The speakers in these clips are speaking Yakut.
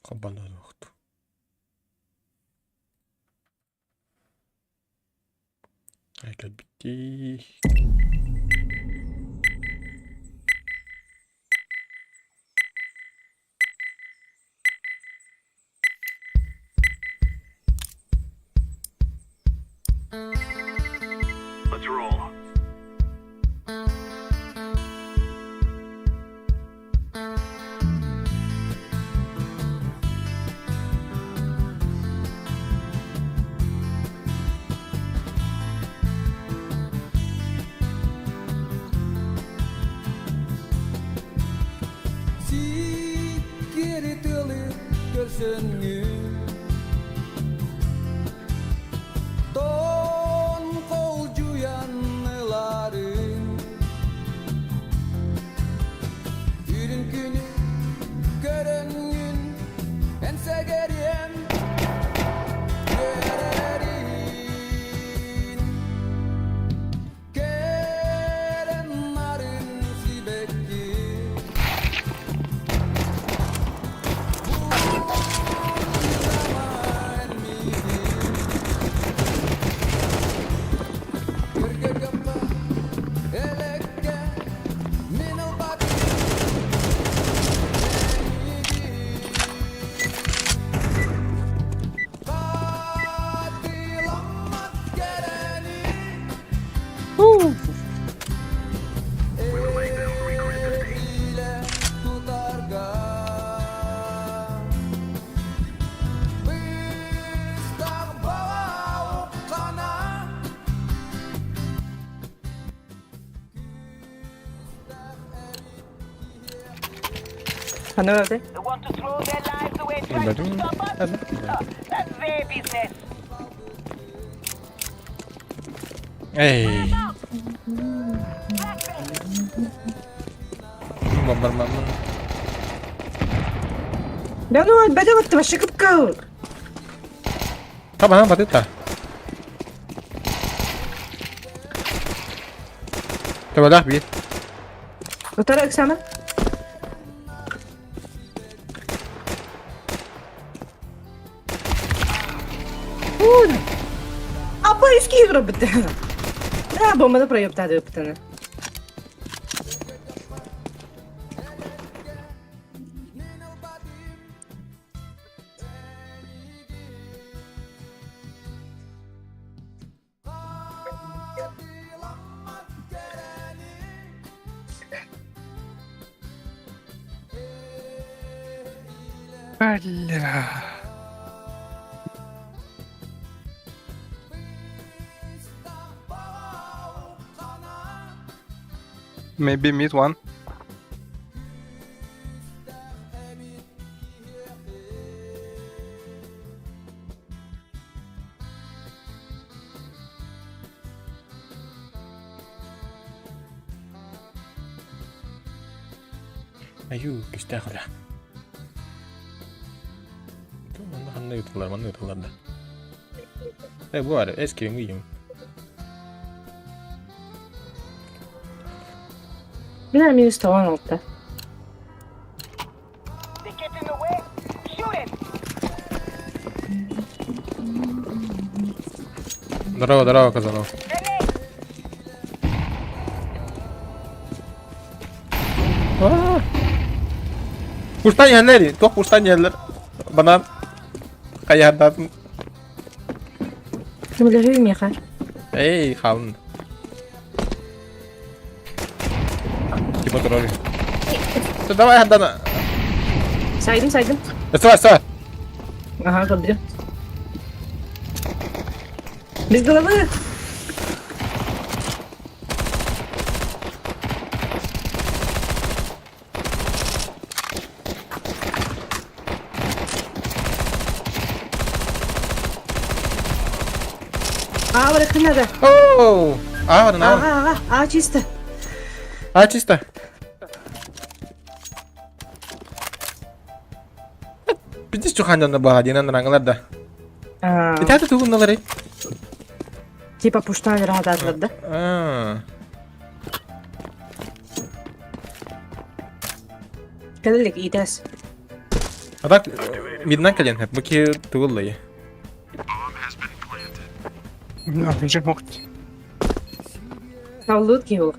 Хабаналаахт. Кэлбиттии. Сиккири тыалы көрсөнгүн Тон холдьуйан ыларын Үрүн күнү көрөнгүн эн сэгэриэм үөрэрин Кэрэн нарын сибэкки Ханна барда? Эй. Бомбармаммын. Да ну, бэдэ вот вообще кыпкал. Таба, батыта. Табалаах биир. Утара Оксана. Апайский робити. Да, бо мене проєптати питане. Бля. Maybe mid one. Аю, кистээх үлэ. Манна ханна ыытыллар, манна ыытыллар да. Э, бу бар, эским ыйым. Бина минус 96. Здорово, здорово, Казанов. Аа! Кустан иһэллэр, туох кустан иһэллэр? Банан хайаһардаатын. Көмөлөһүү миэхэ. Эй, хаалын. Типа турар. Давай, Ардана. Сайдым, сайдым. Стой, стой. Ага, көрдүм. Без головы. Аа, барыххын надо. Оу! Аа, баран, аа. Ага, ага, аа, чисто. Аа, чисто. Пиздец чухан дьонно баҕа диэн арангалар да. Аа, Итаата тугунналарый? Типа пуштан раһатаатылар да. Аа. Кэлэ илик иитэс. А так видна кэлин, бу киһи тугуллай. RPG мохт. Тавлыт киһи ол.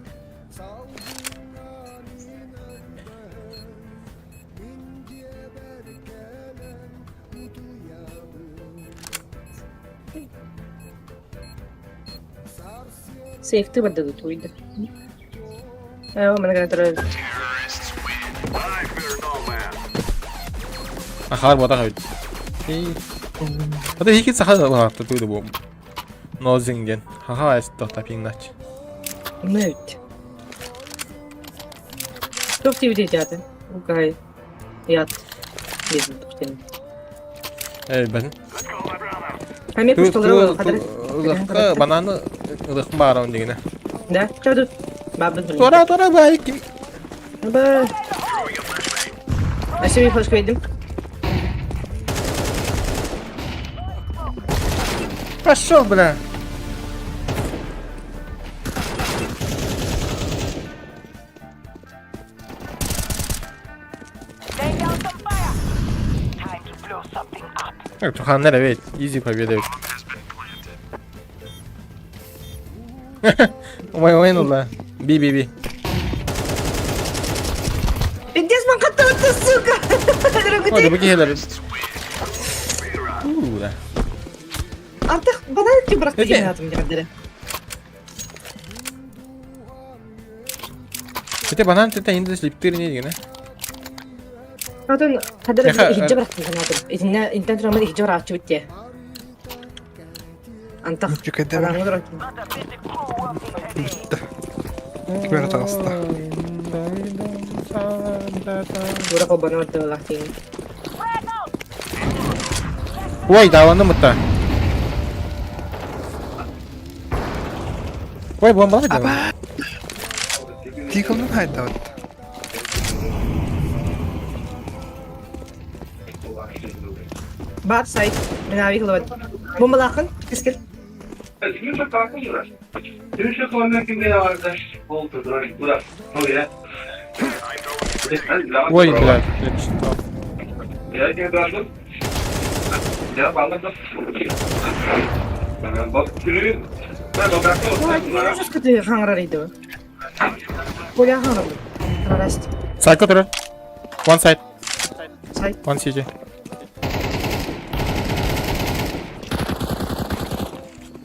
Сейфти барда туйда. Ээ, маны гына турар. Ахаар буотах эбит. Ата хикит саха лаахта туйда бу. Нозинг диэн. Хаха айс тохта пиңнач. Мүт. Туох диэбит этэ Укай. Ят. Диэн туох Эй, бэн. Ами пустолары хадыр. Ылыхка бананы ылыхын баарабын дигинэ. Да, чаду. Бабын. Тора, тора, бай ким. Ба. Өссө bir hoş gördüm. Пошел, бля. Туханнар эбит, easy победа эбит. Ой, ой, ну да. Би, би, би. Пиздец, man каттабытты, сука! Ой, бу киһилэр. Уу, да. Антах банан ти бырахты Эти. диэн атым дьаҕардары. Ити банан тete инде слиптир не дигенэ. Атын хадара Эха, иһирдьэ бырахтын санаатым. Итиннэ интэн тураммын иһирдьэ бырааччыбыт диэ. Антах Чүкэдэ банаҥҥа туран. Бүттэ. Ким эрэ таҕыста. Тура холбоно бардылаах диэн. Ой, дааланным мытта. Ой, бомбалар да. Тикомнун хайдабыт. Бар сайт. Мен аби кылабат. Бомбалаахын кискил. Ой, блядь, я читал. Ой, ты хаҥарар иди. Коля хаҥарар. Хаҥараст. Сайко турар. One side. Сайт. One CJ.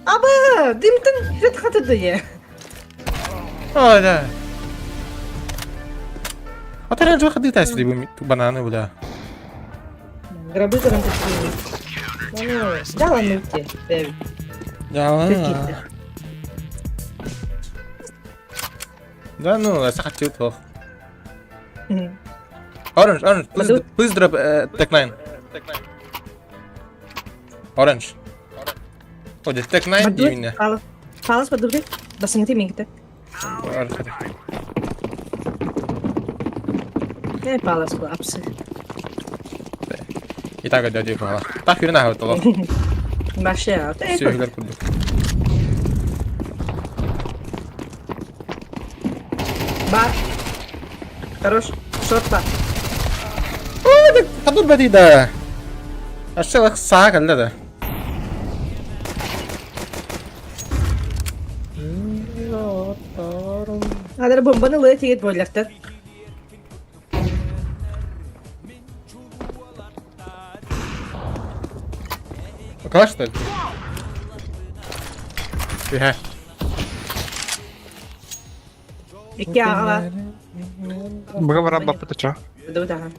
Аба, дымтын хет хатыды. Ой, да. А ты раньше выходи тайс либо бананы, бля. Гробы туран такие. Да ладно, те. Да. Да ну, я хотел плохо. Orange, orange, please, please drop Tech 9. Orange. О, здесь Tech 9 именно. Халас подубри. Басыңты мингте. Не палас ку апсы. И так дядя пала. Так юрина хавтало. Баше. Все юлер курдук. Бар. Хорош. Шот бар. Ой, хадур бади да. Ашылық саа кэллэ да. Хадыр бомбаны лы тигет бойлартар. Калаш что ли? Түһэ. Икки аҕала. Быга баран баппыта чо. Ду да.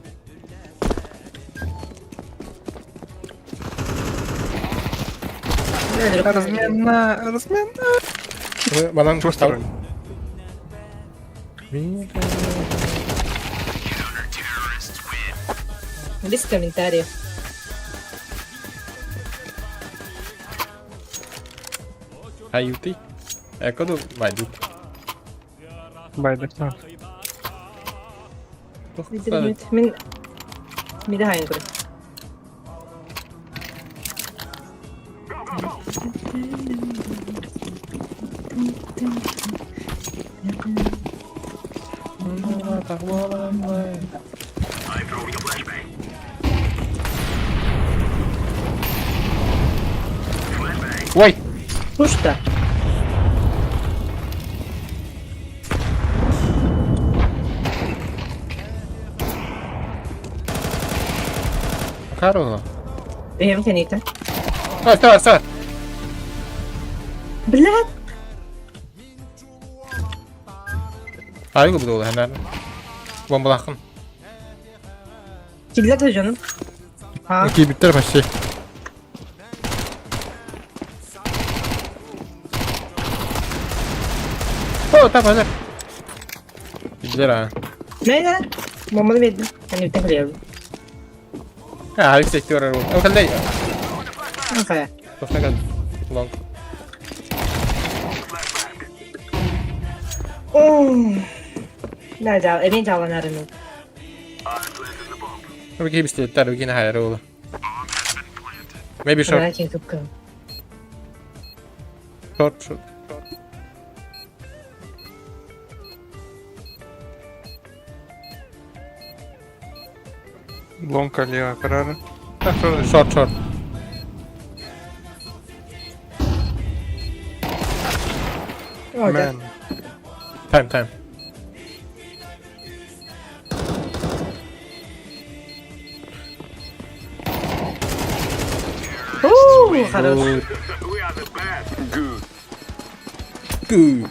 Размена, размена. Банан Чего сторонний? Без комментариев. Аюты. Эко байдут. Байдык. Мин Мида хайын көрө. Ой! Пушта. Кароло. Бэйэм кэниитэ. Стой, стой, стой! Блядь! Айгы буду хэнэр. Бомбалахын. Киллер да дьонум. А, Киирбиттэр почти. О, там ана. Киирдилэр аа. Мэйнэ. Бомбаны биэрдим. Кэнниттэн кэлиэбин. Аа, Алексей барар буолла. Ол кэллэй. Хайа. Тоста кэл. Лонг. Да, да, эмиэ дьааланарым. Бу киһи бистиэттэр, бу киһини хайары буолла. Maybe short. Давайте зубка. Short, short. Лонг алига карары. Short, short. Man. Time, time. Уу, хорош. Good. Good.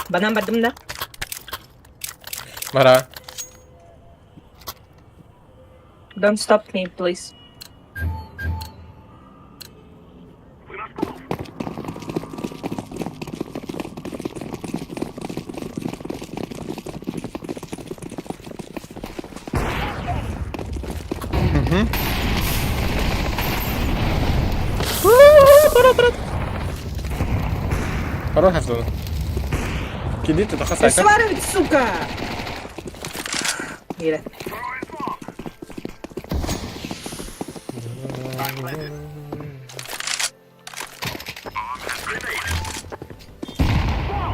Банан бардым да. Мара. Don't stop me, please. Хорош хавтон. Кини тутаха сайка. Сваривать, сука! Мира.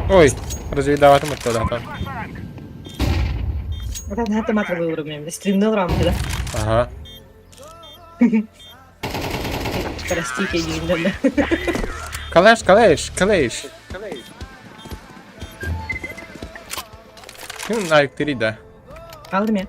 Ой, разведаватым оттодаатан. Вот это матра выбрал Стримнул рамки, да? Ага. Простите, не Калеш, калеш, калеш. Күн айыктыри да. Алдым я.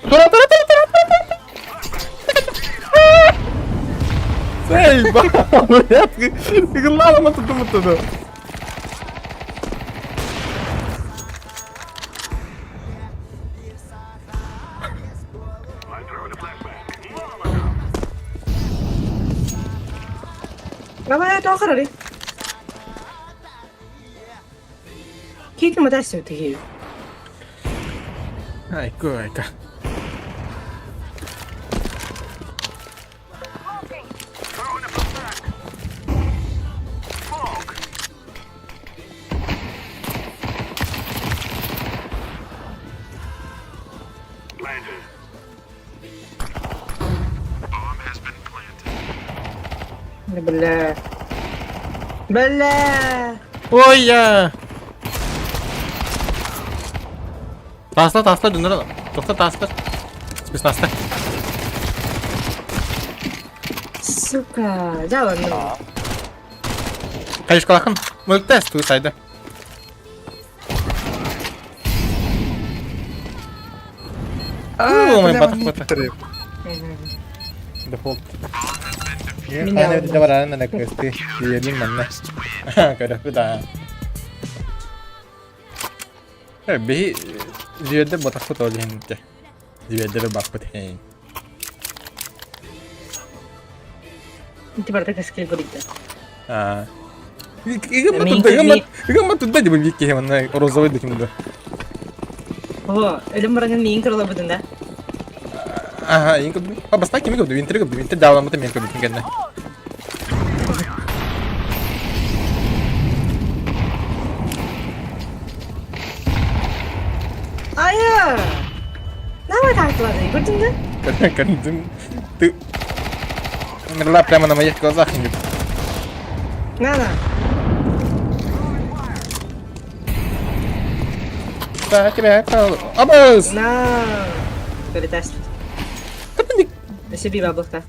Тура, тура, тура, тура, тура, тура. Эй, блядь, главное тут вот это. Давай, это охраны. Киит матассы тыгыы. Айку, айка. Бля. Бля. Ой, я. Таста, таста, дунара. Тоқта, таста. Спецназта. Сука. Дьалан. Хайышкалахын. Мөлтәс туйсайды. Оо, май батық бата. Дефолт. Мен де бар ана көсті. Ердин манна. Көрөппүт аа. Биһи звезда батахпыт ол иһин Звезда баппыт хейн. Ити барыта кэскил көрүйдэ. Аа. Ыгымма турда дии биир киһи манна розовый да ким да. О, өлүм баранын миин кырылабытын да. Аха, иин көрдүм. А бастаан кими көрдүм? Интер көрдүм. Интер даҕаламмыта миин көрдүм кэннэ. Айа! Давай тартылады, көрдүң да? Көрдүм. Ты умерла прямо на моих глазах. На, на. Так, тебя Абас! На. Перетаст. Себе баблықта.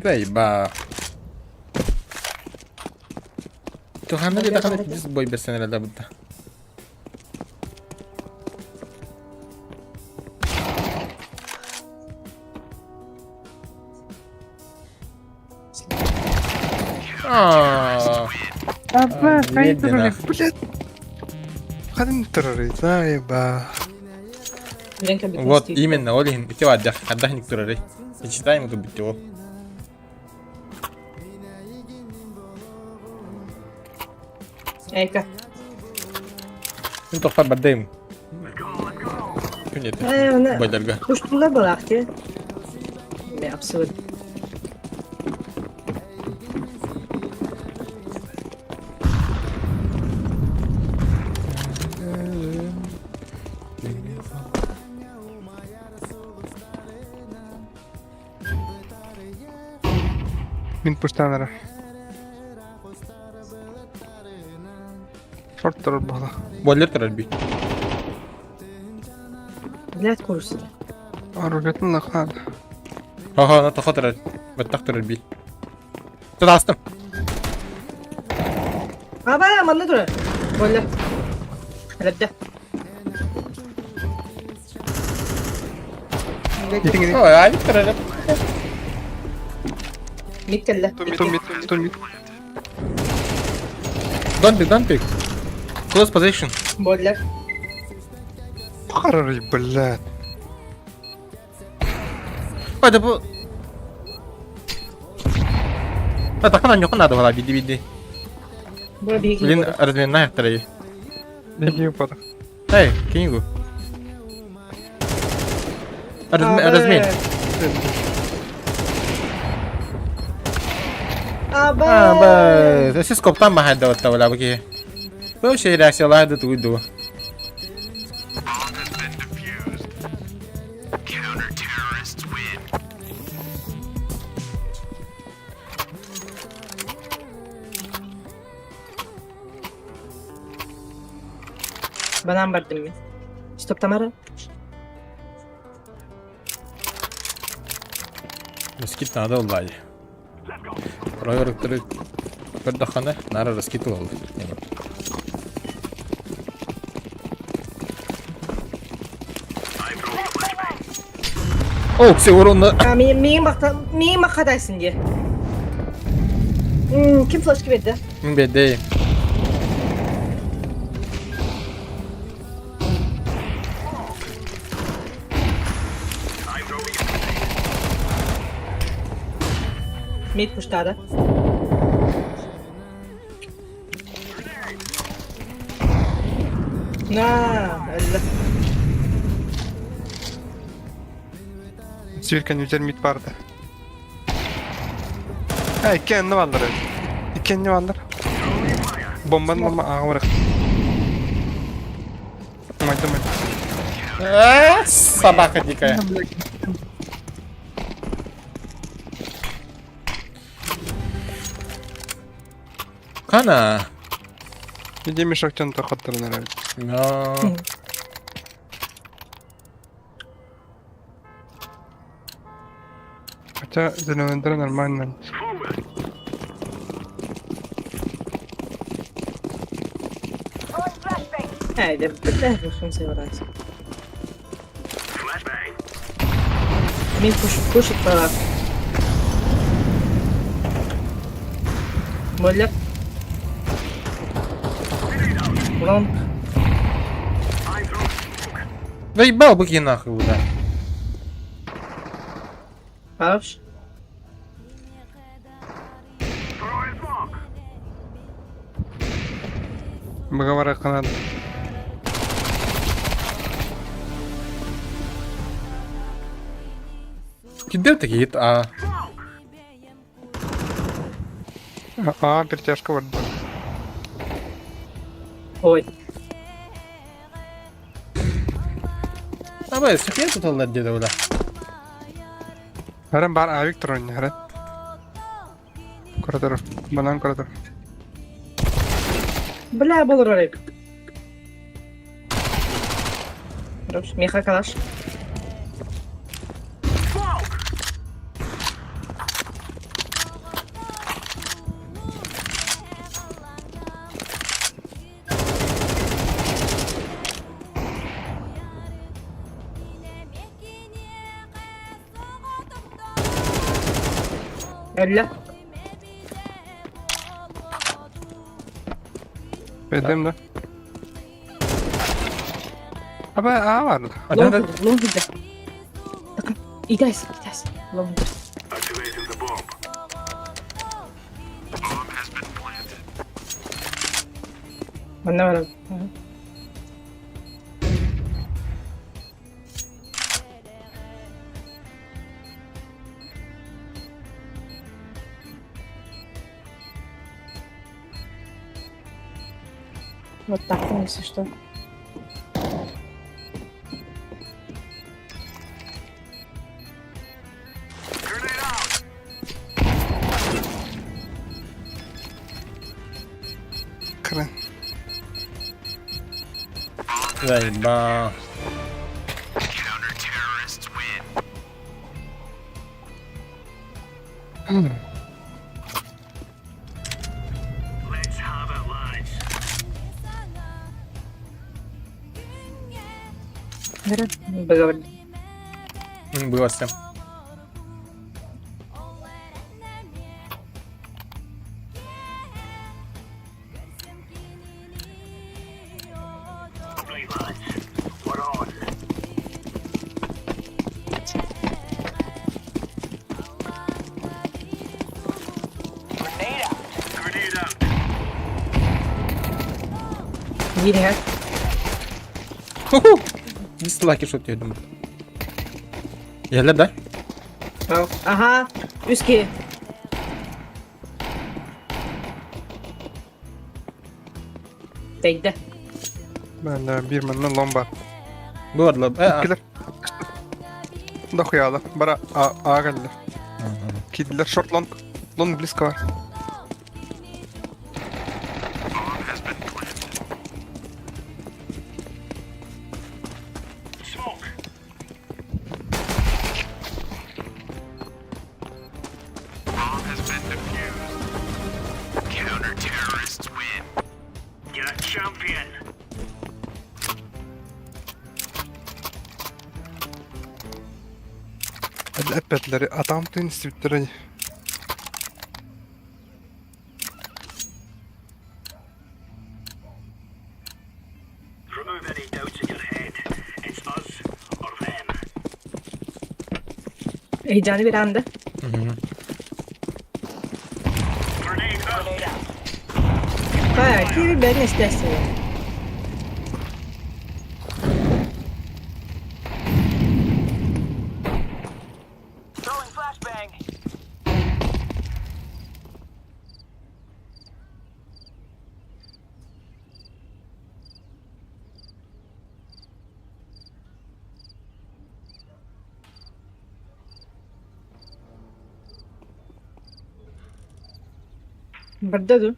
Заеба. Туханна диэтэххинэ бой бэрсэн эрэ да Аба, хайдах блядь. Ханан турарый, заеба. Вот именно, ол иһин ити баардах, хардах турарый. Читаем эту бутилу. Эйка. Мин тохтор бардайым. Күн Байдарга. Куштула балахти. Абсолютно. Мин пуштанара. Шорт турар буола. Бойлер турар би. Блядь, курс. Оружиетын лахлаады. Ага, на тоха турар. Баттах турар би. Тудастым. Аба, манна турар. Бойлер. Элэбдэ. Ой, ай турар. Мид кэллэ. Ту мид, ту мид. Don't pick, don't pick. Close position. Бойлер. Харарый, блядь. Ой, да бу... А, так она нюху надо была, биди биди. Блин, разминай второй. Беги упадок. Эй, книгу. Размин. Аба. Аба. Сископтан махайда оттавала бу. Вообще реакция лайды туйду. Банан бардым мен. Стоп, Тамара. Раскид надо улай. Проверктыры көрдөххөнө нара раскид ол. О, все урон. А, мен бақта, мен баққадайсың де. Ким флешка берді? Мен бедей. Мид пуштады. На, әлі. Сүйіркен өтер мид барды. А, икки анны баллар. Икки анны баллар. Бомбаны алма аға барақ. Майда майда. Собака дикая. Кана. Иди мешоктен тоқаттырын әрі. Но. Хотя зеленый нормально. Haydi, бітті, خمسة ورات. Мин куш кушать пора. Бойлер. Лонг. Заебал быки нахуй, да. Хорош. Быга барыахха наада. Кидер такие а. А, перетяжка барда. Ой. Абай, София туталлар диэдэ була. Харан бар авик туран харан. Куратор. Банан куратор. Бля, был ролик. Хорош. Миха калаш. Өллө. Бэдэм да. Аба аа бар. Лонг, лонг да. Итэс, итэс. Лонг. Манна барар. Вот так, если что. Хрен. Заеба. Быгабын. Быгасы. Биир иһэр. Ху-ху! Дислайки что тебе думаю. Иһэллэр да? Аха, үс киһи. Тэйдэ. Мен биир манна лом бар. Бу барла. Иккилер. Дохуяла. Бара а кэллэ. Киирдилэр шорт лонг. Лонг близко бар. Эппэтлэри атаамтыын истибиттэрэ Heyecanı bir anda. Bayağı ki ben istersin. Барда дуу?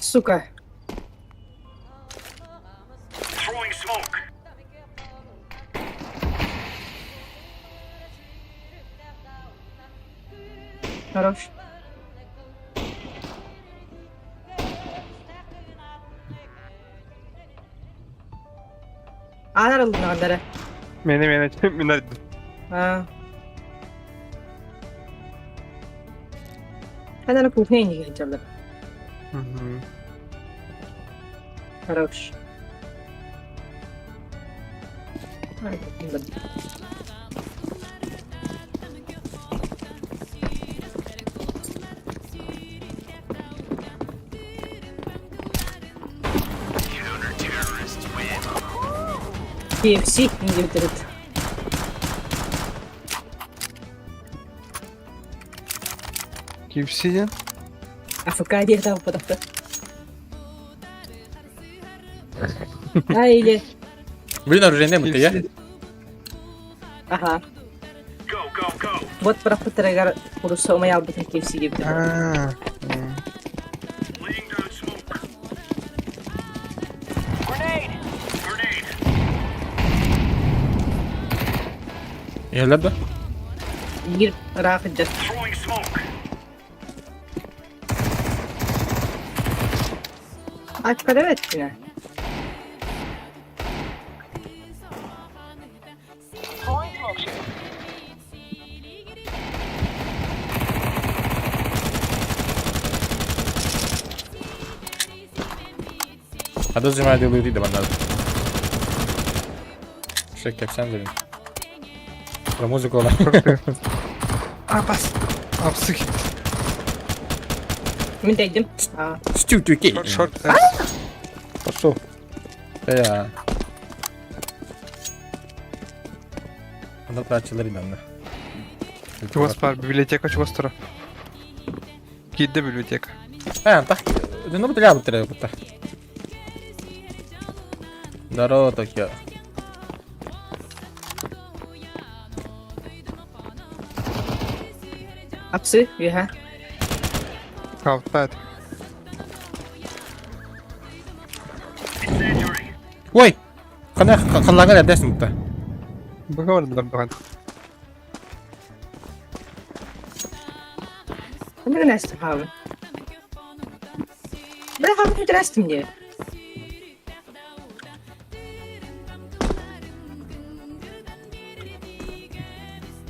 Сука. Хорош. Аан арылыннаҕа Мени мени мин арыйдым. Аа. Эн кухня иннигэр сылдьаллар. Хорош. Ай, KFC диэбиттэрит. KFC диэн? АФК диэхтэ оппотохто. А или... Блин, оружейная бутыя. Аха. Вот бырахпыттарыгар курусса умайалбытын KFC диэбитэ. Аа. Иһэллэр да? Биир ыраах илдьэр. Ачкада эттинэ. Хата зимай дылы да надо. Шек кэпсээн дэрин. Про музыку ола. Апас. Апсых. Мин тэйдим. Стю тюки. Шорт, шорт. Пошел. Э. Анда тачылар иданна. Чугас бар, библиотека чугас тура. Киирдэ библиотека. Э, так. Ну, бля, бутыры бутта. Здорово, Токио. Апсы, үөһэ. Хаалтаат. Ой! Хана халлаҥар эрдэс мутта. Быга бардылар даҕаны. Ханна гына хаалын? Бля, хаалын үтэрээстим дии.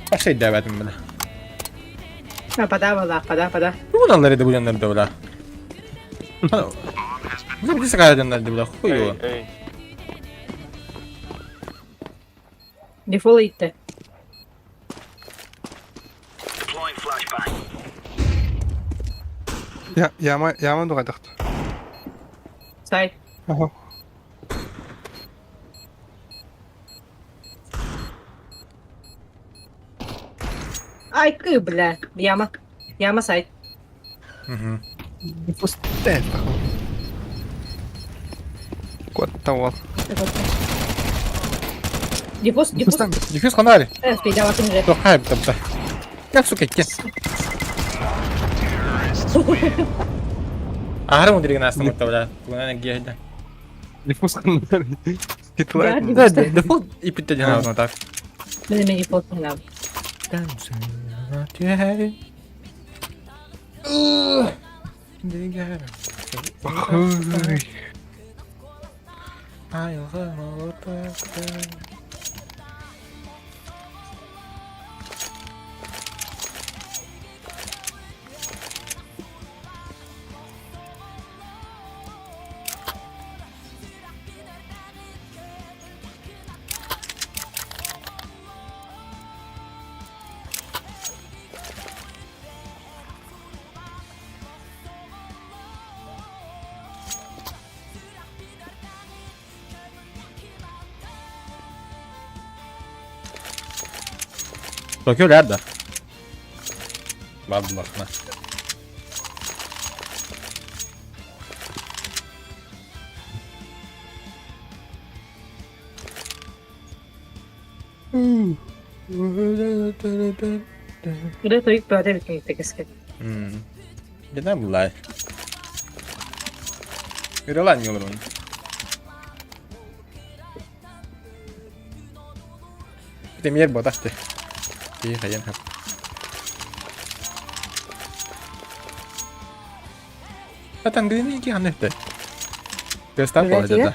Вообще өйдөөбөтүм бile. Пада буоллаах, пада, пада. Бу буналлар edi bu yanlarda bile. Bu bir sakar yanlarda bile. Хуй Дефол ыйтты. Я, яма, яма дугайдахт. Сай. Ага. Ай, кы, бля. Яма. Яма сайт. Пустая. Куоттауал. Диффуз, диффуз. Диффуз ханари. Э, спейдаватын же. Тохай бта. Как сука ке. Аһары мудригин астым бля. Тугунан гиэдэ. Диффуз ханари. Титлайт. Да, дефолт и питте так. Мен мен дефолт ханав. Ой. Tokyo nerede? Var bulakna. Ырыа тойук бөҕөтө эбит кэскэ. Neden bunlar? Ыраланмıyorlar onu. Bir de mier бодахты. И хайан хап. Атан гыны ки ханнетте. Göster bu arada.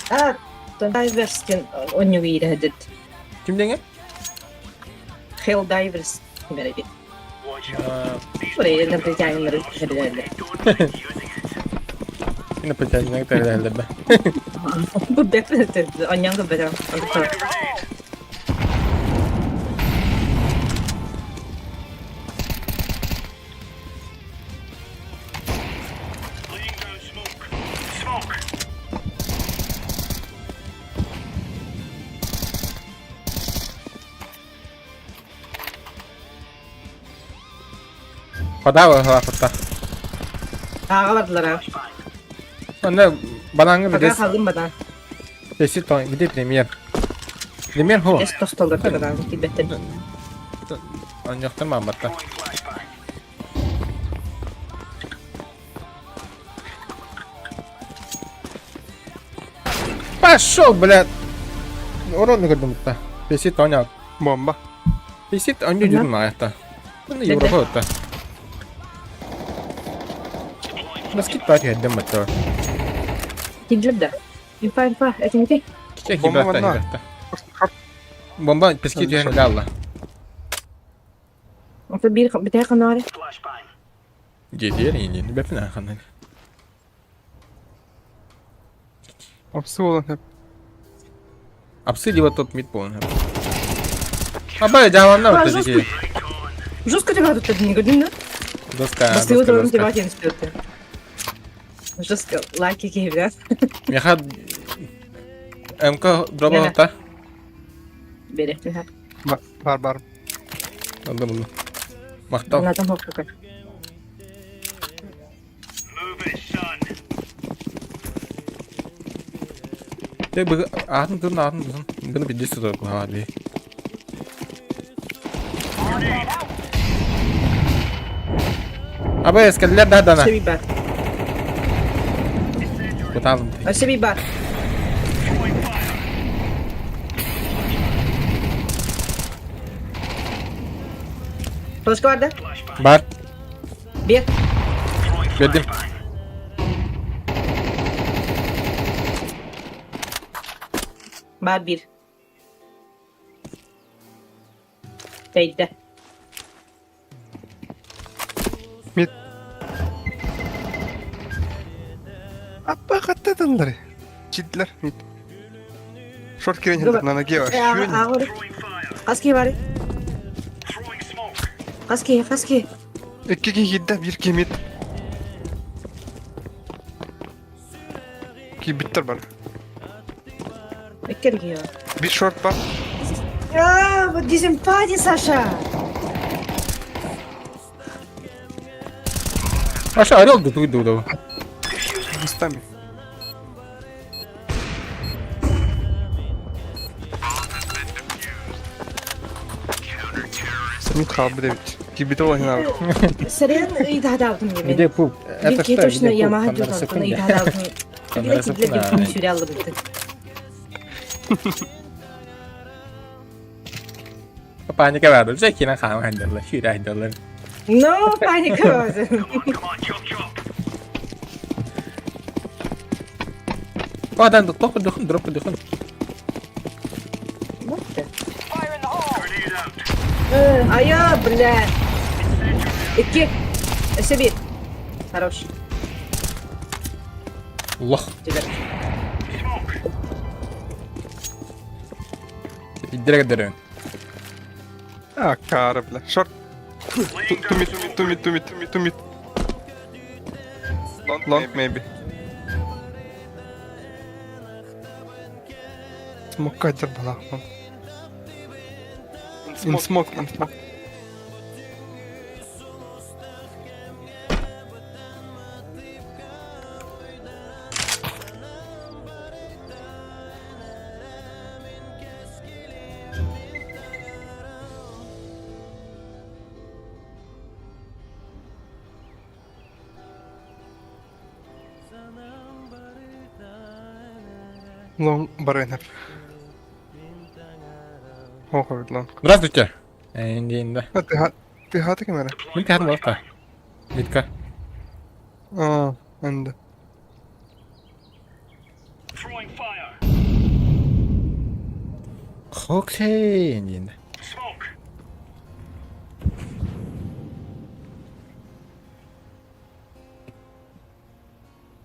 А, Divers диэн онньугу иирэһэдит. Ким деңе? Hell Divers бэрэги. Бурай инопланетяннары түһэрэллэр. Инопланетяннары түһэрэллэр да. Бу бэт онньоҥго бэтэ. Подава хапытта. Ааҕа бардылар аа. Онно банаҥҥа Пока билес хааллым бадан. Тесит где премьер? Премьер хо. Эс тостоллор бадан килбэттэр. Онньохтор маамматта. Пошел, блядь! Урон көрдүм Песит оня. Бомба. Песит оню жүрүн маайта. Bunu Европа отта. Баскет бар жерден бата. Килдилер да. Инфа, инфа, этиңити. Бомба манна. Бомба песке түһэн галла. Ото биир битэ ханаары. Дьиэтигэр иинин бэпин ааханан. Апсы буолан сөп. Апсы либо топ мид буолан сөп. Абай жааланна А, бата жестко. дики. Жестко тебя тут не көрдүң да? Доска, Бастыы доска, отырым доска. тебя тен үстүөттү. Жестко лайки киһи Меха МК дроба Нена. та. Бере. Бар бар. Алды булду. Мактал. Натан хокка. Те бу атын турун атын турун. Буну бидде сутар бу Абай эскеллер да дана. Өссө бар. Куталым. Өссө бар. Флешка бар да? Бар. Бер. Бердим. Бар бир. Тэйдэ. Мид. Аппа хаттаталлар. Чидлер мид. Шорт кирен хилдер нана гева. Шүрен. Хас киһи бар. Хас киһи, хас киһи. Икки киһи киирдэ, биир киһи мид. Киирбиттэр бар. Икки киһи бар. Биир шорт бар. А, вот диземпади, Саша! Аша орел ду ду ду. Местами. Мид хаалбыт эбит. Киирбитэ буолан иһин Сэрэн ыйдаһадаабытым диэмин. Где пуп? Это Бир что? точно Где пуп? Ямаха Камера дьон секунде. ыйдаһадаабытым. Камера Киле секунда. сүрэ аллыбыттын. Паника баар. Дьэ киинэ хаама хайдаллар, сүүрэ хайдаллар. No, паника. Одан тоқ дөхүн, дроп дөхүн. What the? Айа, бля. Икки. Өссө биир. Хорош. Лох. Тебе. Иддерэг дөрөн. А, кара, бля. Шорт. Two mid, two mid, two mid, two mid, two mid. Long, maybe. Smoke кадер была. In smoke, in smoke. Long барынар. Ох, long. Здравствуйте. Эндинда. А ты ты хаты камера? Мин тәһәр булта. Митка. А, энди. Окей, эндинда.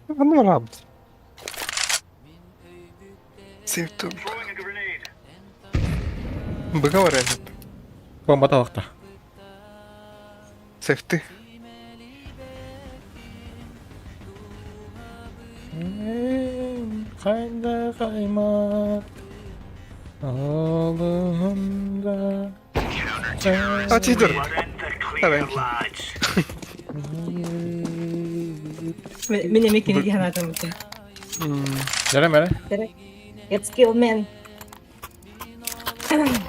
Ханна барабыт. Save to. Быга барынар. Бомба талакта. Safety. Кайда каймак. Алдымда. А, тидер. Давай. Мин эмиэ кини дии санаатым бутэ. Дәрем эрэ. Get skill man.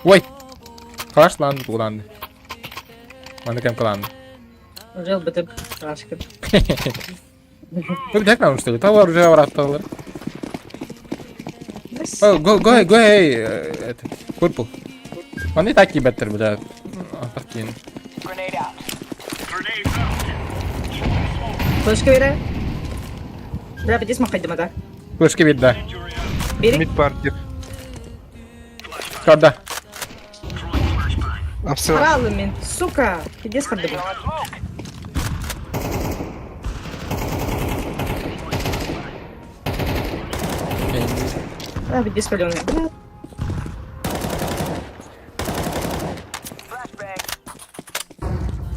Ой! Калаш ланды тугуланды. Маны кем кыланды. Уже ылбытым. Калашкын. Вы где нам что ли? Товар уже обратно. Oh, go, go, go, hey, этот, purple. Маны так ебеттер, бля. Атак киин. Флешка бере. Бля, бедес мақайдым ада. Флешка бир, да. Бери. Мид партер. Когда? Апсыла. Харалы мен, сука. Пиздец хардым. А, пиздец паленый. Бля.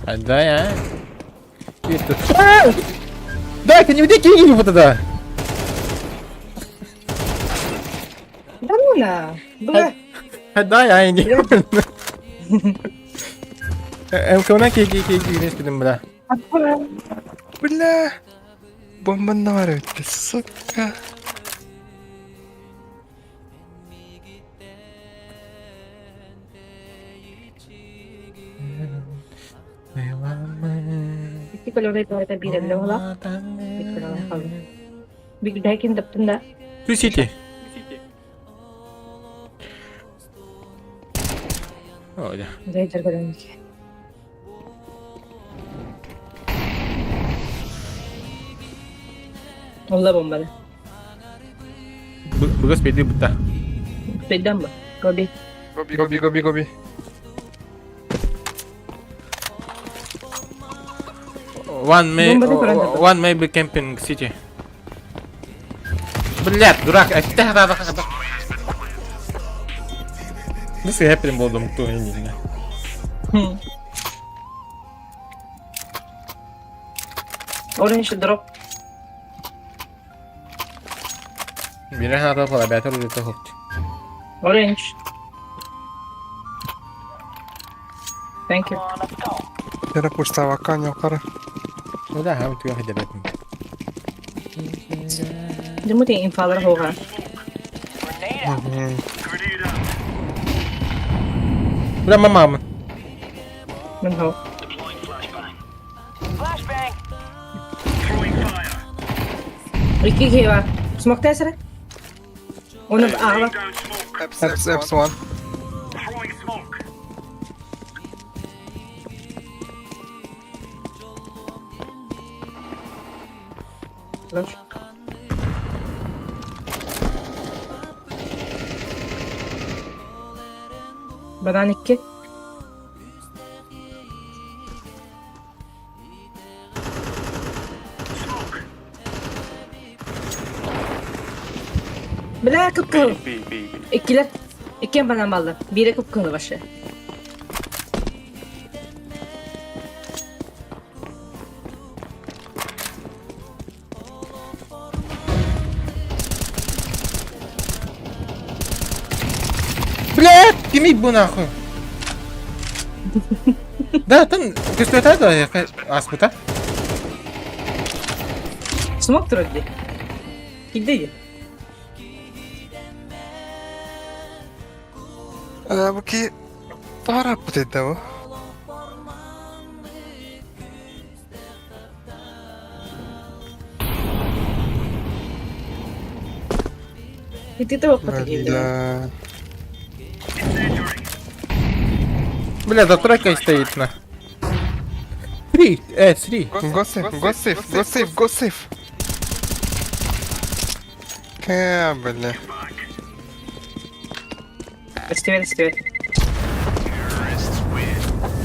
А, да, я. Дай-ка не уйди, кинь его тогда. Да ну на. Бля. Да, я не. МК ки ки ки ки не бля. Бля. Бомба наваривает, сука. Икки көлөҕөй барыта биирэллэ буолар. Бигдайкин таптын да. Ту сити. Ой, Зайдер көлөҥү. Олла бомбаны. Бүгүс беди бутта. Пейдам ба. Гоби. Гоби, гоби, гоби. One may one may be camping city. Блядь, дурак, This is happening болдум, кто я не знаю. Orange drop. Бирен хата пала бәтер үлете хопт. Orange. Thank you. Yara пуштава каня кара. Ну да, хам туя хидебет. Димути инфалар хога. Бля, мама. Мин хо. Икки киһи Смоктай сэрэ? Оны аҕала. Apps, apps one. Банан икки. Бля, кып-кызыл. Иккилэр. Иккиэн банан баллар. Биирэ кып-кызыл вообще. Блядь, кими бу нахуй. Да, там көстөтө да аспыта. Смок турар дии. Киирдэ дии. Бу ки тараппыт этэ бу. Ити туохха киирдэ. Бля. Бля, за тройкой стоит на. Три, три. Go safe, go safe, go safe, go safe. Кэ, бля. Эстибэт, эстибэт.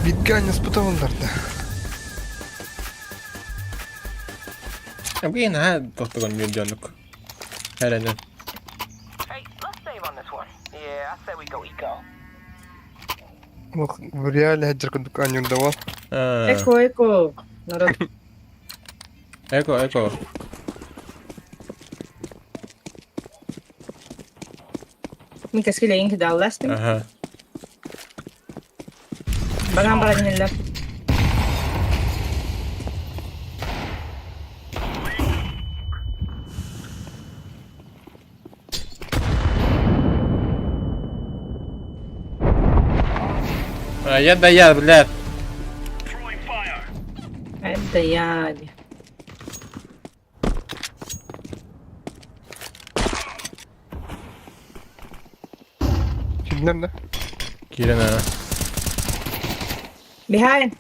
Битганя спуталлар да. Блин, а, тохтогон миллионук. Эренен. Hey, let's save on this one. Yeah, I say we go eco. Ох, в реале хаджар курдук анюрдавал. Эко, эко. Народ. Эко, эко. Мин кэскил эйин кидаалластым. Ага. Банан баран иһэллэр. А я да я, блядь. Это я. Киирдилэр да? Киирэн ана. Behind.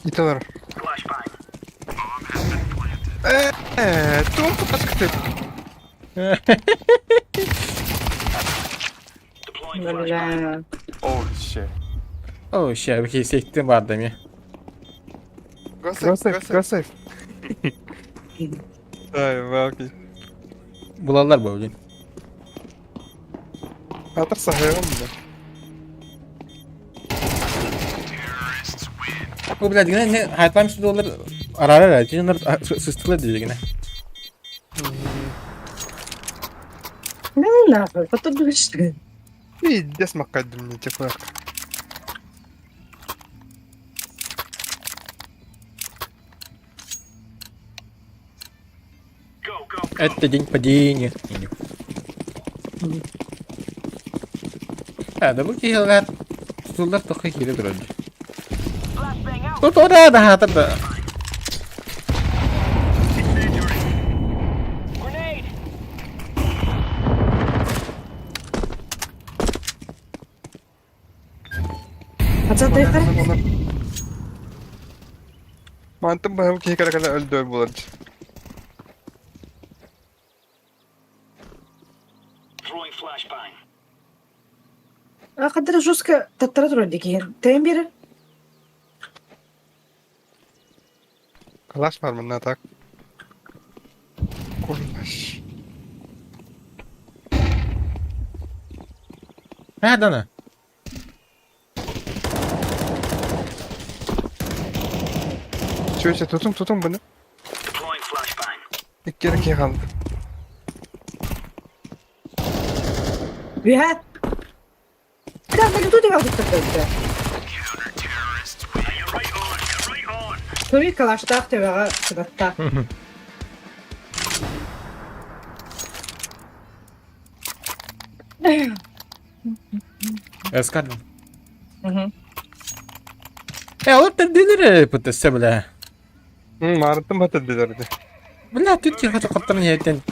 Италар. Э, туох тупаскты. Бля. Oh shit. Oh shit, окей, сектим бар да ми. Go safe, Go safe, go safe. Ай, балки. Булаллар бу блин. Атыр сахайгым да. Бу блядь, гинэ не хайтлам доллар арара жиннер сыстылар диye гинэ. Да ну нахуй, потом будешь. Пиздец маккадым мне типа. Это день падения. А, да бу киһилэр тутуллар тоққа киирэ турар. Flashbang out. Тут ора да хатыр да. Grenade. Пацан, ты их Мантым баһым киһи кэлэ-кэлэ өлдөөр буолар. Қадыр жестко таттара турар дикиһин. Тэйэн биэрэр. Калаш бар мында так. Курнаш. Ха, дана. Чүөчэ тутуҥ тутуҥ бұны. Икки эрэ киһи хаалла. Үһэ. Да, на лету тебя туттар Көрүй калаштаах төбөҕө сыбатта. Эскадон. Э, ол тердилер пытысы бля. Маарыттан батырдылар ди. Бля, тут кихи қаптырын еттен.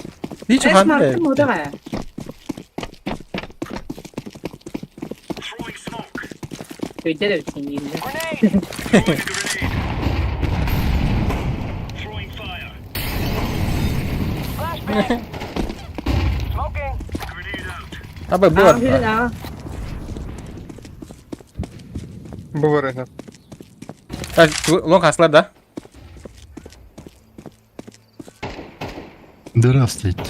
Hiç Эс хан мартым удаҕа. Өйдө да бүтүн дииллэр. Grenade. Flashbang. Smoking. Аба бу Аа, бар. хүрэн аа. Бу бар эһэ. Лонг хаслар да. Здравствуйте.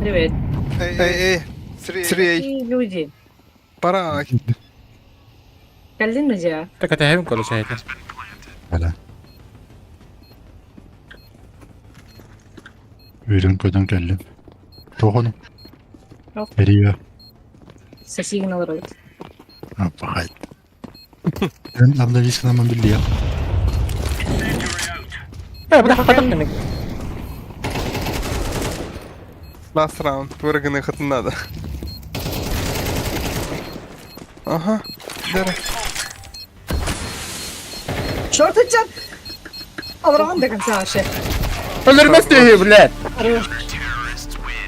Привет. Эй, эй, 3A. И люди. Пора. Кэллин дьэ. Так это хем коло шайт. Бала. Үрүн көтөн кэллим. Тоҕону? Yok. Эрийэ. Сосигин олорор. Аппахайт. Эн обновись нам биллиэ. Э, бля, хатам мене. Last round. Вырганы хатын надо. Ага. Дара. Шорт атчан. Олорон до конца вообще. Өлөрмөс дии, блядь. Хорош.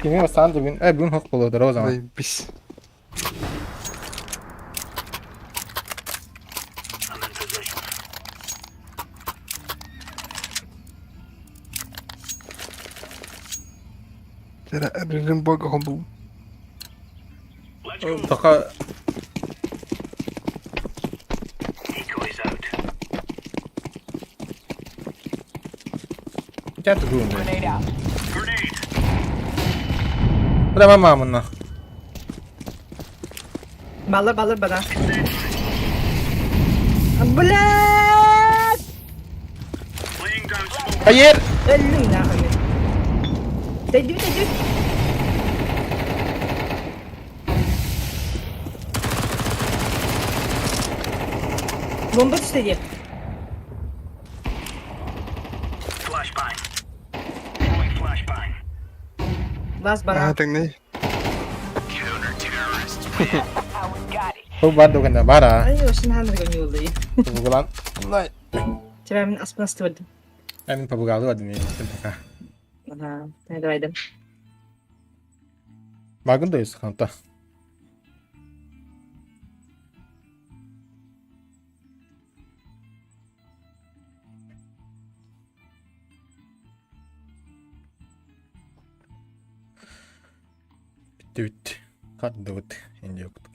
Кими бастан бүгүн, э, бүгүн хок болду о zaman. Заебись. Дара, режим бога был. Тока Чат гүн. Grenade out. Бля, мама мына. Балыр балыр бана. Блядь! Hayır. Өллүм нахуй. Тэйдибит тэйдибит. Бомба түстэ дии. Бас Ага, бара. теңней. Бу бар дугунна бар а. Ай, ошын ханыр гонюлый. Побугалан. Тебя мин аспын астыбадым. Мен побугалы бадым пока. Ага, давайдым. Багын да ханта. Bitti bitti. Хардыбыт инде yok.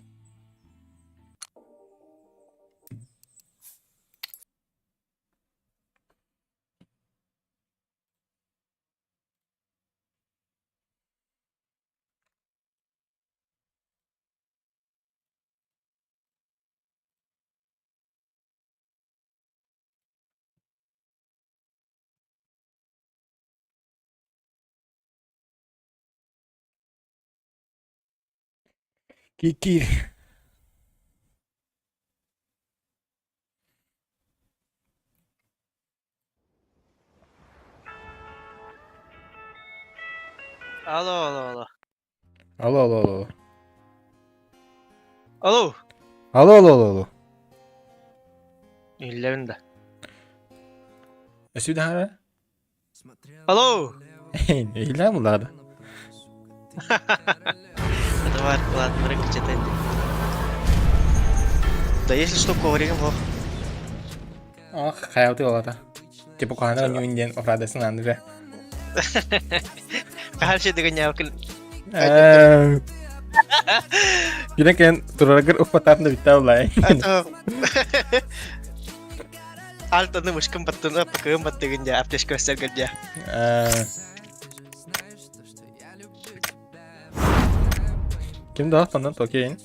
Кикир. Алло, алло, алло. Алло, алло, алло. Алло. Алло, алло, алло, алло. Иллэрин да. Өсүдэ Алло. Иһиллээн буллаҕа Давай, ладно, рыкачатай. Да если что, ковригом ох. Ах, хайалты олата. Типа кухана ньюин диэн оправдасын андыра. Хальше дыгонял. Кирен кен тураргыр уппатаатын да бүтtä улай. Алтаны мышкын баттыны, пакыын баттыгын дя, аптечка өссөргөр дя. Ким да оннон токейин.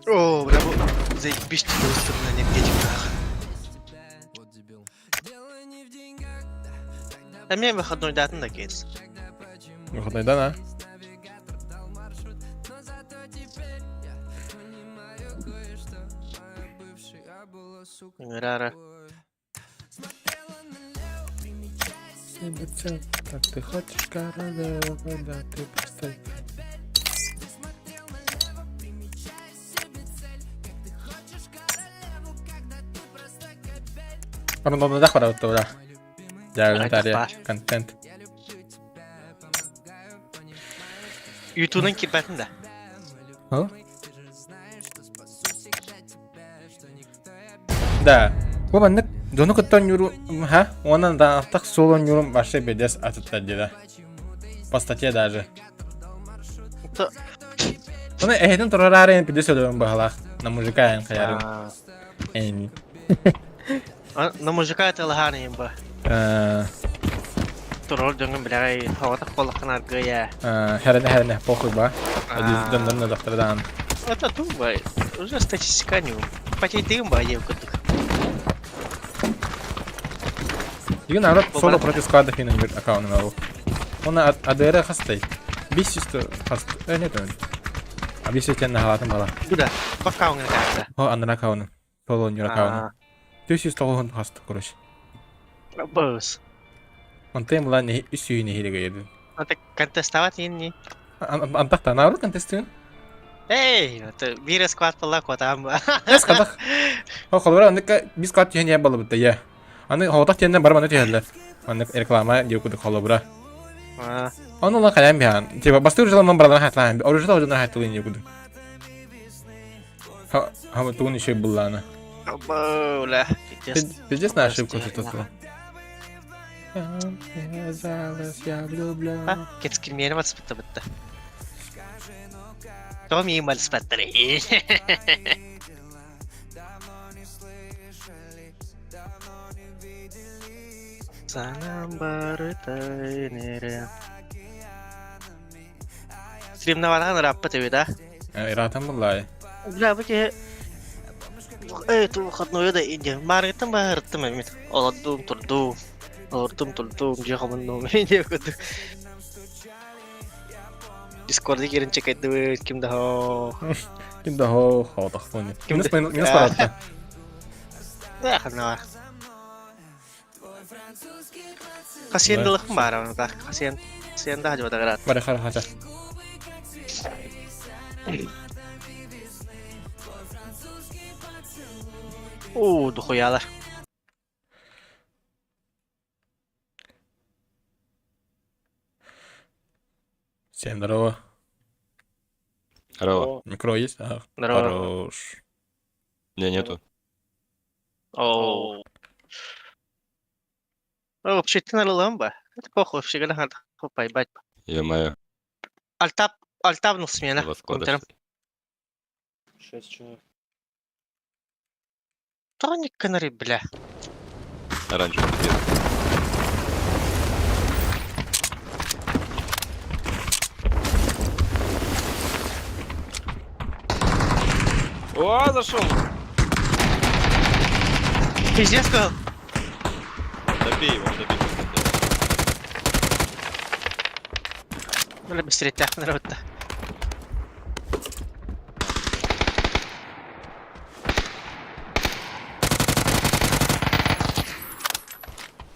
О, бля, бу заебись на энергетиках. А мне выходной датын да кейс. Выходнойдан а? Рара. Так ты хочешь королеву, да ты просто... Рандомно барабыт да. Дьэ, контент. Ютуб'нun кирбэтин да. Да. Бу маннык дьону кытта оонньууру ха уонна даҕаттах суол оонньуурум вообще бэдэс атыттар диэдэ. По статье даже. Оны эһэтин турараарыйын пиде сөдөбүн быһалаах. На мужика эн хайарым. Эни. На мужика это лаганы ба. Турор дьоҥҥун билэҕэй оҕотох буоллаххына аргыйа. Хәрэнэ хәрэнэ похуй ба. Дьоннорун өлөхтөрө Это тумба. Уже статистика не. Потейдыгым ба диэн курдук. Бүгүн народ соло против склада финен бир аккаунтун алу. Оны АДР хастай. 500 хаст. Э, нет, а 500 тен наһалатын бала. Бу да. Аккаунтун карта. О, аннара аккаунтун. Соло нюр аккаунтун. 409 хаст, короче. Бос. Онтон була не үс сүүнэ иһилигэ ердин. Ата контестовать не. Антахта наоборот контестуун. Эй, это биир склад была котам. Эс хадах. О, холбора оннук бис склад түһэн я балыбыт я. Аны хоҕотох тиэннэ бар маны түһэллэр. Маннык реклама диэки курдук холобура. Ону ла хайан биһан. Типа бастыыр жыламан баралар хатылаан. Оружие оружие хатылын диэки курдук. Ха тугун еще буллаана. Бля, Пиздец на ошибку тут. Я влюблен. Кетскилмиэни батыспытта бытта. Тоҕо миигин балыспаттар Санам барыта энере. Стримнаванахан ырааппыт эбит а? Ыраатан буллаай. Бля, бу киһи Эй, ту выходной да иди. Маарыттан баһырыттым эмит. Олордум, турдум. Олордум, турдум, дьиэ хомуннум. Диэ курдук. Дискорды киирэн чекайдыбыт, ким да Ким да хо хоотохпун. Минус минус баратта. Да, ханна. Хасиен дылых баар, так. Хасиен, хасиен да хажыбата грат. Бары хара хача. Уу, дохуялар. Всем здорово. Здорово. Микро есть? Ага. Здорово. Хорош. Не, нету. Оу. О, вообще ты налил ба? Это похуй, вообще гана хопа ебать. Ё-моё. Альтап, альтабнул смена. Два склада. Контром. Шесть человек. Тоник канари, бля. Оранжевый где? О, зашел! Пиздец сказал. Добей его, добей. Бля, быстрее тяхнул вот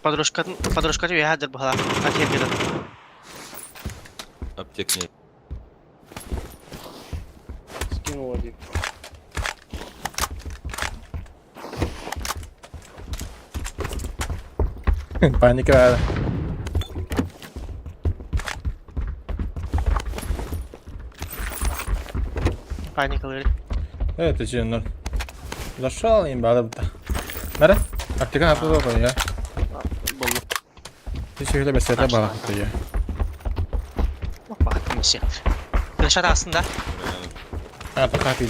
Подружка, подружка тебе гадер была. А тебе Аптек нет. Скинул один. Паника. Паника, говорит. Это че, ну. Зашел им бада. Нара? Аптека на я. Буллу. Ты еще бесед бала я. Опа, комиссия. Решат aslında. А, пока ты.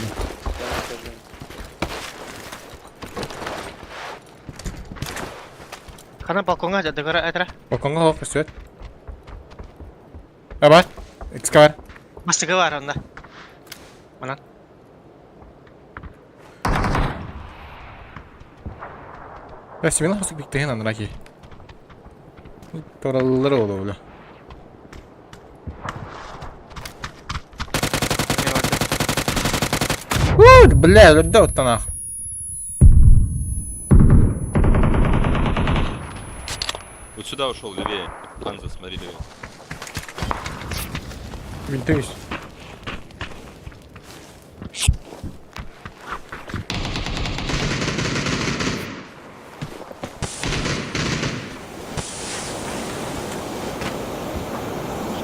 Хана балконга жадыгара этра. Балконга хоп, көстүөт. Аба, экскавар. Бастыгы бар онда. Манан. Я семена хосук биктеген анраки. Торалылар олу бля. Уу, бля, өлөрдө оттан ах. Вот сюда ушел, левее. Ханза, смотри, левее. Винтуюсь.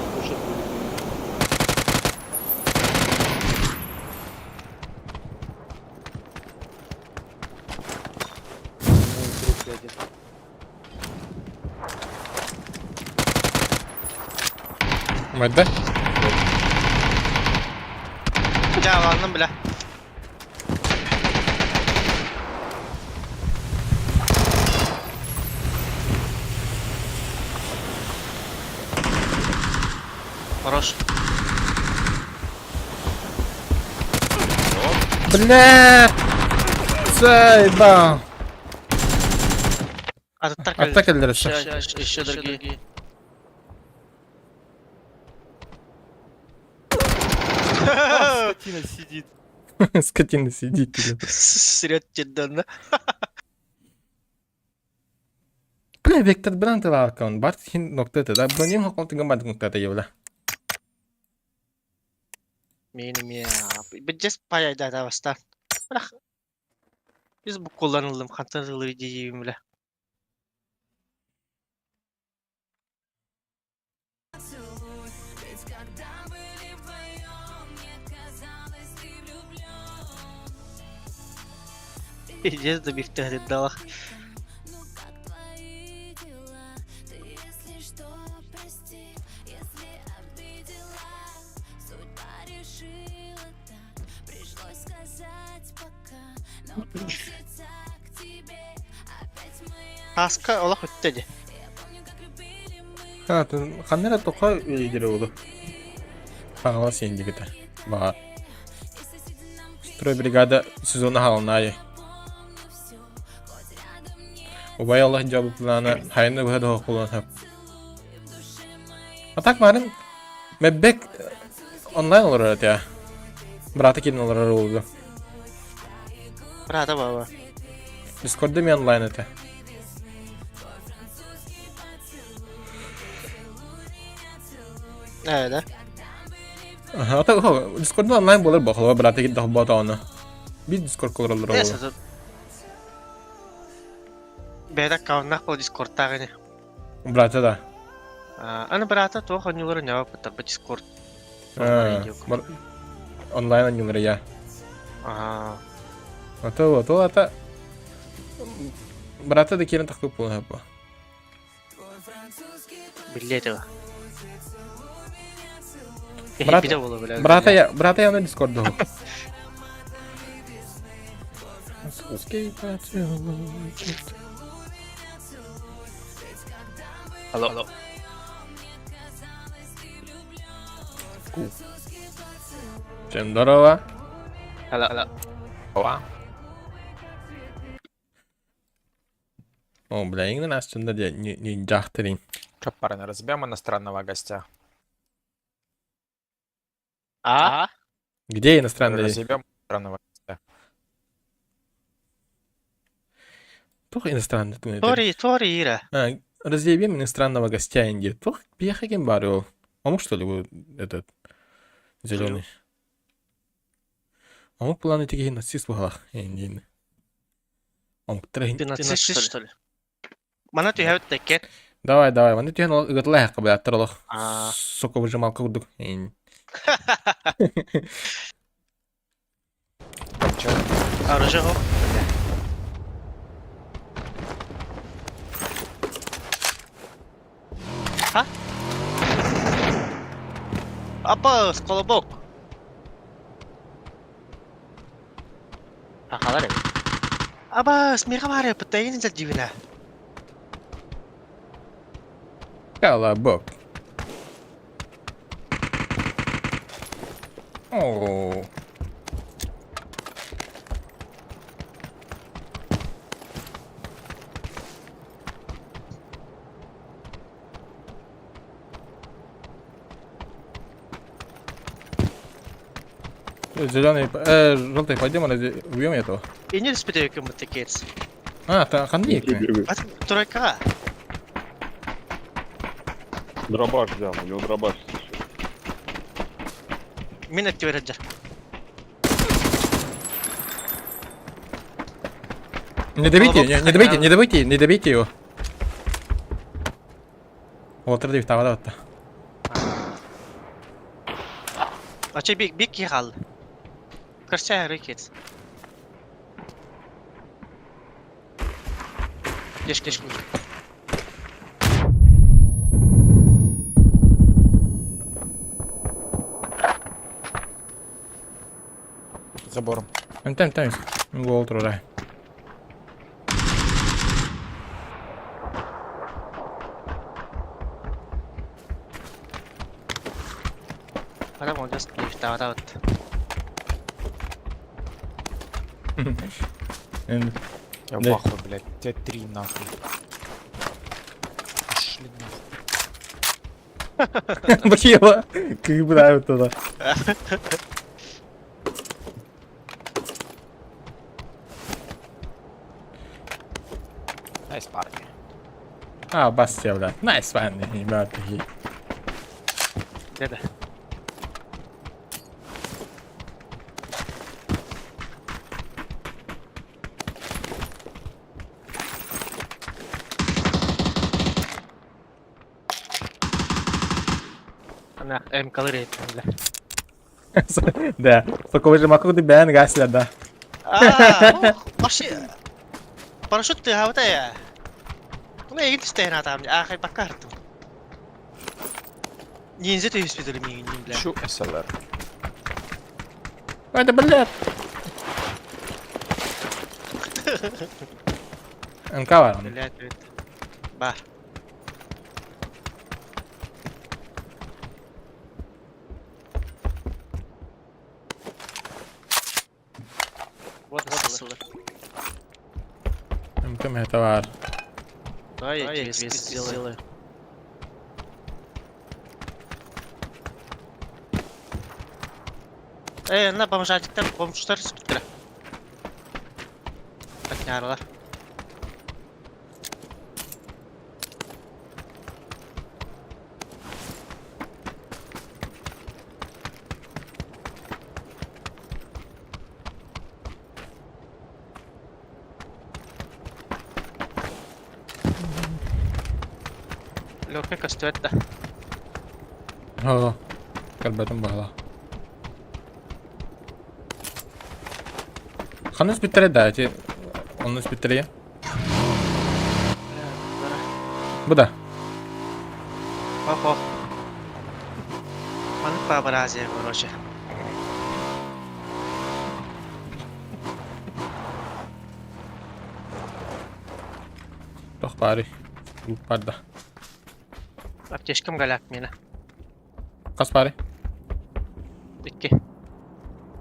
Кушать будет. Ну, труп один. Мадда. Жабалным, бля. Хорош. Бля! Заебал. А тут так Атака для Еще, еще другие. Скотина сидит. Скотина сидит. блин. Срет тебе, да? Бля, Виктор Брант аккаунт. Барт хин ноктата да. Броним хокон бат ноктата евла. Мени ме. Беджес пая да да баста. Бірақ biz bu kullanıldım. Хантырылы деймін бля. Пиздец, добив далах. Таска олақ өтті де. Ха, ханнера тоқа лидері олу. Хаңала сен дегіті. Ба. Стройбригада сезоны халнайы. Убай Аллах жабы планы хайны бұхады хоқулан А так марын Меббек онлайн олар я. Браты келін олар oldu. Брата баба. Дискордда мен онлайн это. Э, да? Ага, ата Дискордна онлайн буолар бохоло брата кит дохботоона. Биир Дискорд колороллор Э, ол. сатан. Бэйэтэ аккауннаах буол Дискордтаах ини. Брата да. Аны брата туох онньулары ньаба бу Дискорд. Онлайн онньулары я. Аа. Ата вот, ол ата брата да киирэн тахпыт буолан бу. Биллиэ этэ. Брат, Билэ буола билэ. брата я, брата я на Дискорду. Московский поцелуй. Алло. Алло. Всем здорово. Алло, алло. Ова. О, бля, именно нас сюда не не джахтерин. Че, парни, разбьем иностранного гостя? А? Где иностранный? Разъебем иностранного гостя. Тух иностранный ты Тори, Тори, Ира. А, разъебем иностранного гостя Индии. Тух, бьехаген барю. А мог что ли вы этот зеленый? А мог планы такие нацист бугалах Индии. Он Ты нацист, что ли? Мана түһэбит тэккен. Давай, давай, маны түһэн ол ыгытла хакка бля аттар олох. Аа. Сока выжималка курдук. Че? Оружие хоп. А? Апа, колобок. Ахалар эбит. Абас, миха бары, пытайын задивина. Колобок. О. Зеленый, желтый, пойдем, убьем этого. И не успею мутыкец. А, та ханник. Тройка. Дробаш взял, у него дробаш еще. Мин өттүгэр Не добейте, не, не добейте, не добейте, не добейте его. Вот, трудив, там, вот, Ача бик бик кихал. Көрсө рекет. Деш деш. Забором. Там, там, там. Гол труда. Ана молодец, лифта вот. Я Да. в ахуе, блядь. Тебя три нахуй. Пошли нахуй. Бахила. Как бы нравится туда. Nice парни. А, бас бля. Nice one, ребята. Да-да. Ана М калорий, бля. Да. Только же могу бен гасля, да. А, вообще парашют ты хавта Ну, я иди там, ахай по карту. Ниндзя ты испытали меня, бля. Чу СЛР. Это, блядь. МК бар. Блядь, это. Ба. Вот ссылка. МК это бар. Давай я тебе сделаю. На бомжатиктар бомжтар сүптүрэ. Партнерлар. Лёгкай көстүбэт да. Оо, көрбөтүм баҕалаах. Ханна испиттэрэ да ити онно испиттэрэ Бу да. Ох ох. Маннык паапараазия короче. Туох баарый? Лук баар да. Аптечкам голяк миэнэ. Хас баарый? Икки.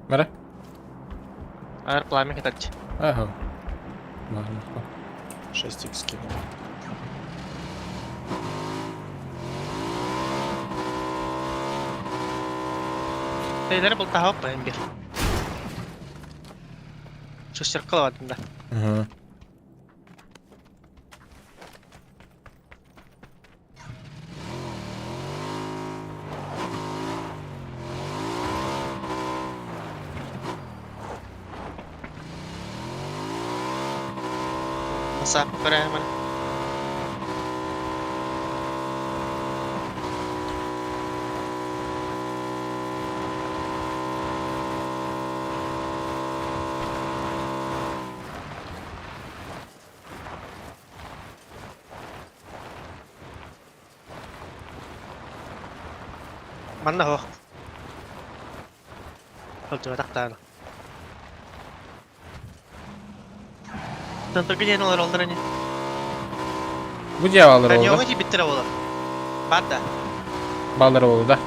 Мара? Аар пламя кытарчы. Ага. 6 х скинул. Тейлери бултаһа оппайын бир. Шестерка алабадым да. Ага. Сааппы көрөөмөр. Манна суох. Сылдьыбатах даҕаны. Центрга диэн олороллор ини. Бу дьиэ бааллар Каньоҥҥа буолла. киирбиттэрэ буолар. Баар да. Бааллар буолла да.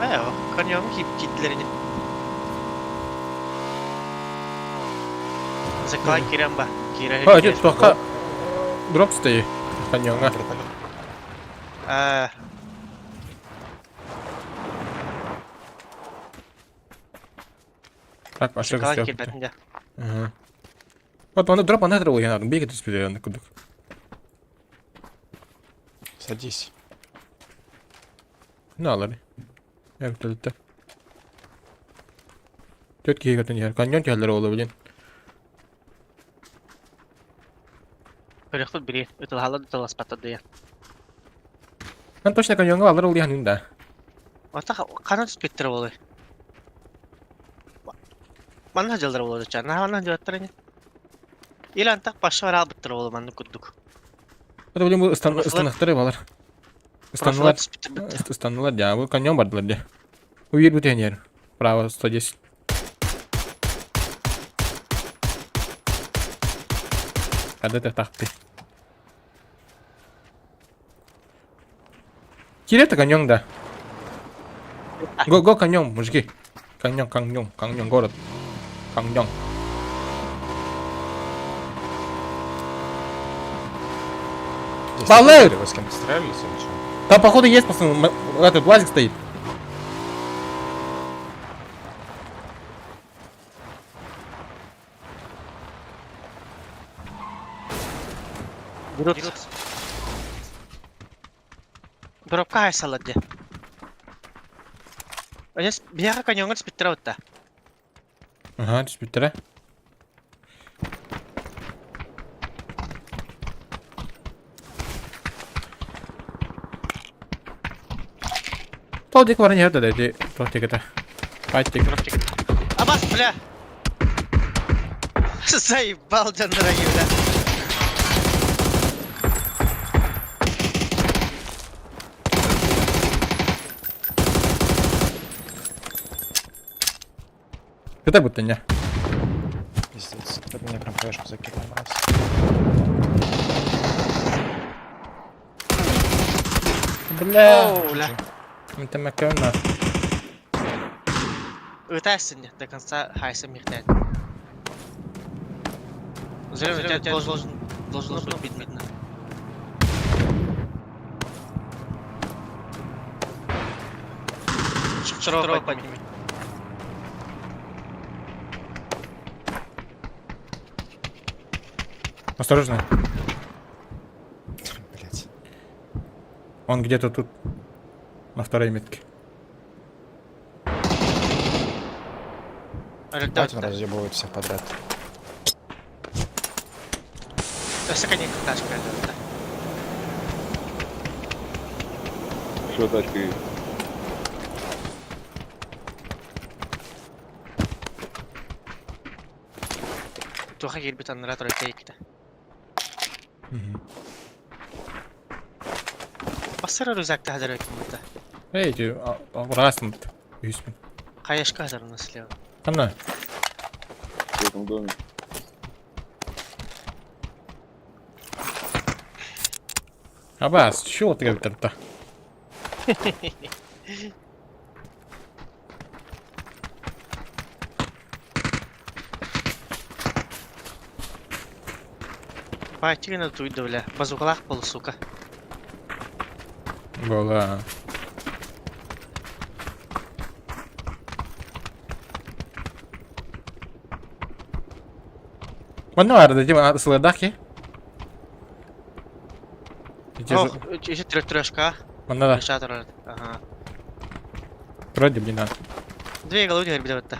Ээ, каньоҥҥа киирдилэр ини. Заколай киирэн ба. Киирэ О, ити туохха дроп стоит. Каньоҥҥа. Аа. Так, ашык Заколай все. киирбэтин дьэ. Ага. Вот аны дроп аны трогай, бегает түспүтэ курдук. Садись. Ne alır? Вертолетте. Төрт киһи көтөн иһэр. Каньон түһэллэр буолуо билин. Көрүөхпүт били. Ытылаһаллар да ытыласпаттар да Мен точно каньоҥҥа баллар ол иһэн да. Ота ханан түспүттэрэ буолуой? Манна дьыллар буолуо ча. Наһаа манна дьылаттар ини. Или антах паша бараалбыттара буолуо маннык курдук. Это билин бу ыстанахтары балар. Ыстаннылар. Ыстаннылар дьа. Бу каньон бардылар дьа. Уйер бүтэн иһэр. Право 110. Хада тахты. Кире-то каньон да. Го, го каньон, мужики. Каньон, каньон, каньон, город. Каньон. Здесь Балык! Вы с кем-то стрелялись или что? Там, походу, есть, пацаны, этот лазик стоит. Берут. Дропка хайсалар дии. Онес биһиэхэ каньоҥҥа түспүттэрэ бытта. Ага, түспүттэрэ. Тол диэки баран иһэр да ити туох диэкитэ. Пайт диэки. Абас, бля! Заебал дьоннор бля. Это будто не. Пиздец. Это меня прям хаешку закинул раз. Бля. О, бля. Это макаона. Ытайсың до конца хайса михтен. Взрыв у тебя должен, должно быть видно. Второго подними. Осторожно. Блять. Он где-то тут. На второй метке. Ебать, он разъебывает всех подряд. Өссө конек ташка. Еще тачка есть. Туха киирбит аннара тройка иккитэ. Бассара рюкзакта хазар киммита. Эй, ти ураасым. Үһүспүн. Хаешка хазар у нас слева. Ханна? В этом доме. Абаас, чего ты говоришь-то? Паачыгына туйда бля. Базукалаах бол, сука. Была. Манна баар да, сылырдаах ки. Ох, еще трешка. Манна да. Шатор. Ага. Вроде, блин, да. Две головы теперь бит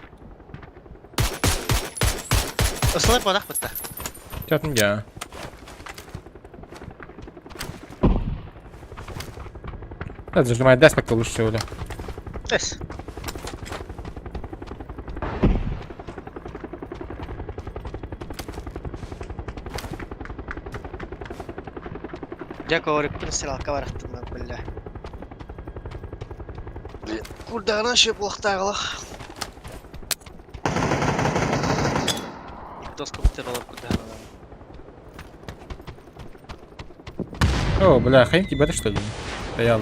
Слой подах бытта. Чатын я. Да, зажимай деспект лучше всего, да. Эс. Дьэ, коврикпын стрелка барахтым, бля. Курдаҕына шөп уохтааҕылах. Доска бутер олор курдаҕына. О, бля, хайм тебя что ли? Стоял.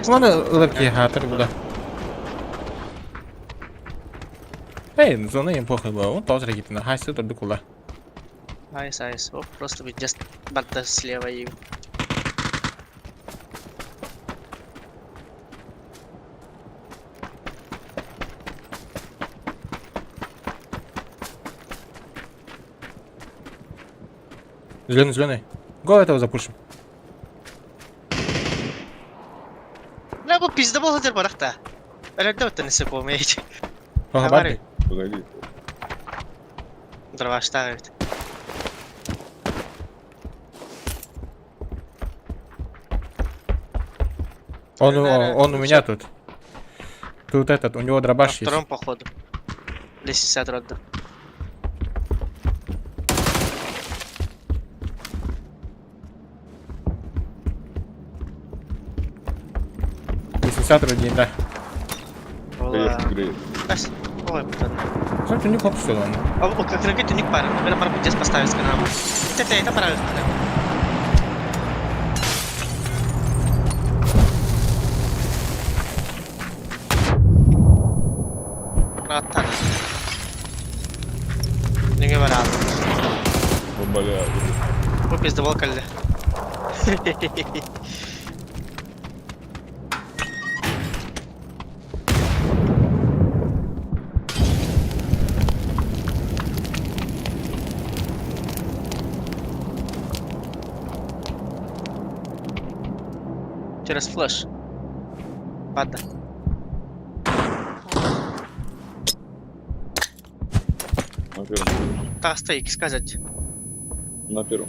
Ладно, ылар хатыр буда. Эй, зона им похуй было. Он тоже регит на хай сыр дукула. Айс, айс. Оп, просто just барда слева и... Зеленый, зеленый. Го этого запушим. Бля, бу пиздобол хатыр барахта. Әләрдә өттен исә булмай. Ага, барды. Погоди. Дровашта бит. Он, он у меня тут. Тут этот, у него дробаш есть. Втором походу. Лестница родда. Лестница день, да. Конечно, греет. Ой, Смотри, не хлоп, что ли он? А как ракету не пара. Наверное, пора будет поставить с канала. Это это правильно. Братан. Не говорят. О, бля. Бу пиздобол кэллэ. Через флеш. Ладно. На первом. Так, стой, сказать. На первом.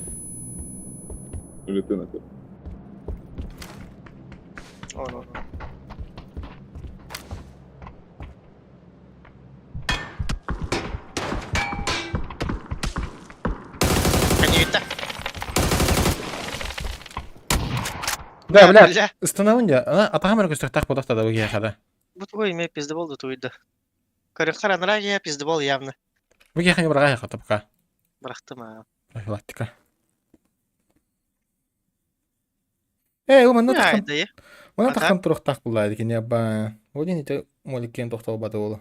Или ты на первом. О, ну, ну. Коневита. Да, бля, становынде, ана атаҕым көстөхтөх бодохта да бу Бу твой имя пиздобол да туйда. Көрөхөр анараа пиздобол явно. Бу киһи быраҕа хатапка. Бырахтым аа. Профилактика. Э, ол манна таххан. Манна таххан турухтаах буллаа дикини абба. Один ити моликкен тохтол баты болу.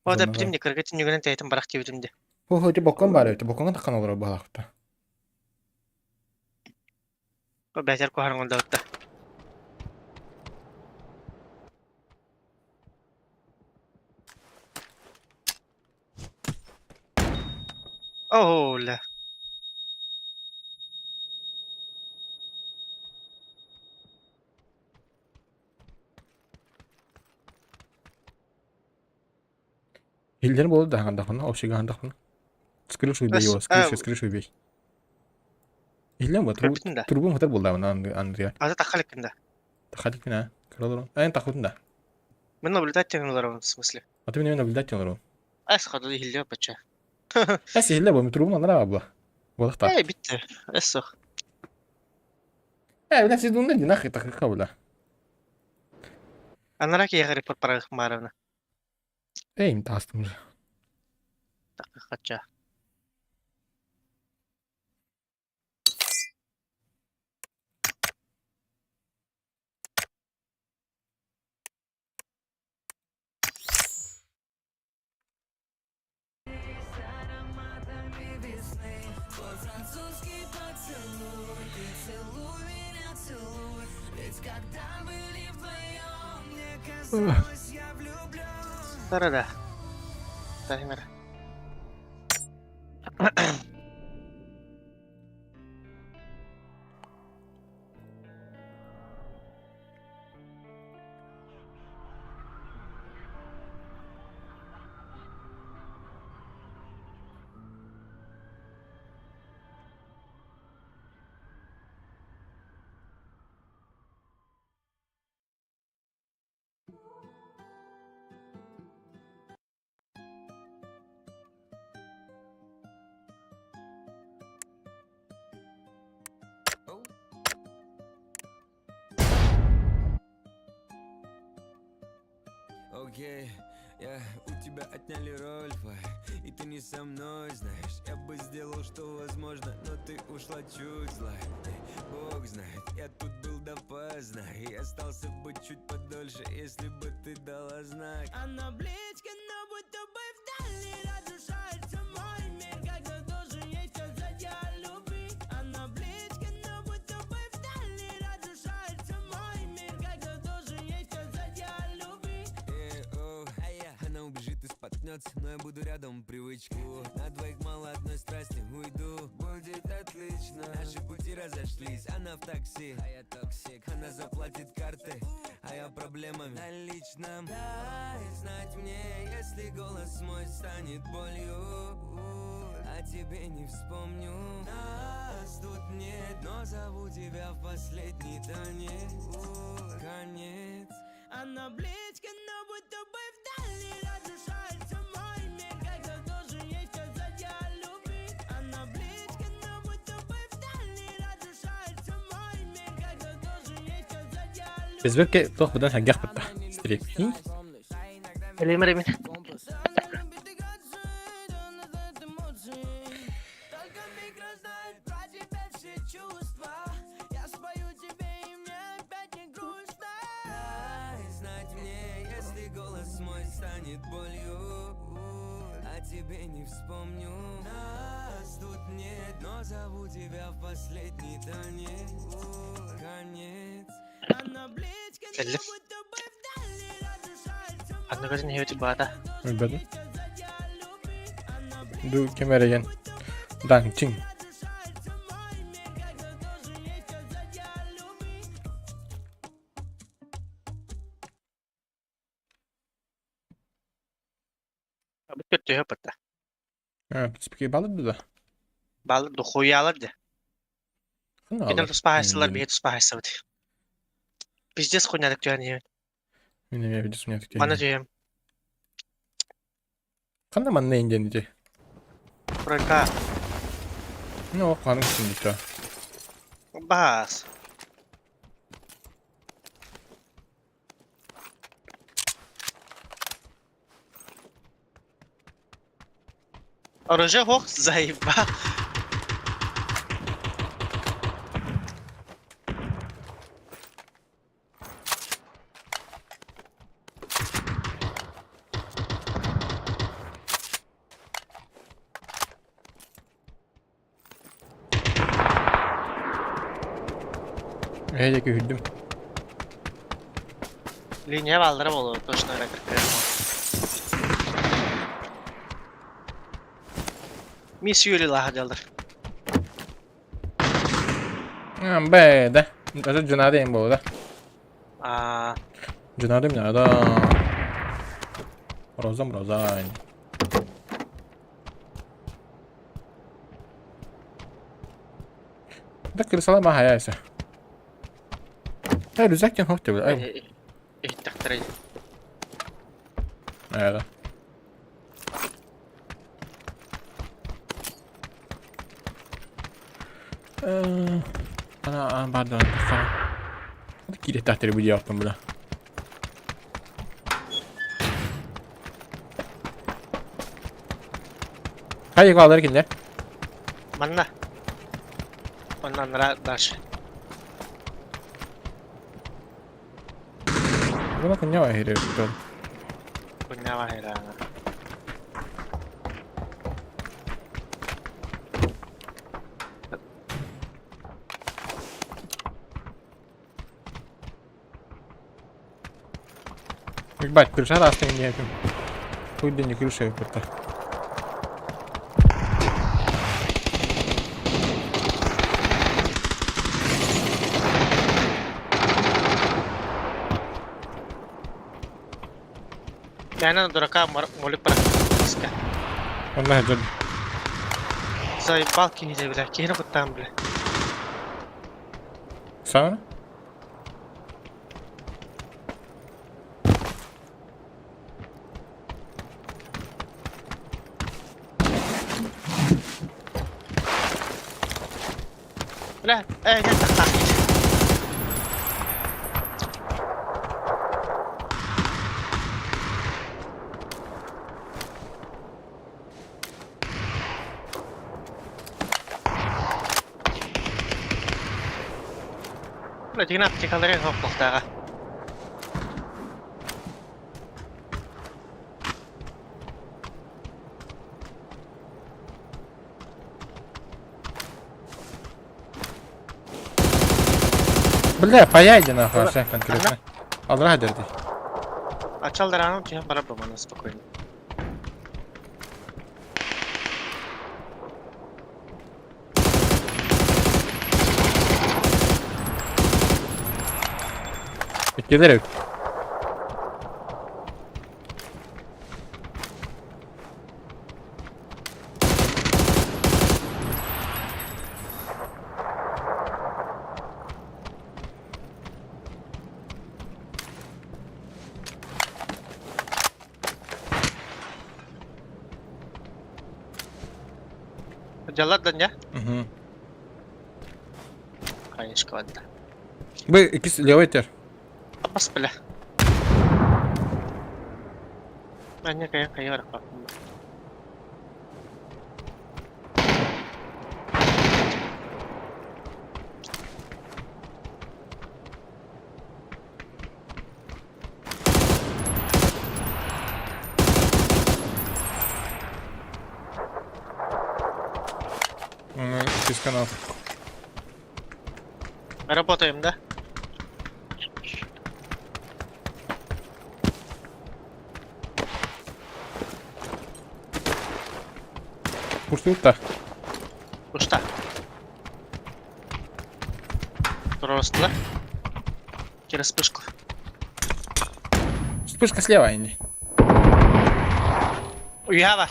О да битим не кыргытын нүгенен тэйтин барах диэбитим де. Хо хо ити боккон бар эбит, боккоҥҥа таххан олорор баһаахта. Бэтэр куһаран олдоотта. Оо, ля. Хиллер буолу да хандахына, общага хандахына. С крыши убей его, с крыши, с крыши убей. Иһиллэн бу Көрбүтүн да. турбун хатар булдаабын Андрея. Аты тахха да. Тахадик мин а. Көрөлөрүн. Эн таххытын да. Мен наблюдать олоробун в смысле. А ты меня наблюдать олорон. Эс ходу иһиллиэ бачча. Эс иһиллэ бу турбун алара бу. Буолахта. Э битте. Эс сох. Э, бля, сидунна ди нахуй тахха бля. Анара киһиэхэ репорт барах маарана. Эй, таастым уже. Хача. Тарада. Таймер. Окей, я у тебя отняли Рольфа, и ты не со мной, знаешь. Я бы сделал, что возможно, но ты ушла чуть злая. Бог знает, я тут был допоздна, и остался бы чуть подольше, если бы ты дала знак. Она близко, но будто бы вдали разрушается мой мир, когда должен ей сказать я любви. Она близко, но будто бы вдали разрушается мой мир, когда должен ей сказать я любви. Она убежит и споткнется, но я буду рядом привычку. На двоих мало одной страсти, уйду, будет отлично. Наши пути разошлись, она в такси, а я токсик. Она заплатит карты, а я проблемами на личном. Дай знать мне, если голос мой станет болью. О тебе не вспомню. Нас тут нет, но зову тебя в последний танец. Конец. Она близко, но будто бы вдали разрушается мой мир, когда должен ей сказать я любви. Она близко, но будто бы вдали разрушается мой мир, когда должен ей сказать я любви. Безбекке туох быдан сангах бытта. Стрим. Элемер эмин. Дай знать мне, если голос мой станет болью. О тебе не вспомню. Нас тут нет, но зову тебя в последний танец. Конец. Она близко, но Эллим. будто бы вдали разрушается Анна көтөн иһэбит баата. Өлбөтүм. Ду кемереген. Дан чин. Бу көттүһэ бытта. А, спики балыр да. Бал духуялар да. Хана Кинер алар. туспаһайсылар Мин биһи туспаһайсабыт. Пиздец хуйнядык түһэн иһэбин. Мин эмиэ видео смех Манна түһэм. Ханна манна инден ити. Пройка. Ну, ханым күндүтэ. Бас. Оружие хох заеба. Эйе күһүрдүм. Линия балдыра болу точно кыркырым. Мисс Юли лаха дялдар. Бэ, да. Это жунады эм болу да. А, Жунады мына да. Роза мроза. Да крысала махаяйся. Эй, рюкзак тен хох тебе. Эй. Иһиттэхтэрэй. Ээ. Ана бардон тахха. Киирэттэхтэри бу диэхпин бula. Хайы калар кинилэр? Манна. Онно анараа дальше. Буна куньява хире тон. Куньява хире. Ебать, крыша раз не этим. Хуй да не крыша, это. Мээнэ дурака молик практически. Онно дьон. Заебал киһи бля, киһини куттаан бля. Сана? Бля, эй, нет, так, так. Бля, дигнап тикаларын хоп-хоптаға. Бля, паяйди нахуй, вообще конкретно. Алра дерди. Ачалдараным түһэн барар бу спокойно. Иккилер Дьаллар да не? Угу. Конечно, ладно. Бы иккис левый тер. Бас бля. Аня кая кая барах Ну, иккис канал. Работаем, да? Курсута. Уста. Просто, да? Через вспышку. Вспышка слева, Инди. Уява!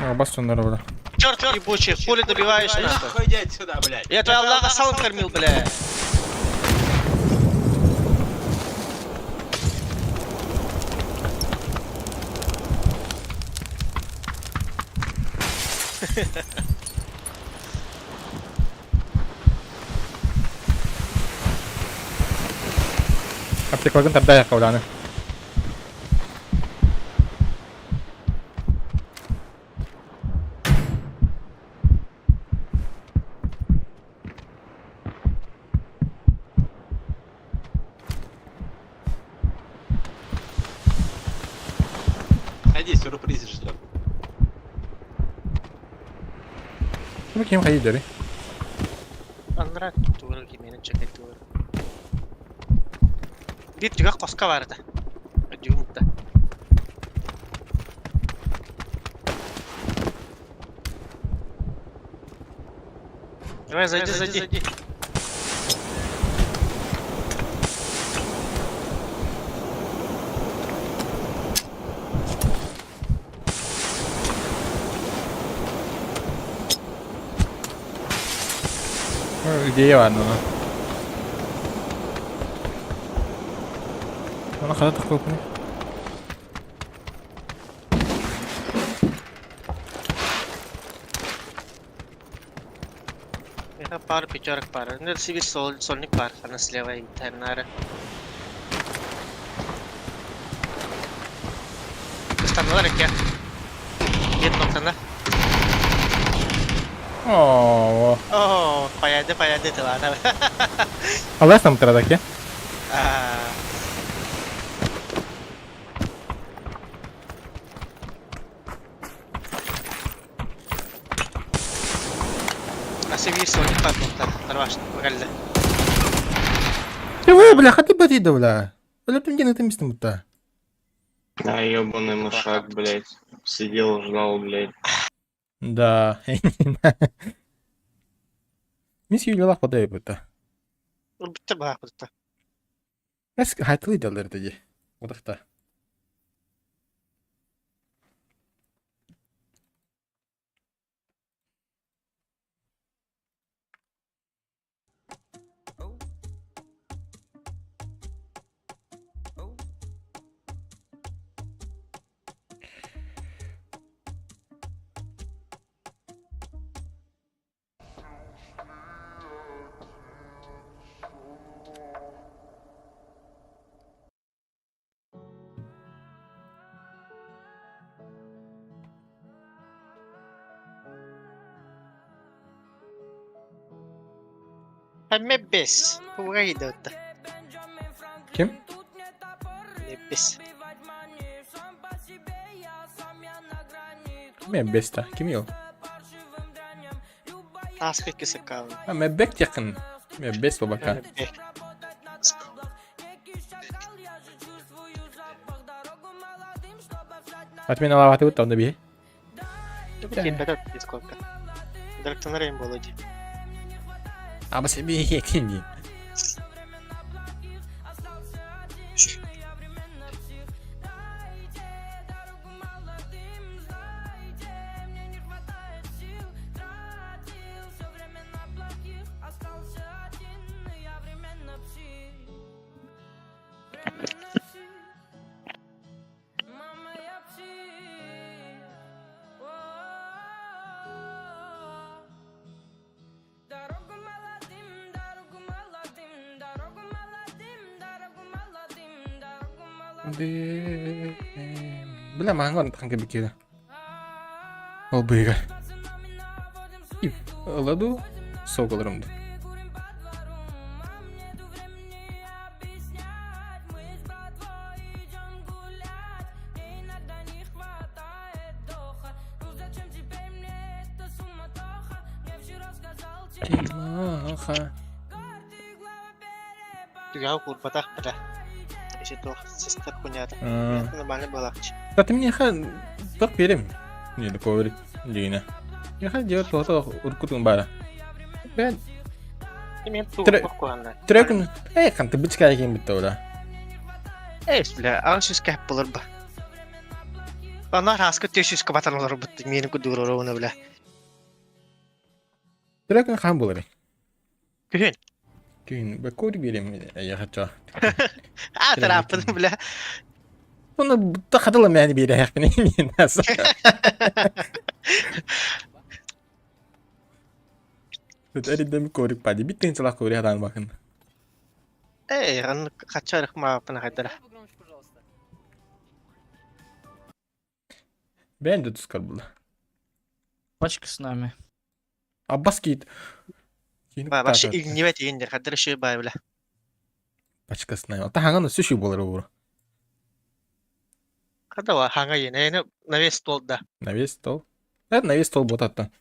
О, бастон бля. Черт ебучий, хули добиваешь нахуй? иди отсюда, блядь. Я твоя Аллаха салом кормил, бля. Аптеклагын тарда кауляны. Ходи, сюрприз ждет. Ну, кем ходить, дери? Анра тууру кимени чекай тууру. Бит түгэх коска барды. Дюмта. Давай, зайди, зайди. Идея бар ну. Аны хата тохтолкуну. Это пар пятерок пара. Ну, это себе сол, сольник пар, она слева и тернара. Ыстанналар эке. Дед ноктана. Оо. Оо, паяды, паяды тылана. Алас там традаке. Асы биир сольник баар буолта. Тарбаш, кэллэ. Ой, бля, хаты бери бля. Өлөптүм диэн ытым истим бутта. А, ебаный мышак, блядь. Сидел, ждал, блядь. Да. Мин сүйүлэлэх подай бутта. Ылбытта баахпытта. Эс хайтылы делер диги. Удахта. Мебес. Угайдота. Ким? Мебес. Мебес та. Ким ел? Тааска кисакаун. А мебек якын. Мебес бабака. Отмена лаваты вот там добей. Сколько? Драктонарем было. А себе екини. Бля, мангон танка бикида. Ол быга. И ладу соголрымды. Тимаха. Түгэҕэ куурбатах бля. Иши туох сыстар хуйнята. Нормально буолаахчы. Да ты мне ха так берем. Не доковер дигине. Я ха делать то уркутун бара. Бен Мен туох куһанна. Трекун э хан ты бычка кем битте ола. Эй, бля, аҕыс сүүс кэһэп буолар ба. Анар ааска 400 батан олорбут миэнин курдук оруобуна бля. Трекун хан булар. Күһүн. Күһүн бакор берем я хочу. А, тараппын бля. Оны та хатыла мәни бере хәкпен мен аса. Эридем көрүк пади биттен чалак көрү хадан бакын. Эй, ан хачарых маапына хайдара. Бен де тускар булды. Пачка с нами. Аббас кейт. Вообще игнивет индер, хадыр ши бай бля. Пачка с нами. Ата ханган сүшү болар бу. Хада ханга ене, на весь стол да. На весь стол. Это на весь стол вот это.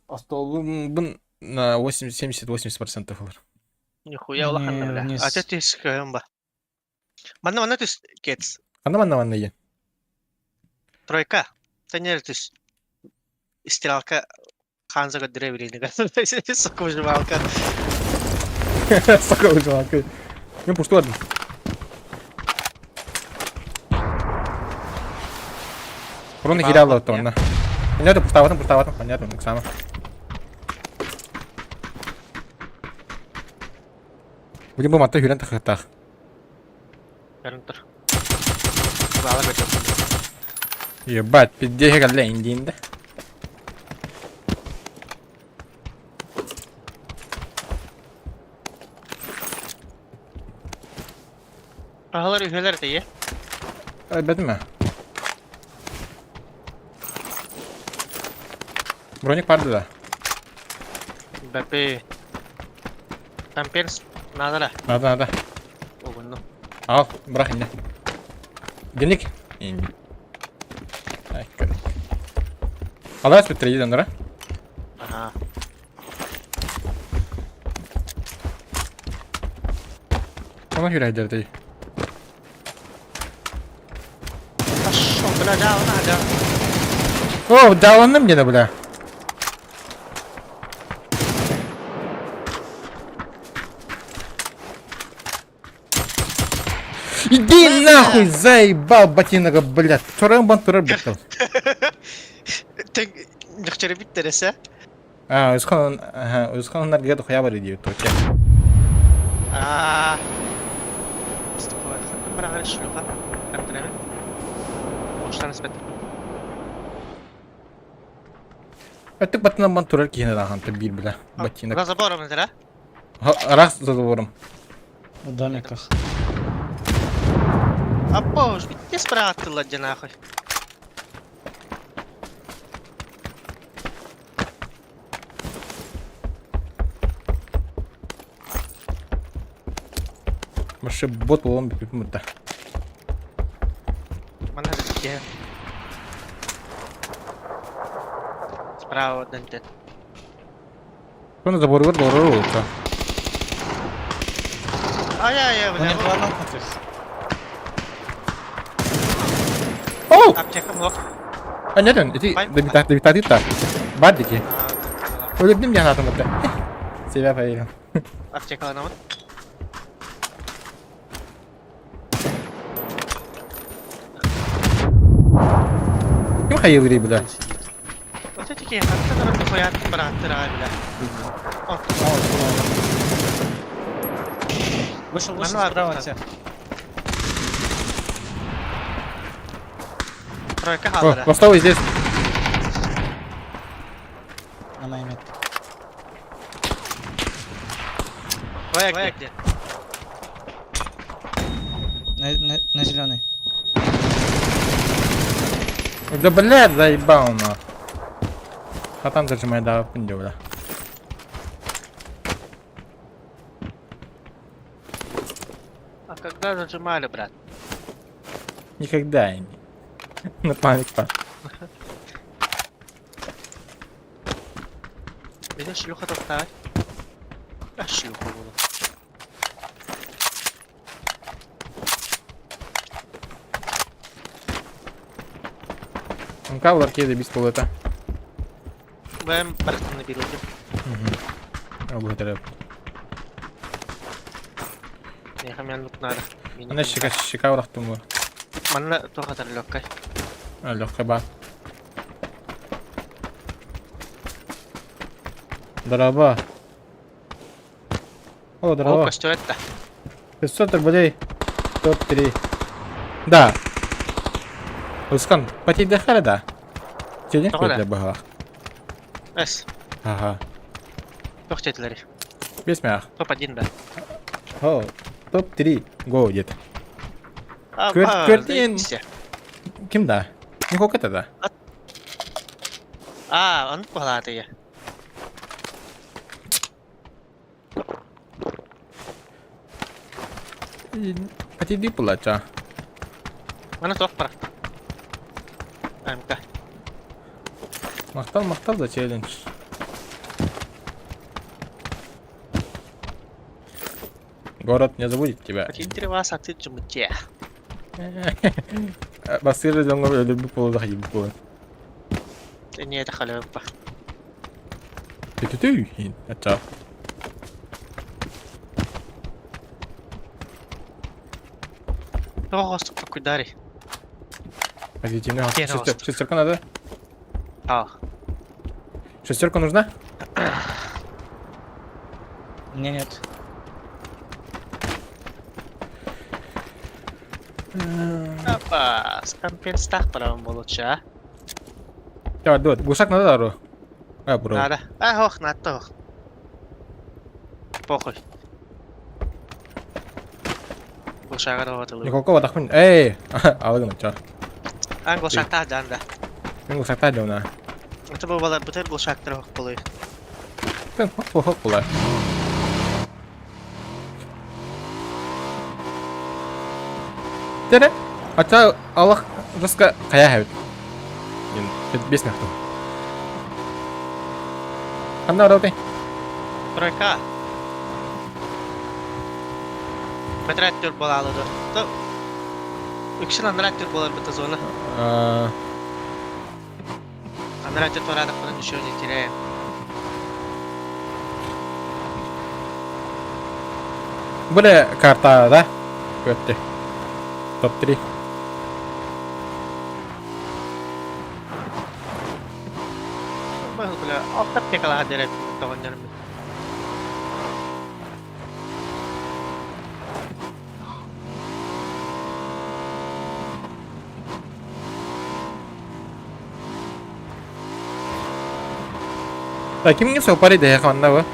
А стол бун на 80 70-80% болар. Нихуя улахан бля. А ты түс көйөн ба. Манна манна түс кец. Анда манна манна е. Тройка. Тенер түс. Стрелка Ханзага древлини. Сука выживалка. Сука выживалка. Мен пушту ладно. Руны кидала тонна. Понятно, пустоватым, пустоватым, понятно, так само. Билим бу манта хүрэн тахыттаах. Көрөн тур. Баала бөтө. Ебать, пиздец кэллэ индиинде. Аһалар үһүөлэр этэ Бэтимэ. Броник барды да. Бэпи. Тамперс надо да. Надо, надо. Огонну. Ал, бырах инне. Генник. Инди. Ай, көр. Алаас бүттэр донора. Ага. Ona хүрәйдердей. Пошел, бля, да, она, да. О, даунным где бля. Иди нахуй, заебал ботинок, блядь. Туран бан турар бутал. Тен нөхчөрө биттересе. А, өсхан, ага, өсхан наргет хуя бар иди, то че. Аа. Бара шлюха. Картырабы. Оштан спет. Өттүк баттынан бан турар киһини дахан бир бля. Ботинок. За забором да? Раз за забором. В домиках. Апо, битте спрятала де нахуй. Вообще бот болон бит мытта. Мана битте. Справа дентет. Оны забор бар, забор болса. Ай-ай-ай, У бля. них два нокнутых. Оу! Аптека блок. А нет, он, иди, добита, добита, добита. Бардики. Өлөбдүм диэн аатым бытта. Себя поверил. Аптекаланамын. Ким хайылыр бля? Вот эти ки, хаттан хуят бараттыр ай, бля. О, Вышел, вышел Мануар справа тут. от тебя. Тройка О, халдыра. Востовый здесь. На моей метке. Твоя где? На зеленый. Да блядь, заебал на. А там зажимай, да, пынде, бля. А когда зажимали, брат? Никогда не. На память па. Меня шлюха топтать. А шлюха буду. МК в аркеде без полета. Бэм барахтаны билдим. Угу. Благодарю. Меха лук надо. Ана щека щека урахтым бу. Манна тухатар лёгкай. А, легкая ба. Дороба. О, О, дороба. костер это. 500 рублей. Топ-3. Да. Ускан, потей харе да. Телек Тоҕо для бага. Эс. Ага. Тохтетлери. Без мях. Топ-1 да. О, топ-3. Го где-то. А, Квертин. заебись. Ким да? Не как это да? А, он куһалааты. Потей пулача. Мана туох барахта. МК. Махтал, махтал за челлендж. Город не забудет тебя. Потей вас аты джумте. Басыры дьоҥҥо өлөрбүт буолуо хайбыт буолан. Не это халепа. Тү-тү-тү. Ача. Тоҕо кудари. Позитивный. Первый Шестерка надо? А, Шестерка нужна? Мне нет. Апа, скампенстах барабын болуча. Давай, давай, гусак надо дару. А, бро. Надо. А, ох, надо, ох. Похуй. Глушагар отылы. Николко ватахмын. Эй, алыгын чар. Ан глушакта жанда. Мен глушакта жауна. Это был балар бутер глушактар ох болы. Мен хоп хоп була. Тере. Ача Аллах жестко кая хэбит. Бес нахту. Ханна орауты? Тройка. Метрат түр болалы ду. Үксін анрат түр болар быта зона. Анрат түр торадық бұны ничего не теряем. Бля, карта, да? Көтті. Топ-3. Бля, алтап текала дереп тоғын Так, кимге сопари да ханна бу?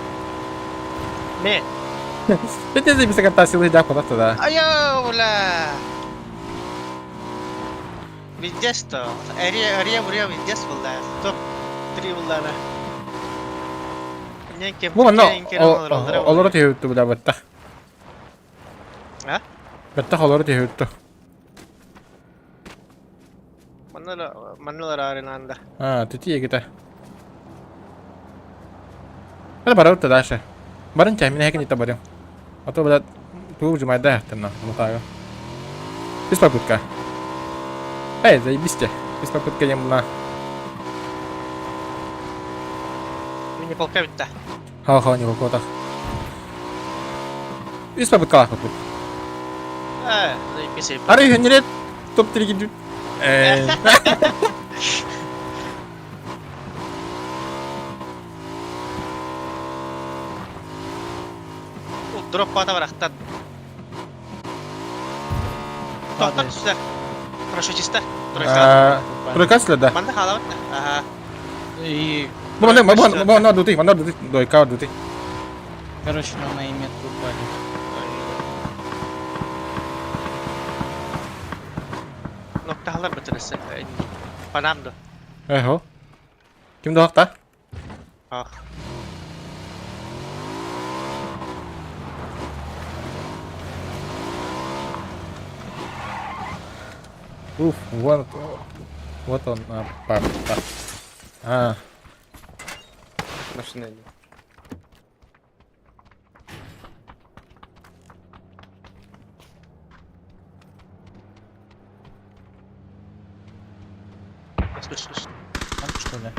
Мен. Бите за бисек тасилы да куда туда. Айо, бля. Везде что? Ария, ария, буря, везде была. Топ 3 была. Бу манна олору түһүттү бу да баттах. А? Баттах олору түһүттү. Манналар аренанда. А, түти егите. Бара бара утта дальше. Барын чай, мен хәкин итә барым. А то бля туу жумайда яттырна, мутага. Без попытка. Эй, заебись те. Без попытка не муна. Мини полка битта. Ха-ха, не какого-то. Без попытка лах попытка. Э, заебись. Ары хөннерет топ-3 гидүт. Э. Дроп пата барахтан. Тоқтар түсті. Парашютистер. Тройка. Тройка сюда, да. Манда халават. Ага. И... Бу манда бу бу манда дути, манда дути, дойка дути. Короче, на мои метку упали. Ноктахалар бітірісі. Панамды. Эхо. Ким доқта? Ах. Уф, вон, вот он, а, папа. А. Машина идет. Там что ли?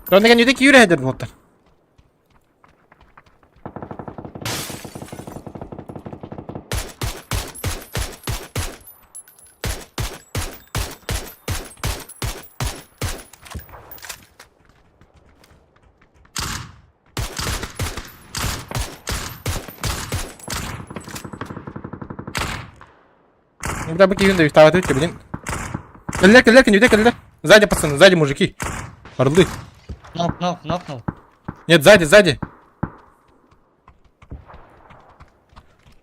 Роннеген үйде күйір әдір болттар. Бля, быки юнда вставать, блин. Кэллэ, кэллэ, кэннүдэ, кэллэ. Сзади, пацаны, сзади мужики. Орлы. Нок, нок, нокнул. Нет, сзади, сзади.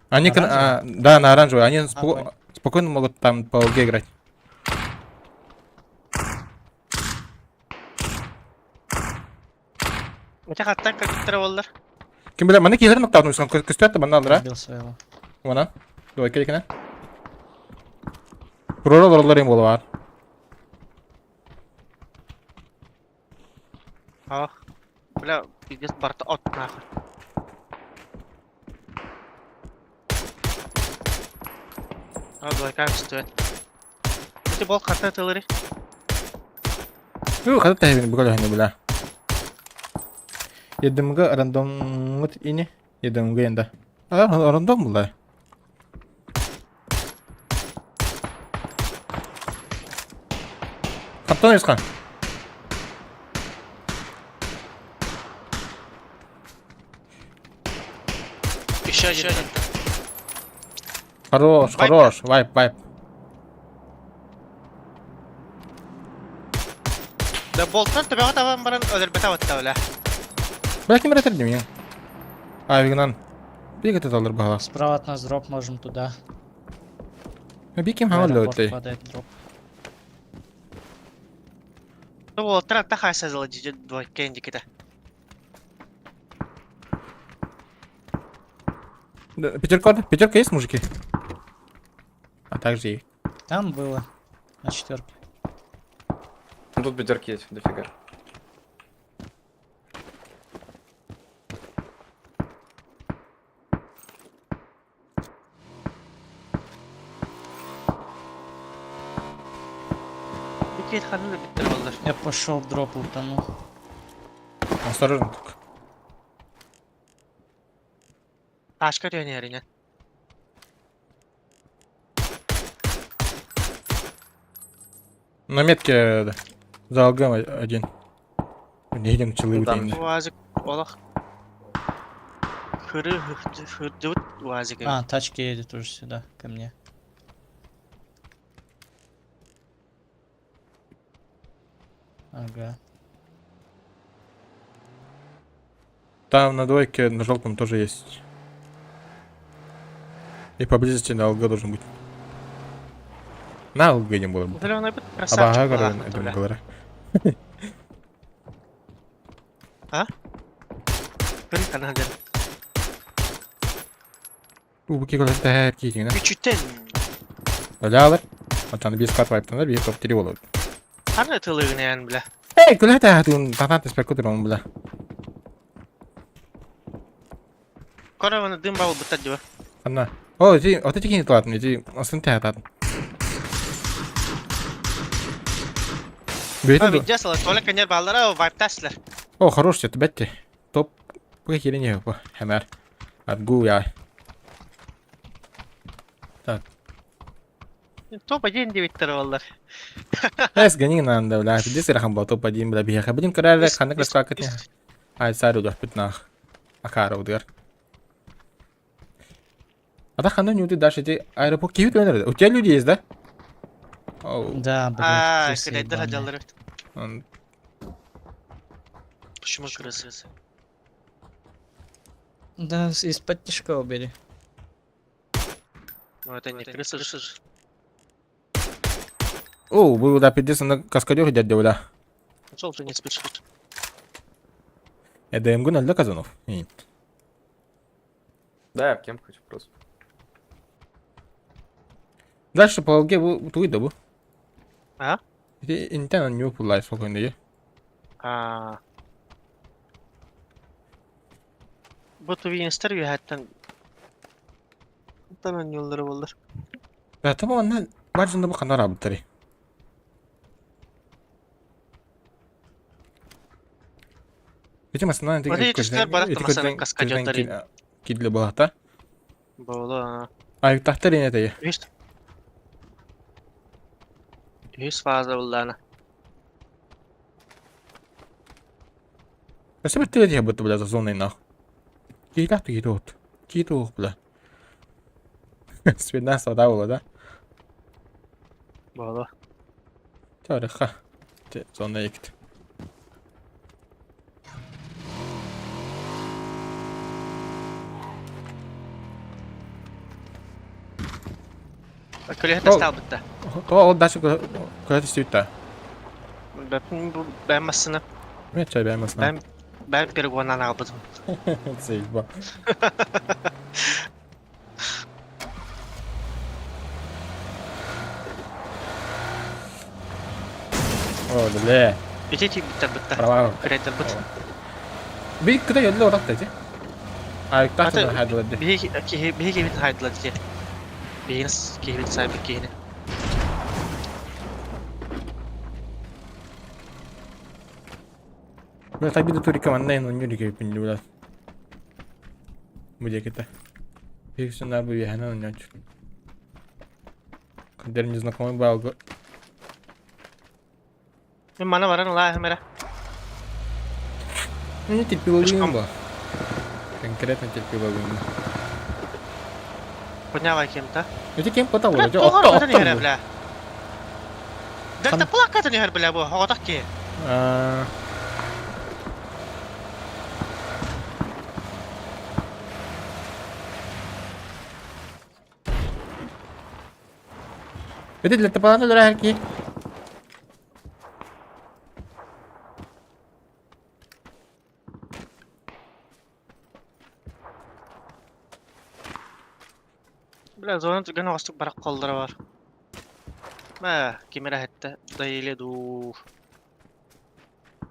Они, а, да, на оранжевый. Они спо спокойно могут там по ЛГ играть. Ким бля, маны киһилер ноктаут мусан көстөт манна алра. Убил своего. Вона. Давай келикene. Пророл роллар им болар. Ах. Бля, пиздец барта от нахуй. А, двойка стоит. Эти бол хата тылыры. Ну, хата тәһебин бүгәл һәне бля. Едемгә рандом ини. Едемгә инде. А, рандом була. Кто навесхан? Еще один. Хорош, хорош, вайп, вайп. Да болтан төбөҕө табан баран өлөрбөтө батта бля. Бля, ким эрэ тэрдим я. Авигынан. Бик это алыр баһала. Справа от нас дроп, можем туда. Бик ким В хаҥал аэропорт лөттэй. падает дроп. Уолаттар атта хайса двойка индиките. Пятерка, пятерка есть, мужики? А также и. Там было. На четверке. Ну тут пятерки есть, дофига. Бикет ханны биттер болдыр. Я пошел в дроп лутану. Осторожно только. Ташка түйен На метке да. За ЛГМ один. Не едем челы Там. Уазик олох. Хыры хырдыбыт уазик. А, тачка едет уже сюда, ко мне. Ага. Там на двойке, на желтом тоже есть. И поблизости на ЛГ должен быть. На ЛГ не было. Красавчик. Абага, говорю. А? Күн. Убуки көлөттәһэр киитиҥнэ. Үчүттен. Өлөалар. Оттон биир скат вайптанар, биир топ три болот. Ханы тылыгын бля. Эй, көлөттәһэр туун татан теспек көтөр бля. Корованы дым бабыл бытта диба. Анна. О, ити, вот эти кинет ладно, ити астын тәһәтат. Бейті Видео толя конер баллара вайптаслар. О, хорош, это бәтте. Топ. Бу херень по. Хәмәр. Отгул я. Так. Топ один девять баллар. Эс гони надо, бля. Здесь рахам был топ один, бля, бияха. Блин, карар, ханак раскакать. Ай, сару да, пятнах. Акара удар. А так хана не ты дашь эти аэропорт киви У тебя люди есть, да? Да, блядь, А, ебаные. Почему крысы? Да, из-под тишка убили. Ну это не крысы же. О, был да пиздец на каскадер дядя, бля. Шел ты не спешишь. Это МГ 02 Казанов. Да, я в кем хочу просто. Дальше по ЛГ был туй да бу. А? Ити интен не пулай спокойно е. А. Бу тувинстер юһәттен. Тан юллары булдыр. Да, там он важно бу канара бутари. Эти масына Вот эти түстер барак та масына каскадёрдары. Кидле балата. Болу. Ай тахтар ине тее. Үс. Үс фаза буллана. Спасибо тебе, я будто, бля, за зоной нах. Кида ты идут. Киду, бля. Свидна сада была, да? Болу. Чарыха. Те зона ект. Көлөһө тастал битте. То ол дальше куда ты сүйт Бәм масына. Мен чай бәм масына. Бәм бәм перегоннан албыдым. Заебал. О, бля. Ити ти биттер битте. Права. Кредер бит. Би куда елде оракта эти? Ай, так Аты- хайдылады. Биһи киһи биһи киһи хайдылар ди. Биһи киһи сайбы киһини. Бля, так биду турика манна но не рика пинди бля. Буде кета. Пиксен бу яна но няч. Когда незнакомый балга. Мин мана баран ылааһым эрэ. Ну не терпиловым ба. Конкретно терпиловым. Подняла кем-то. Эти кем потом Бля, вроде тоҕо отто ытан иһэрэ, отто. бля. Дельта плакка ытан иһэр, бля, бу, оҕотох киһи. Эти для топалана дорогие ки. Бля, зона түгэн оҕустук барах коллара бар. Мэ, ким эрэ эһэттэ, дайили дуу,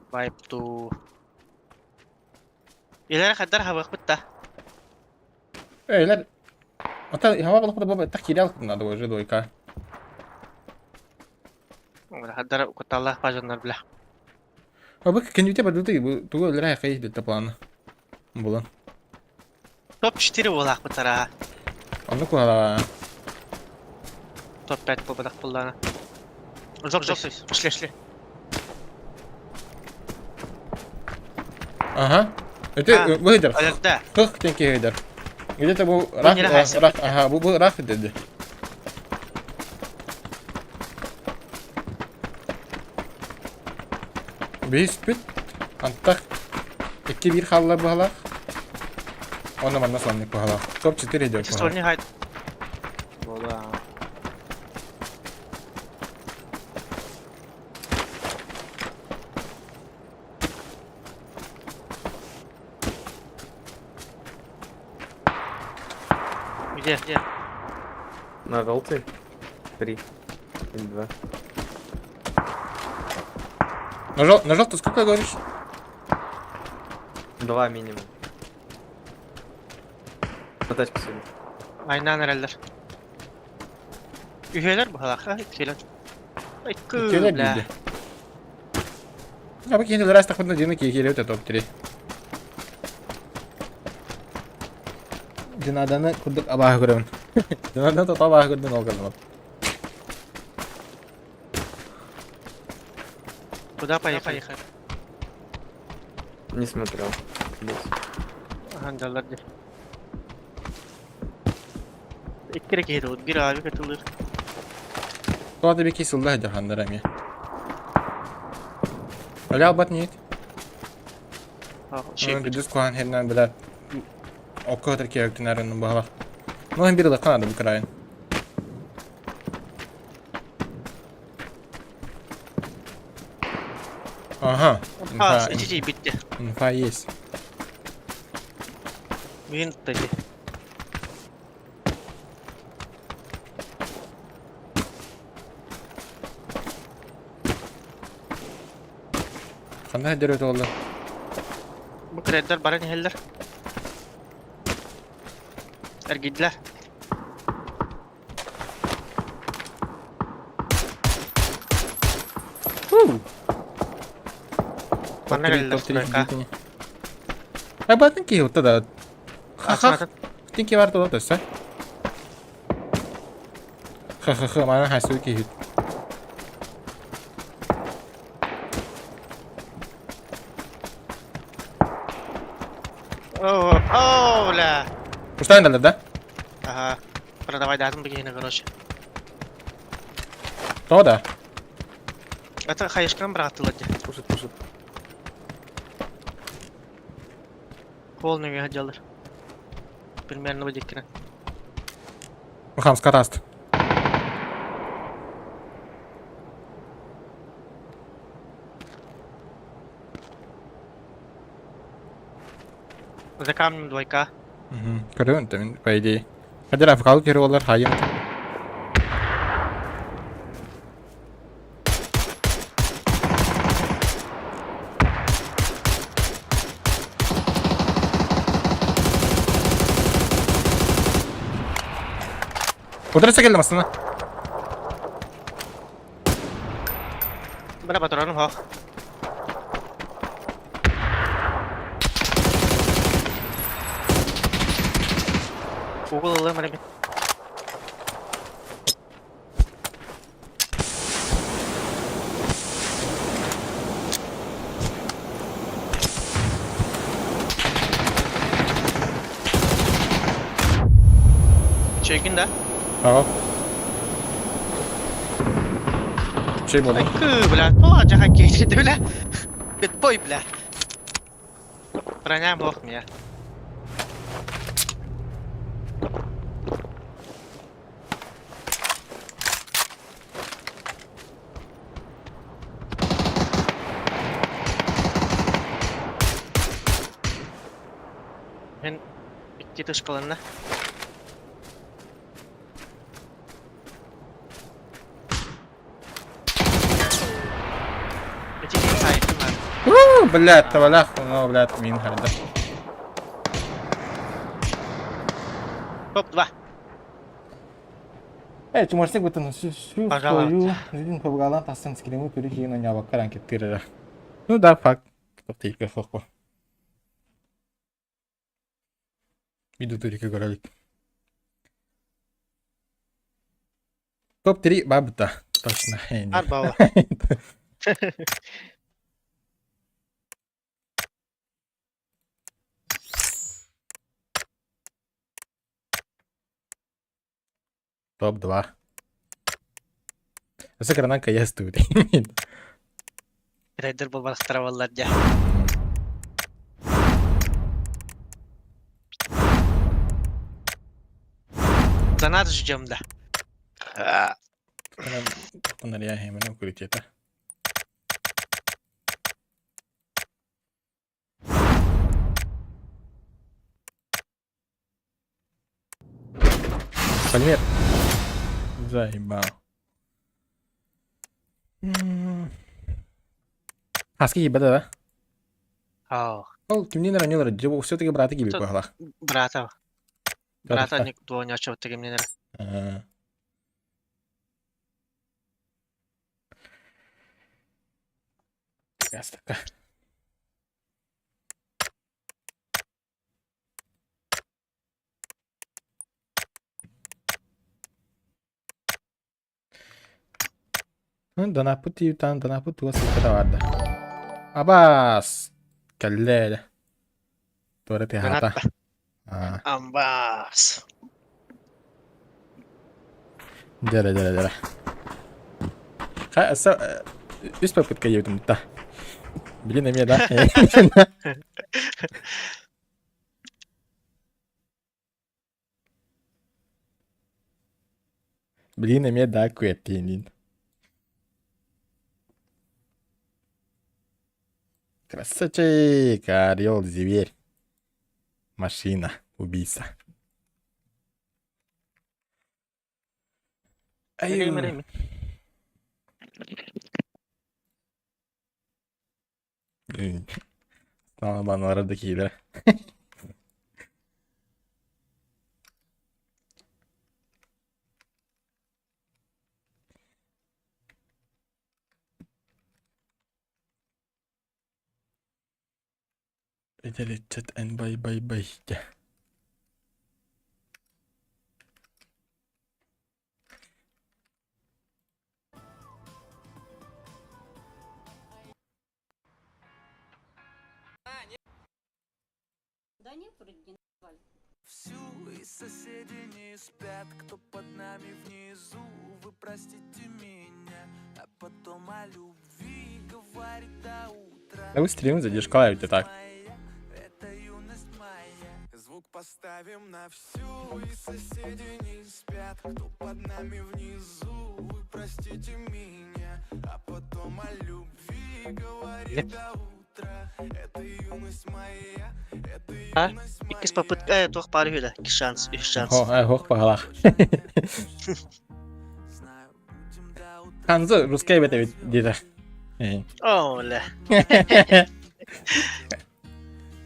вайп дуу. Илэрэ хайдар хабыахпыт да. Эйлер. Ата хава балыкта бу так кирел надо уже двойка. Хайдар кутталлаах бажаннар бля. А бу кенюте бадыты бу тугу өлөрө хай дельта плана. Булан. Топ-4 буолаахпыт арааһа. Оннук куһала. Топ-5 буолбатах буоллаҕына. Жоп, жоп, шли, шли. Ага. Это выйдер. Алерта. Кых тенки выйдер. Где-то бу рах, рах, ага, бу бу рах деди. Бейс бүт. Антах 2-1 хаалла быһалаах. Онно манна сонник быһалаах. Топ-4 идет. Сольник хайт. Буола. Где, где? На желтый. Три. Или два. На, жел... на желтый сколько говоришь? Два минимум. На тачку сегодня. Айнан эрэллэр. Үһүөлэр быһалаах, иккилэр. Иккилэр биирдэ. А бу киһини раз тахпытына дьиэни киһи это топ-3. Динаданы курдук абааһы көрөбүн. Динаданы тото абааһы көрдүн ол гынным. Куда поехали? Не смотрел. Ага, даллар дии. Икки эрэ киһи буолбут, биир аҕабыт атылыыр. Тоҕо да бики сылла сылдьар эмиэ. Өлө албат нет. Бүдүс куһаан хернэн билэр окко өтөр киһи өктүнэр баһалах. Ну, бир ылыкка надо бу кырайын. Ага. Инфа, ити битте. Инфа есть. Мин тади. Ханна дөрөт олла? Бу креддер баран иһэллэр. Эргийдилэр. Манна кэллилэр стройка. Абатын киһи утта да. Ха-ха. Тинки бар тула төссө. Ха-ха-ха, мана хайсу киһи. О, о, бля. Устан далар да? Ага. Продавай датым бигиһини, короче. То да. Это хаешкан бырааттылар дии. Пушит, пушит. Полный сылдьаллар. Примерно бу диэккинэн. Хамска таст. За камнем двойка. Угу. Көрөбүн мин, по идее. Хадыр афкалы көрү олар хайым. Утырса келдим астына. Бля, патроным суох. Угол ылыам эрэ мин. Чөйгүн да? Ага. Чэй буолла. Кыы, бля, то дьаха киирдэ, бля. Битбой, бля. Броня бох меня. Мен икки тышкаланна. Эти сайты У, блядь, тавалах, ну, блядь, мин харда. Топ-2. Э, чумарсик бутын всю Пожалуйста. свою жизнь побгалан тастан скримы перехи на нябаккаран кеттирера. Ну да, факт. Тоқтейке хоқпа. Виду турика горалик. Топ-3 бабыта. Точно. Арбала. Топ-2. Сакрананка я студ. Рейдер буолбатахтара буоллар дьэ. Донат ждем да. Полимер. Заебал. Хаски ебада, да? Оо, Ол кимнин ранилар, все-таки браты киби Тут- куһалах. брата. Брата никто не очевидно таким не Ястака. Донаппыт тиютан, донаппыт туга сылката барда. Абаас! Кэллэ Туора тыаһаата. Амбас. Дьэрэ, дьэрэ, дьэрэ. Ха, үс попытка диэбитим да. Блин, эмиэ да. Блин, эмиэ да күөттиинин. Красавчик, орел, зверь. Машина, убийца. Ай, Сама киилэр. Эдэличчэт эн бай бай бай Да нет, вроде не назвали. Всю и соседи не спят, кто под нами внизу. Вы простите меня, а потом о любви говорит до утра. Да стрим задержка ведь так. Это юность моя. Звук поставим на всю, и соседи не спят, кто под нами внизу. Вы простите меня, а потом о любви говорит до утра. Это юность моя, это А? юность Иккис попытка, э, туох пары хүлэ. Икки шанс, үс шанс. Хо, ай, хох пагалах. Ханзо, русская бete ведь где-то. О, ля.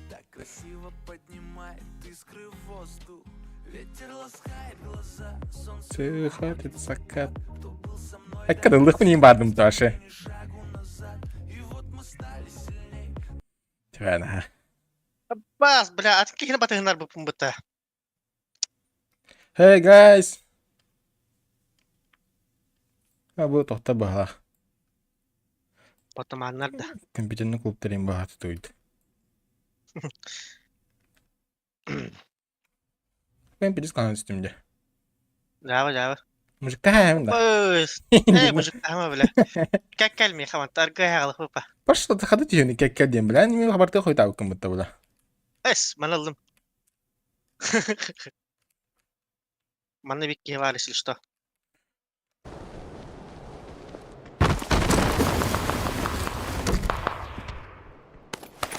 Так красиво поднимает искры в воздух. Ветер ласкает глаза, солнце Хватит закат. Айкка ним бардым ташы. Твена. Бас, бля, атын кихини батыһынар буппун бытта. Hey guys. А бу тохта баһа. Потоманнар да. Компьютерный клуб терен баһа туйд. Мен пидис канал үстүмдө. Дьаабы, дьаабы. Мужиктаһаһым да. Ой, э, мужиктаһыма бля. Кэккэл ми хаман таргы хагалых папа. Пошла ты ходы тиһини кэккэл диэн бля, не хабарты хойтаабыккын бутта бля. Эс, маны ыллым. Манна бик киһи баар, если что.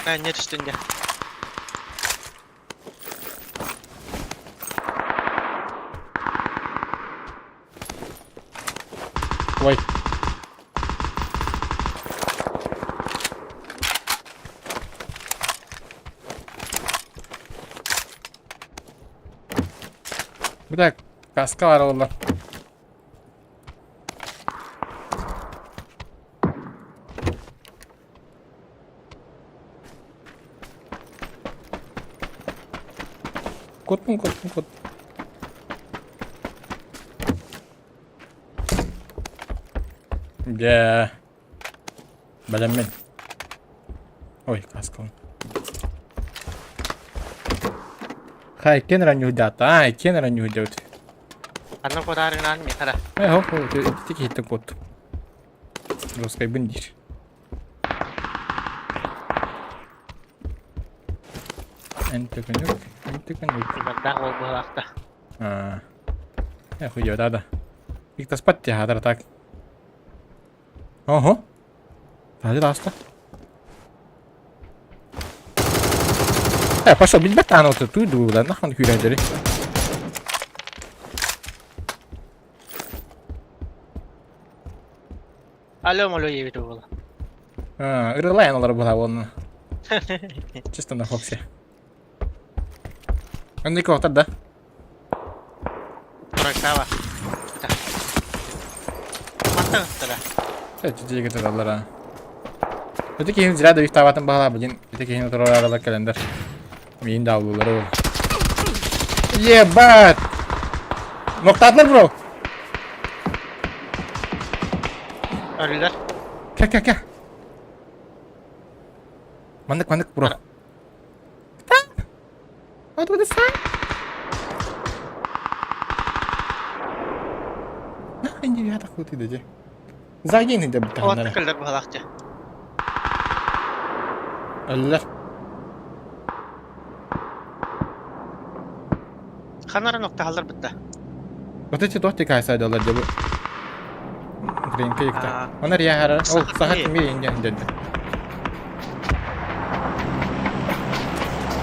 А, нет, что не. Ой. Бля, каска бар олар. Куттум, куттум, куттум. Дьэ. Бэлэммин. Ой, каскалын. Хай, кен ранньуһуйдаата. Аа, кен ранньуһуйдабыт. Анна кутаарыгынан михара. Э, хоп, хоп, ити киһиттэн куоттум. Жесткайбын диир. Эн төкүнүк, эн төкүнүк. Бардаах ол быһылаахта. Аа. Э, хуйа, да, да. Иктаспат театр так. Ого. Тады таста. Э, пошел, билбэт тааны оту туйду да, нахуй күүрээдери. Алло, молю ебит угол. А, ырылайын олар була оны. Чисто на Фоксе. Онды коқтар да. Турактава. Мантан ыттара. Эти тұралар а. Өте кейін зря да ұйықтабатын бағала блин. Өте кейін отырар аралар календар. Мейін да алулар ол. Ебать! Ноқтадылар бро! Өлүлэр. Кә, кә, кә. Маннык, маннык, бро. Откуда сам? Нахрен девятых вот иди. Загин иди От кэллэр быһалаах дьэ. Өллөр. Ханара ноктаһаллар бытта. Вот эти тохти кайсайдалар дебу. Гринка юкта. Онар я хара. Ол сахат ми инде инде.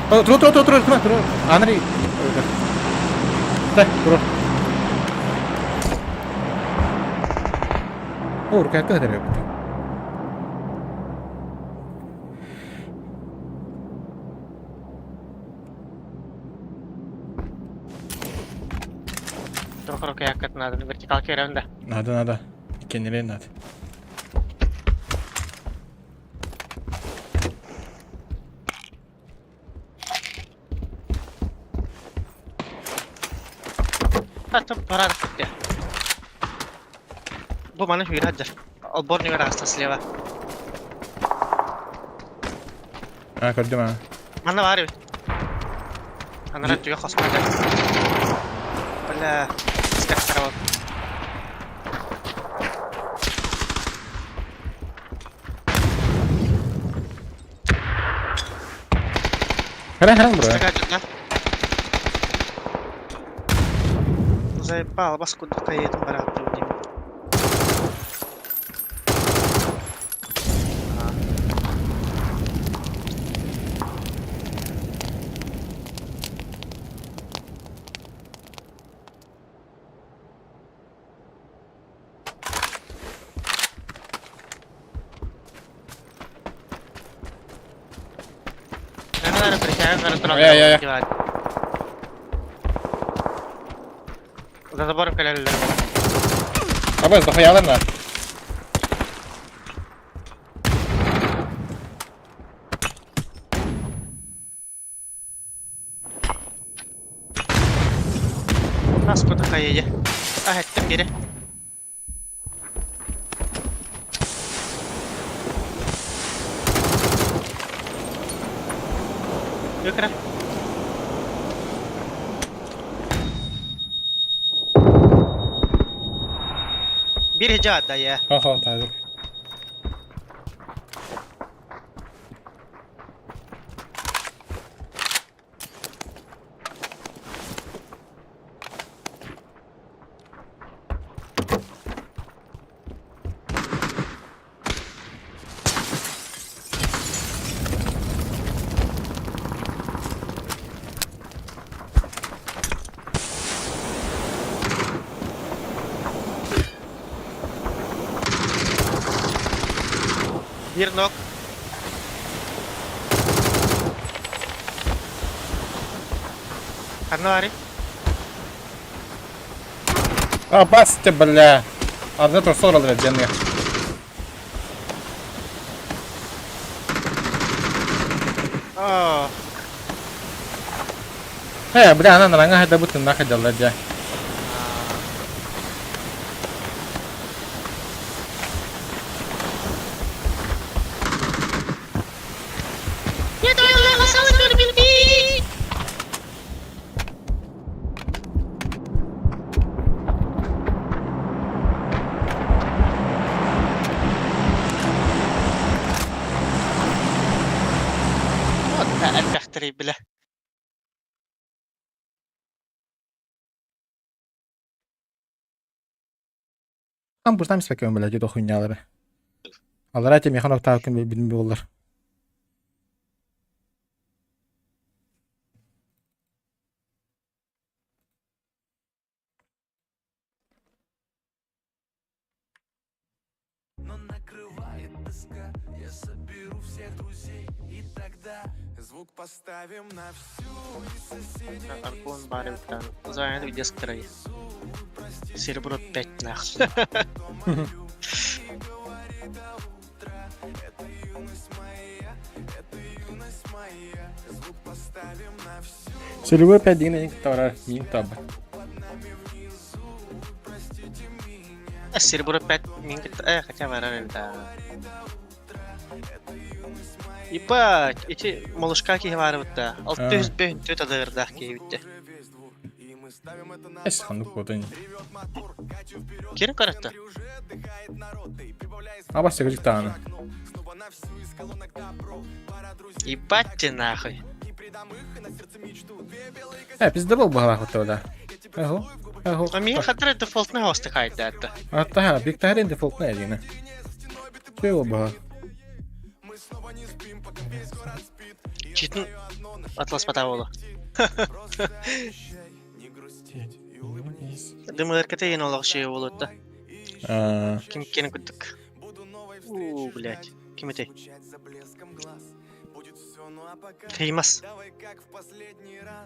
Тру тру тру тру тру тру. Анри. Так, тру. О, рука көтөрө. Туох кыяккат надо вертикал киирэн да. Надо, надо. Кеннеле надо. Аттым парад кытты. Бу маны хүйрэ хаддар. Олбор нигер аста слева. А, көрдүм а. Манна бар эбит. Анара түгэ хоспада. Бля, скаттара бол. Харан харан бро. Заебал, бас куда каедым барат дейм. Я, я, я. За забором кэлэллэр. Абыз, дохуялар на. Нас куда каеде. А, эттим бери. Үкра. Bir жаада я. Ха-ха, тазыр. Bir нок. Ханна баарый? А, басты, бля. Арда турса олороллор дьаныа. Оо. Э, бля, ана нараҥа хайдабыт тыннаах хайдаллар дьэ. Элбэхтэрий бile. Там буртам испэккэбин бля дьэ хуйнялары. Аллара этим механ октаакын билбин буоллар. Но накрывает тоска, я соберу всех друзей И тогда звук поставим на всю И соседи Аркон баар эбит Заняты где скрой. Серебро 5 нах. Серебро 5 дигин эйин кытта барар, миин таба. Серебро 5 мин кытта хотя барар эбит Ебать, эти малышка киһи баар эбит да. 605 адыгырдаах киһи битте. Эс ханнык буотун. Кирин көрөттө. Аба сыгыжык тааны. Ебать ты нахуй. Э, пиздабыл баһалаах бутта да. Эхо. Эхо. А мин хатыр дефолтный хосты хайда это. Аттаха, бик тахарин дефолтная дигин. Чего баһа? Читин атлас пата болу. Дымырката ең олақ шеyi болот да. Ким кені күттік. У, блядь. Ким этэй? Тыймас.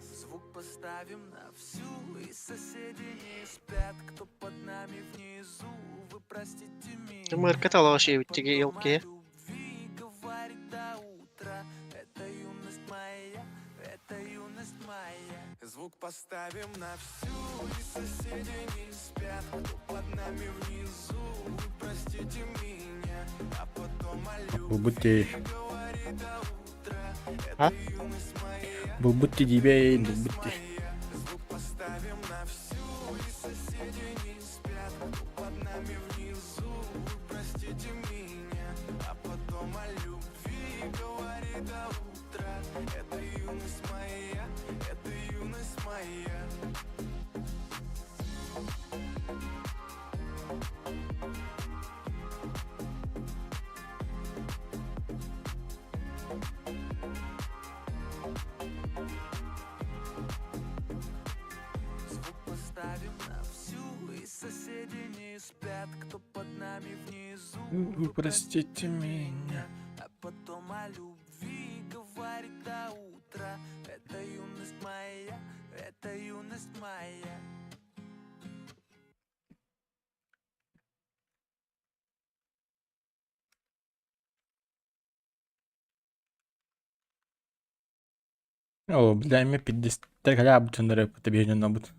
Звук поставим на всю И соседи не спят, кто под нами внизу Вы простите меня Дымырката олақ шеyi биттиги елке. любви говорит до утра Это юность моя, это юность моя Звук поставим на всю И соседи не спят, кто под нами внизу Вы простите меня, а потом о любви Булбутти. говорит до утра А? Юность моя, Булбутти дибей, булбутти. звук поставим на всю И соседи не спят, кто под нами внизу Вы простите меня, а потом о любви говорит до утра Это юность моя, это юность моя. Звук поставим на всю И соседи не спят, кто под нами внизу Вы простите меня. А потом о любви говорит до утра Это юность моя, это юность моя. О, бля, ми 50 гля бутын табигин набут.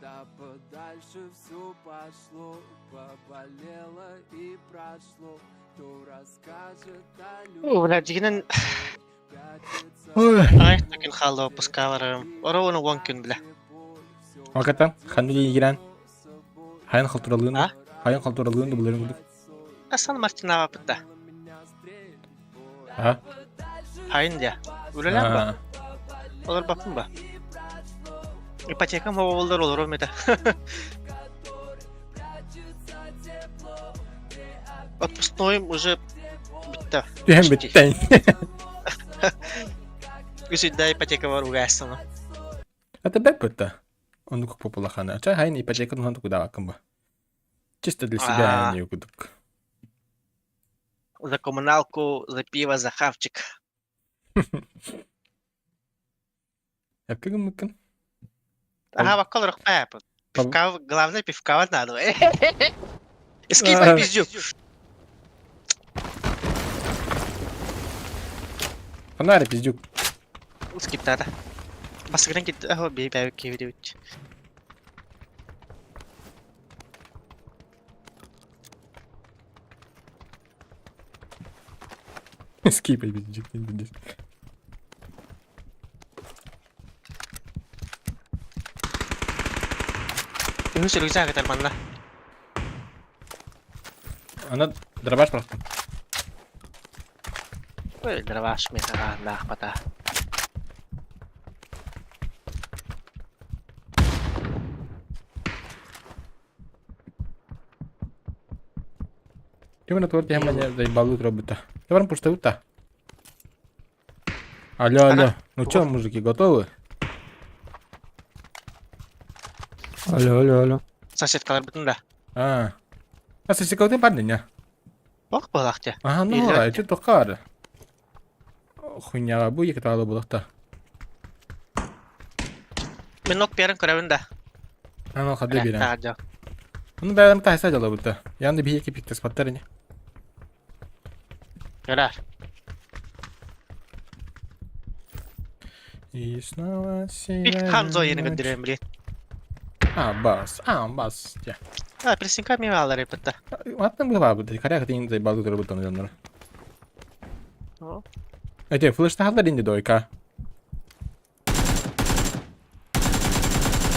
Да подальше все пошло, поболело и прошло. Кто расскажет о У, блядь, дигинен Ой. Аҕыйах да күн хаалла выпуска барарым. Оруобуна 10 күн бля. Аката, ханна диэн Хайан халтуралыын А? хайан халтуралыын да буларын курдук. Асан Мартинава бытта. А? Хайын дия. Үлэлээн ба. Олор баппын ба. Ипотекам болдар олором это. Отпускнойым уже бүтті. Түһэн бүттэн. Үсүйдэ ипотека бар угаастана. Это бэт бытта. Оннук популахана. Ча хайын ипотека туһан тукудааккын ба. Чисто для себя не кудук. За коммуналку, за пиво, за хавчик. Эпке гыммыккын. Ага, ваккол рахпа. Пивка, главное пивка надо. Скипай пиздюк. Фонарь пиздюк. Скиптата. Басыгынан кит, ага, бей бей кевидебит. Скипай пиздюк. пиздец. Үһүс рюкзак этэр манна. Ана дробаш просто. Ой, дробаш мен арааннаах бата. Ким на творте меня заебалу робота. Я вам пусто ута. Алло, алло. Ну чё, мужики, готовы? Алло, алло, алло. Соседкалар бүтүн да. А. А сосекалты парни, не? Бок буолах те. Ага, ну, а это токар. Хуйня, бу екіталы булақта. Мен нок берин көрөбүн да. Ана хады берем. Таа Ну бәрім тайса жала бұта. Янды би екі пикті спаттар не. Көрөр. И снова Бик Ханзо yeni gönderiyorum билет. А, бас, а, бас. Я. А, прессинка ми алар эпетте. Аттан бұл бар бұта. Каряқ дейін заебалу робота жаннар. Эти флеш тахалар инде дойка.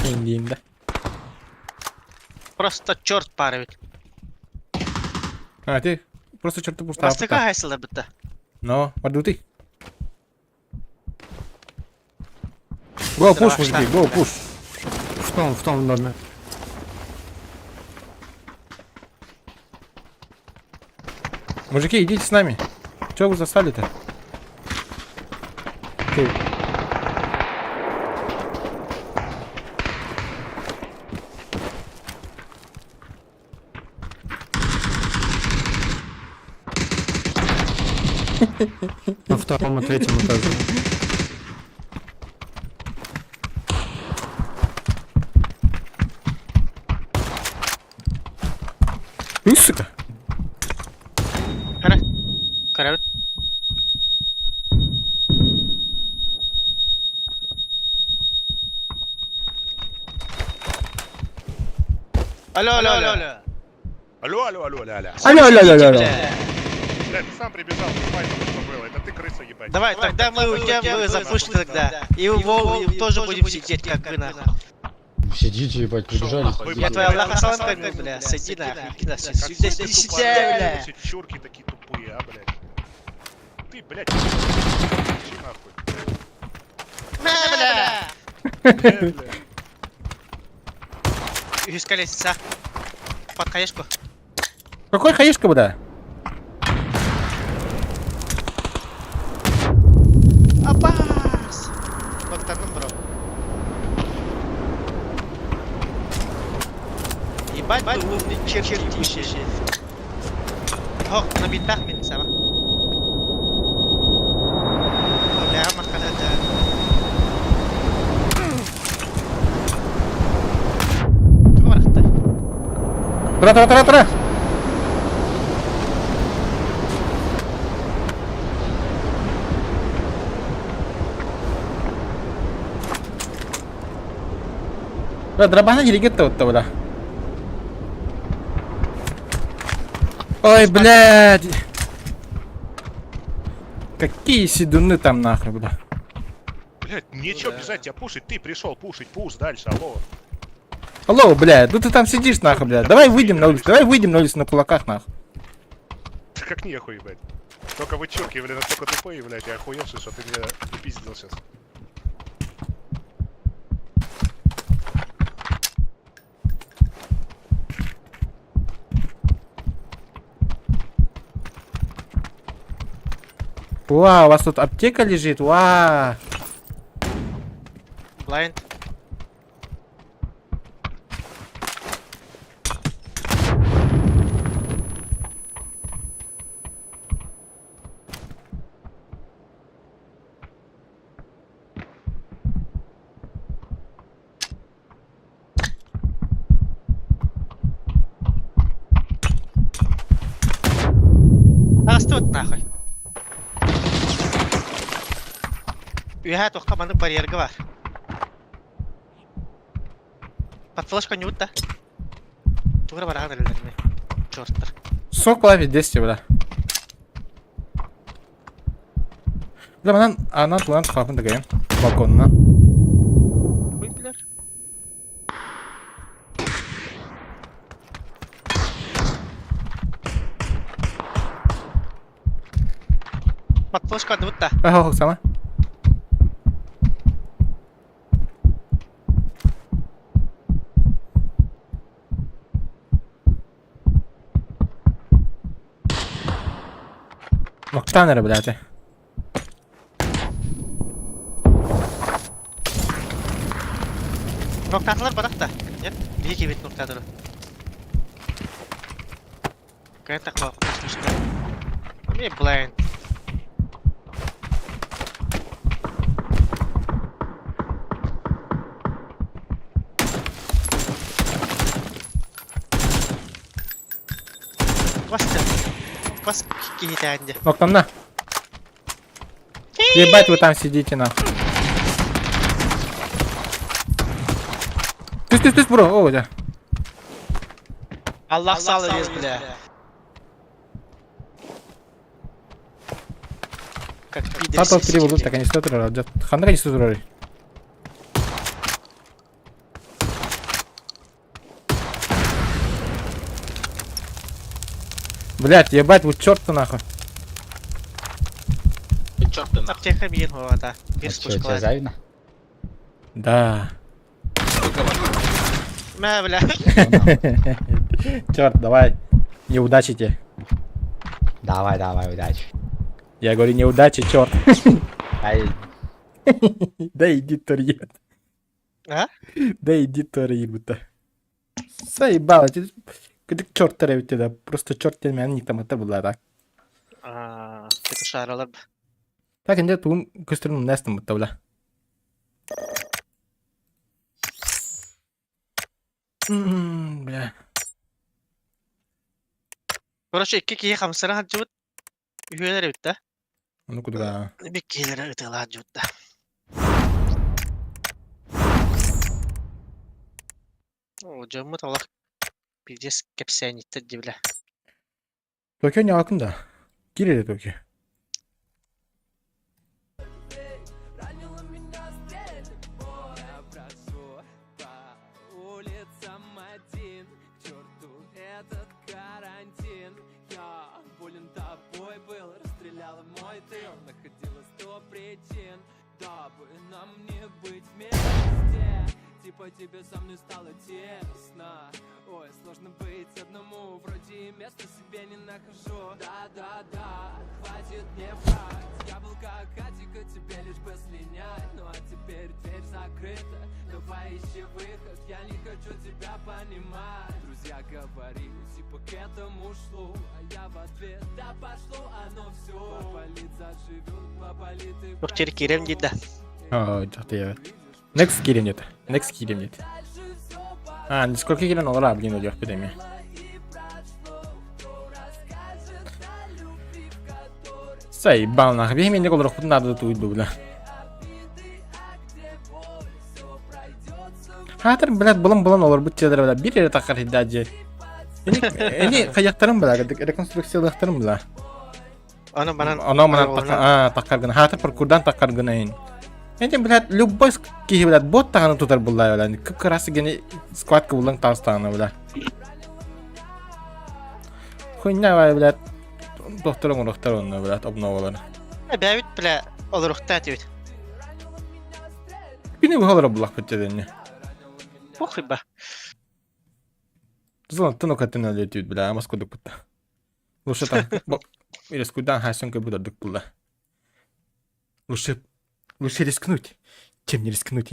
Индиинде. Просто черт парыбит. А, ты просто черту пуста. Бастыка хайсылар битте. Но, ты. Го, пуш, мужики, го, пуш. В том доме. Мужики, идите с нами. Чего вы застали-то? Ты. На втором и третьем этаже. Ну, сука. Көрөбүт. Алло, алло, алло. Алло, алло, алло, ля, ля. Алло, алло, алло, алло. Бля, ты сам прибежал, ты файтом что было. Это ты крыса, ебать. Давай, тогда мы уйдем, вы запушите тогда. И Вову тоже будем сидеть, как вы нахуй. Сидите, ебать, прибежали. Я твоя Аллаха салам кормил, бля. Сиди нахуй, иди нахуй. Сиди, сиди, сиди, бля. Эти чурки такие тупые, а, блядь. Ты, блядь, иди нахуй. На, бля. Бля, бля. Үһүс колесица. Под хаешку. Какой хаешка буда? Апас! Доктор бро. Ебать, ты умный чертище. Хок, на битах мин сама. Бля, махалата. Тура, тура, тура, тура. Бля, дробана елегет вот бля. Ой, блядь. Какие седуны там нахуй, бля. Блядь, нечего бежать тебя пушить, ты пришел пушить, пуш дальше, алло. Алло, блядь, ну ты там сидишь нахуй, блядь. Давай выйдем на улицу, давай выйдем на улицу на кулаках нахуй. Да как нехуй, блядь. Только вы чурки, блядь, настолько тупые, блядь, и охуевшие, что ты меня пиздил сейчас. Вау, у вас тут аптека лежит, вау. Blind. Растут нахуй. Үөһэ туохха маннык барьерга бар. Под флешка не да. Тугура барахан элелерми. Черттар. Сок ловит 10, бля. Бля, манан, анан тулан хапын дагайын. Балконна. Ой, билер. Под флешка не да. Ага, сама. Октан эрэ, блядь. Ноктатылар барах да. Нет? Биһи кибит ноктатыры. Какая такая слышно. Мне блайн. Квас Квас киһитээнде. Октанна. Ебать, вы там сидите, нахуй. Түс, түс, түс, бро. О, да. Аллах салы вес, бля. Как пидор. Тато три будут, так они что турар. Ханна они что турар. Блять, ебать, вы черт нахуй. Аптека миен хуата. А что, тебе завидно? Да. Мә, бля. Черт, давай. Неудачи тебе. Давай, давай, удачи. Я говорю, неудачи, черт. Ай, Да иди торьет. А? Да иди торьебута. Заебало, ты черт тебя, просто черт тебя не там это было так. А, это шаралар. Так, инде тугун көстөрүн нэстим бутта бля. Бля. Короче, икки киһи хамсара хаджыбыт. Үһүөлэр эбит да. Ну куда? Бик киһилere ытыалаан хаджыбыт да. О, дьоммут олох пиздец кэпсээнниттэр дии бля. Токио не акын да. Кире Токио. Типа тебе со мной стало тесно Ой, сложно быть одному Вроде и места себе не нахожу Да-да-да, хватит мне врать Я был как Хатика, тебе лишь бы слинять Ну а теперь дверь закрыта Давай ищи выход, я не хочу тебя понимать Друзья говорили, типа к этому шло А я в ответ, да пошло оно все Поболит, заживет, поболит и Туох тири киирем диир да. А, жакты я. Next кирем нет. Next кирем нет. А, сколько кирен олар, блин, өлүөх бит Заебал нахуй. Бихи мен олар хутун надо туйду, бля. Хатыр, блядь, булан булан олар бут чедер, бля. Бир эре такар хидда же. Эни, эни каяктарым, бля, реконструкциялыктарым, бля. Аны манан Оно манан аа таккар гына. Хаатыр паркурдан таккар гына ин. Этим, блядь, любой киһи, блядь, бот таҕаны тутар буллаа, блядь. Кып-кырасы гени складка буллаң таастаҕына, блядь. Хуйня, блядь, доктор оҥоруохтар онно, блядь, обновалары. Бэбит, бля, олоруохтаа этибит. Күнү быһа олорор буллахпыт дьэ Похуй ба. Золотын окатын өлөтүүт, бля, амас кудукпут. Лучше так, рискуйдан хайсан көбүт ордук булла. Лучше, лучше рискнуть, чем не рискнуть.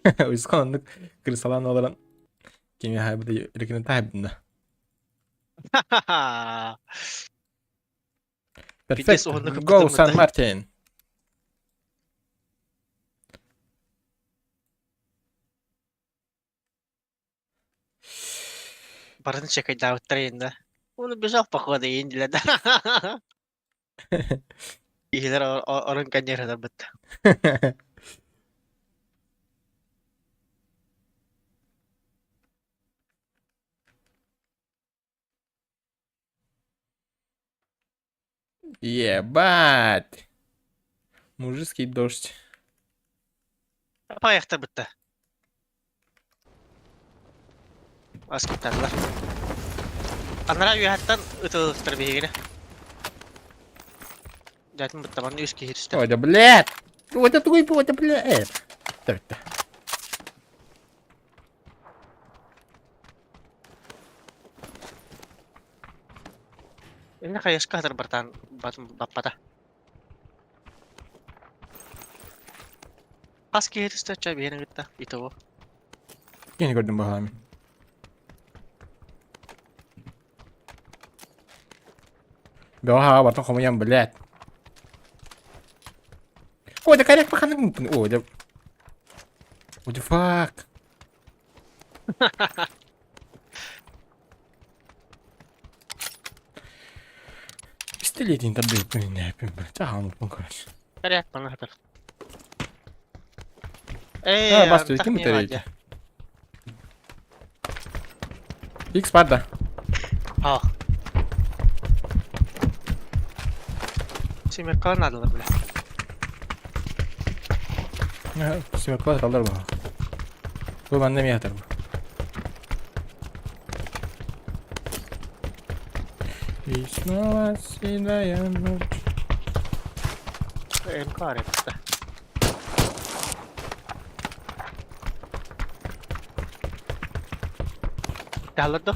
Уйсхан оннук крысалаан олорон кими хаайбыта рекрен таайбытын да. Пиздец, Perfect. уһуннук Go ыппытым San да. Martin. Барын чекайдаабыттар иһин да. Он убежал, походу, иһин дилер да. Киһилэр орун кэнньэрһэнэрбит. Ебать. Мужицкий дождь. Паяхтарбытта. Аскиттарлар. Анараа үөһэттэн ытылыктар биһигини. Дьэтин бытта манна үс киһи түстэ. Ой, да блядь! Вот это твой, вот это блядь! Так, так. Инна хайыска хатар бартаан баппата. Хас киһи түстэ ча биһини кытта итого. Кини көрдүм баһаами. Бөҕө бартан хомуйан, блядь. Ой, да коряк паханы. Ой, да. What the fuck? Пистолетин тардыыппын иннээппин, блядь. Чаһааммыппын, короче. Коряк мана хатар. А, Эй, басты, ким битэрийdi? X бар да. Аа. Семеркалар наадалар бля. Семеркалар аталлар бу. Бу манна эмиэ атар бу. И снова седая ночь. МК ареппитэ. Таһаллар дуо?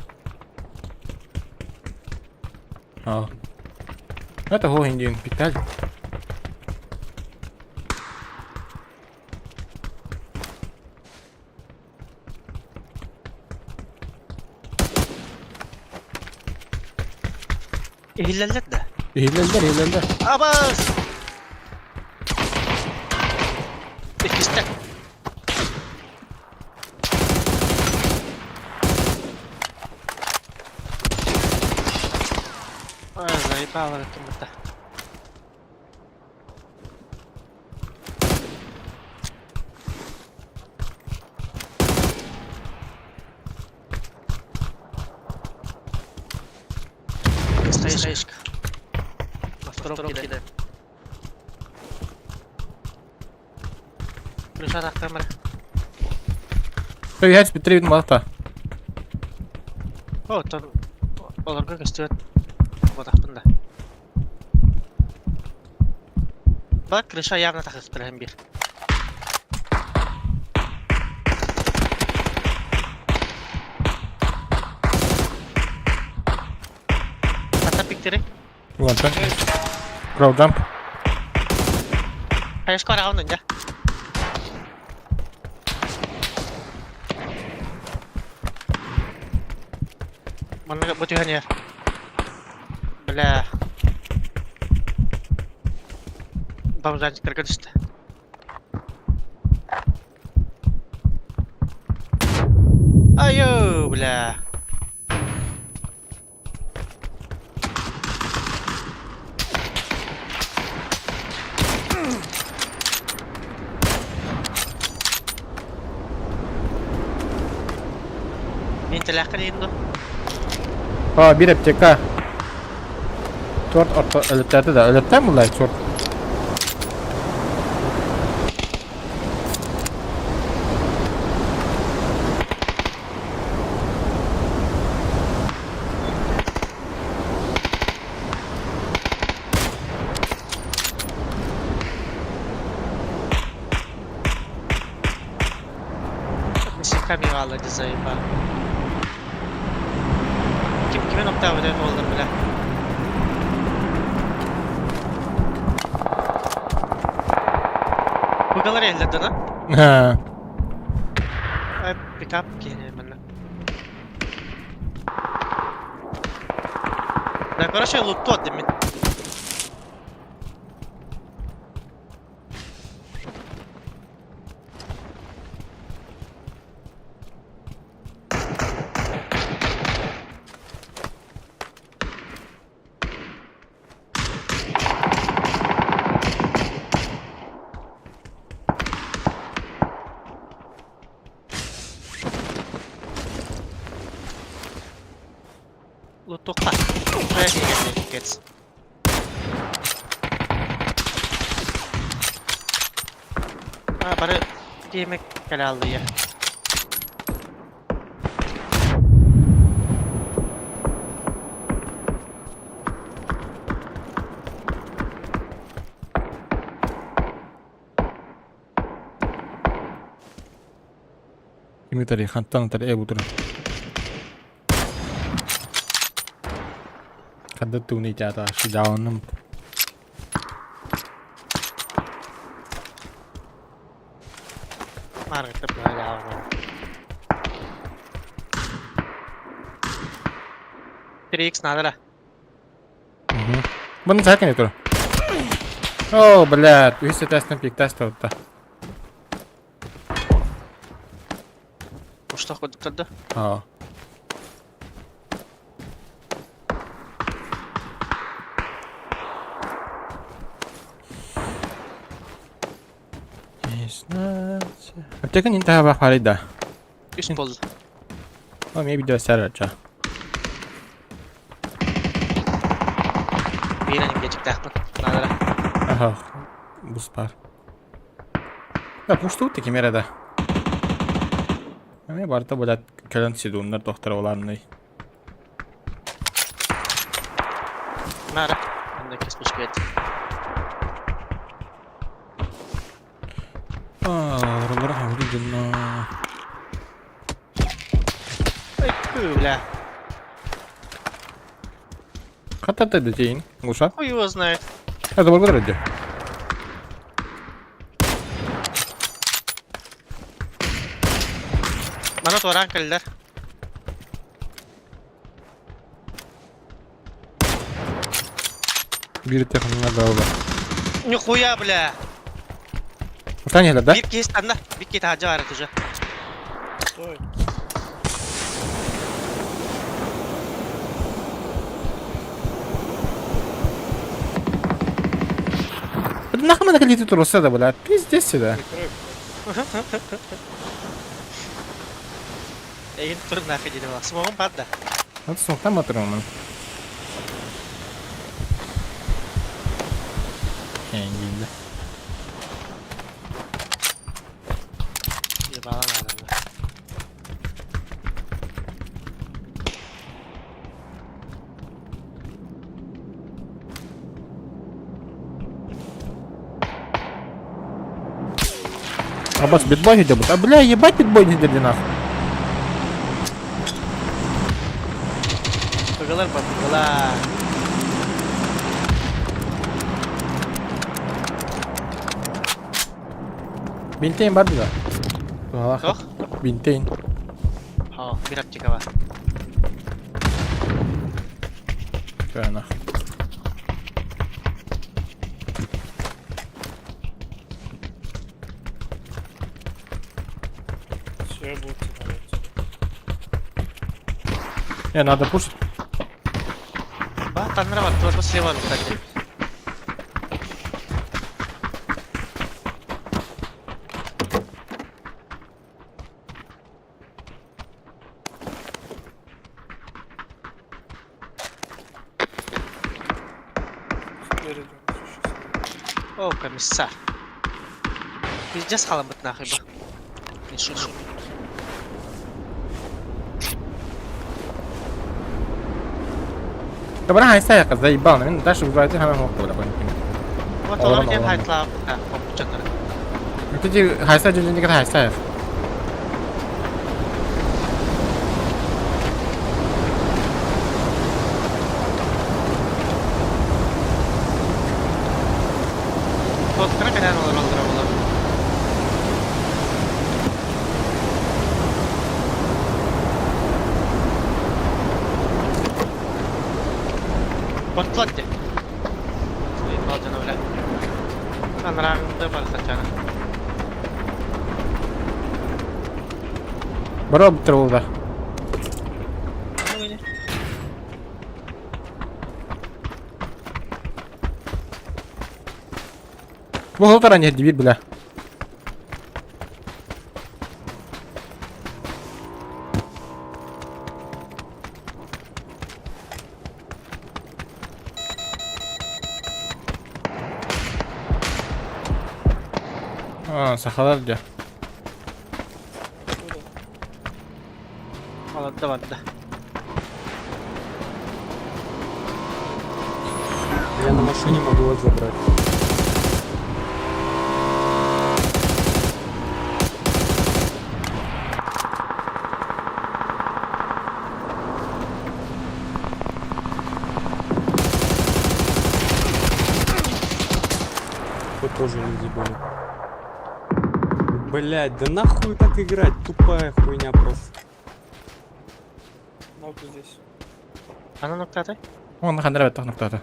Аа. Это хоо индиэн питал. Иһиллэллэр да? Иһиллэллэр, иһиллэллэр. Абас! Иккистэн. Ай, заебало это. Стоишь. На втором кидает. Плюса камера. Привет, Петривин Малта. О, там олорго көстүбэт буотахпын да. Бар крыша явно тахыстыр һәм бир. Хата пиктери. Ладно. Crowd jump. Хайышка араҕын дьэ. Манна бу түһэн иһэр. Бля. Бомжанчиктарга түстэ. Айо, бля. Миэнтэлээххэ диэн дуо? А, бир аптека. Торт орто өлөттөөтө да. Өлөттөөн буллай чорт. Мисиками хаалла дии заеба. Ким кимин оптаабыта буоллар бля. Быгалар эллэрдэн а? Ха. Пикап киһини манна. Да, короче, лутту отдым мин. Лутуохха. Кэц. А, бары диэмек кэлэ аллыйа. Кими тари хантан тари э бутура. Хадда тууни чаата шидаонным. Мааргыттап быһалаабын. 3x наадара. Бұны сәкен тұр. О, блядь, үс этажтан пиктас тұрды. Уштах кодуктар да. Аа. Аптека не таба харида. Үс болду. О, maybe до сарача. Биир кечиктаахпын. Наадара. Аха. Бус бар. Да, пушту таки мерада. Эми барта блядь, кэлэн сидуннар доктор оларный. Наара. Онда кеспешке. Аа, роллар хавды дьонно. Ой, бля. Хатата дэтейин, Гуша. Хуй его знает. Это благодарю. Мана туораан кэллэр. Биир технология даула. Нихуя, бля. Устань да? Биир киһи станна. Биир киһи таһырдьа баар этэ уже. Это нахуй мы накалите туруса да, блядь. Пиздец сюда. Эйин тур нахуй диде бар. Смогум бар да. Это смоктан батырым. Эңгинде. Ебала надо. Абас битбой идет. А бля, ебать битбой не дали нахуй. Быгалар бар, быгалар. Бинтейн бар да. Тох? Бинтейн. Хо, бир аптека бар. Все нахуй. Все будете Не, надо пушить. Ба, таннара бар, тур слева кстати. О, комиссар. Пиздец халаммыт нахуй бу. Не шучу. Добра хайса заебал, мен дальше выбирать хана мог бля. Вот олор диэн хайтлаабыта хомпучаннары. Эти хайса дьүннүгэр хайса. Тоттара кэлэн олороллоро буолар. Бортулар дии. Заебал дьоно бля. Анарааҥҥы барсачаана. Бара буттар Бу холтаран иһэр биир бля. А, сахалар дьэ. Олордо барда. Я на машине могу вас забрать. Тут тоже люди были. Блять, да нахуй так играть? Тупая хуйня просто. Вот здесь. Ана ноктатай? Онно ханнара баттах ноктата.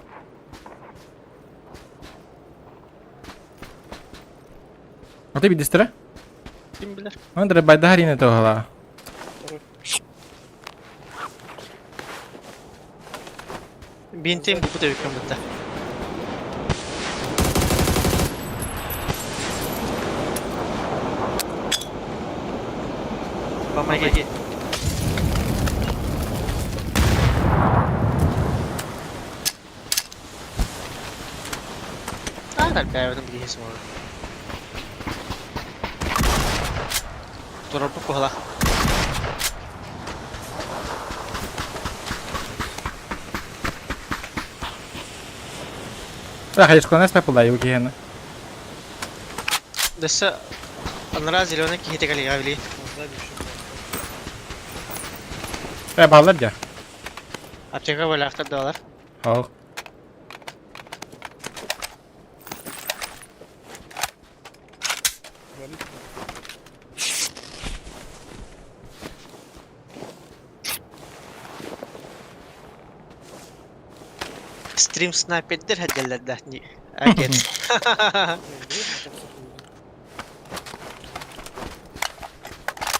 А ты бидистера? Ким билэр? Андре байдарина тоғала. Бинтим бу тэбиккэн бытта. Помоги. А, так, я в этом есть может. Турарбы куһала. Так, я склонаюсь папа, его гена. Дөссө анараа зеленый киһитэ кэлиэҕэ били. Э, баллар дьэ. Аптека бэлэхтэр дуолар. Ол. Стрим снайпердер хэдэллэрдэ агент.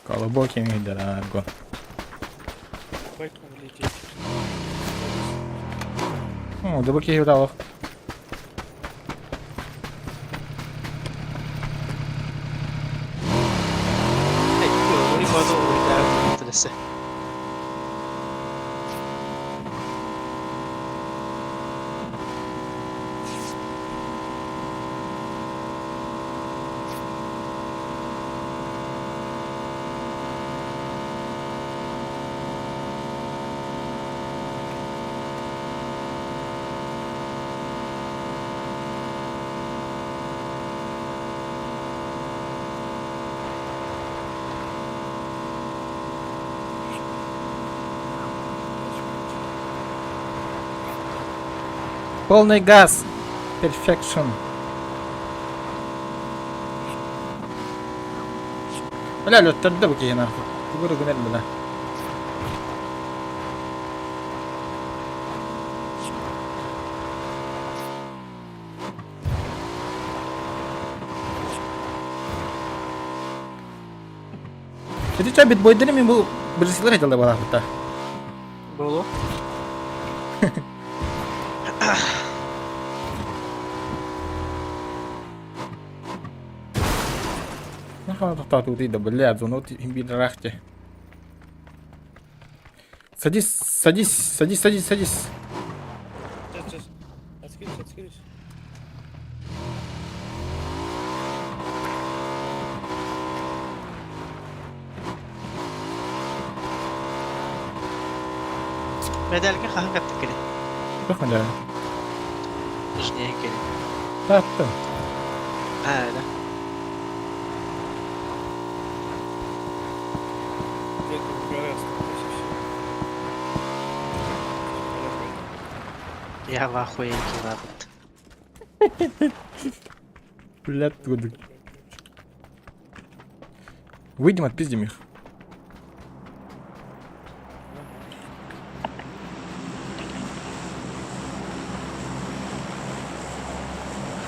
Колобок им дорого. О, да буки удалов. Полный газ. Perfection. Бля, лөттөрдө бу киһи нахуй. Тугу гынар бля. Ити ча битбойдары мен бу бирисилер айтылды балахыта. Болу. Нахуй тоқтату да, блядь, зону имбирахте. Садись, садись, садись, садись, садись. Сейчас, сейчас. Откинься, откинься. Медальга хаһан каттыккыный? Туох медаль? Жнейкин кини. Тааттым. Аа, да. Где-то в горы осталось и всё. Я в ахуе килабыт. Блядь, куда? Выйдем, отпиздим их.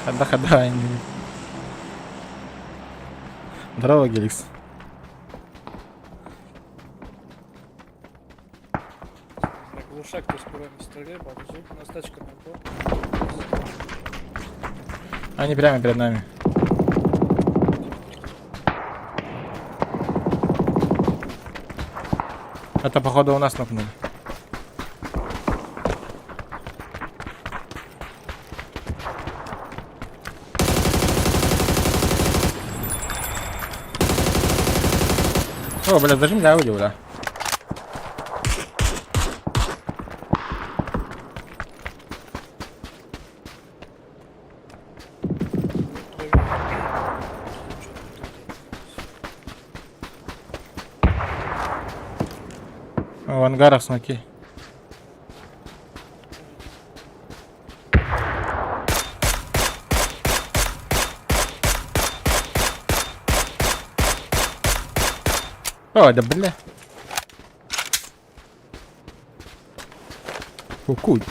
Хода, хода, они. Здорово, Геликс. Так, глушак ты сперва не стреляй, подожди. У нас тачка на гор. Они прямо перед нами. Это походу у нас нокнули. О, бля, зажим аудио, бля. В ангарах смоки. О, да бля. Кукуй.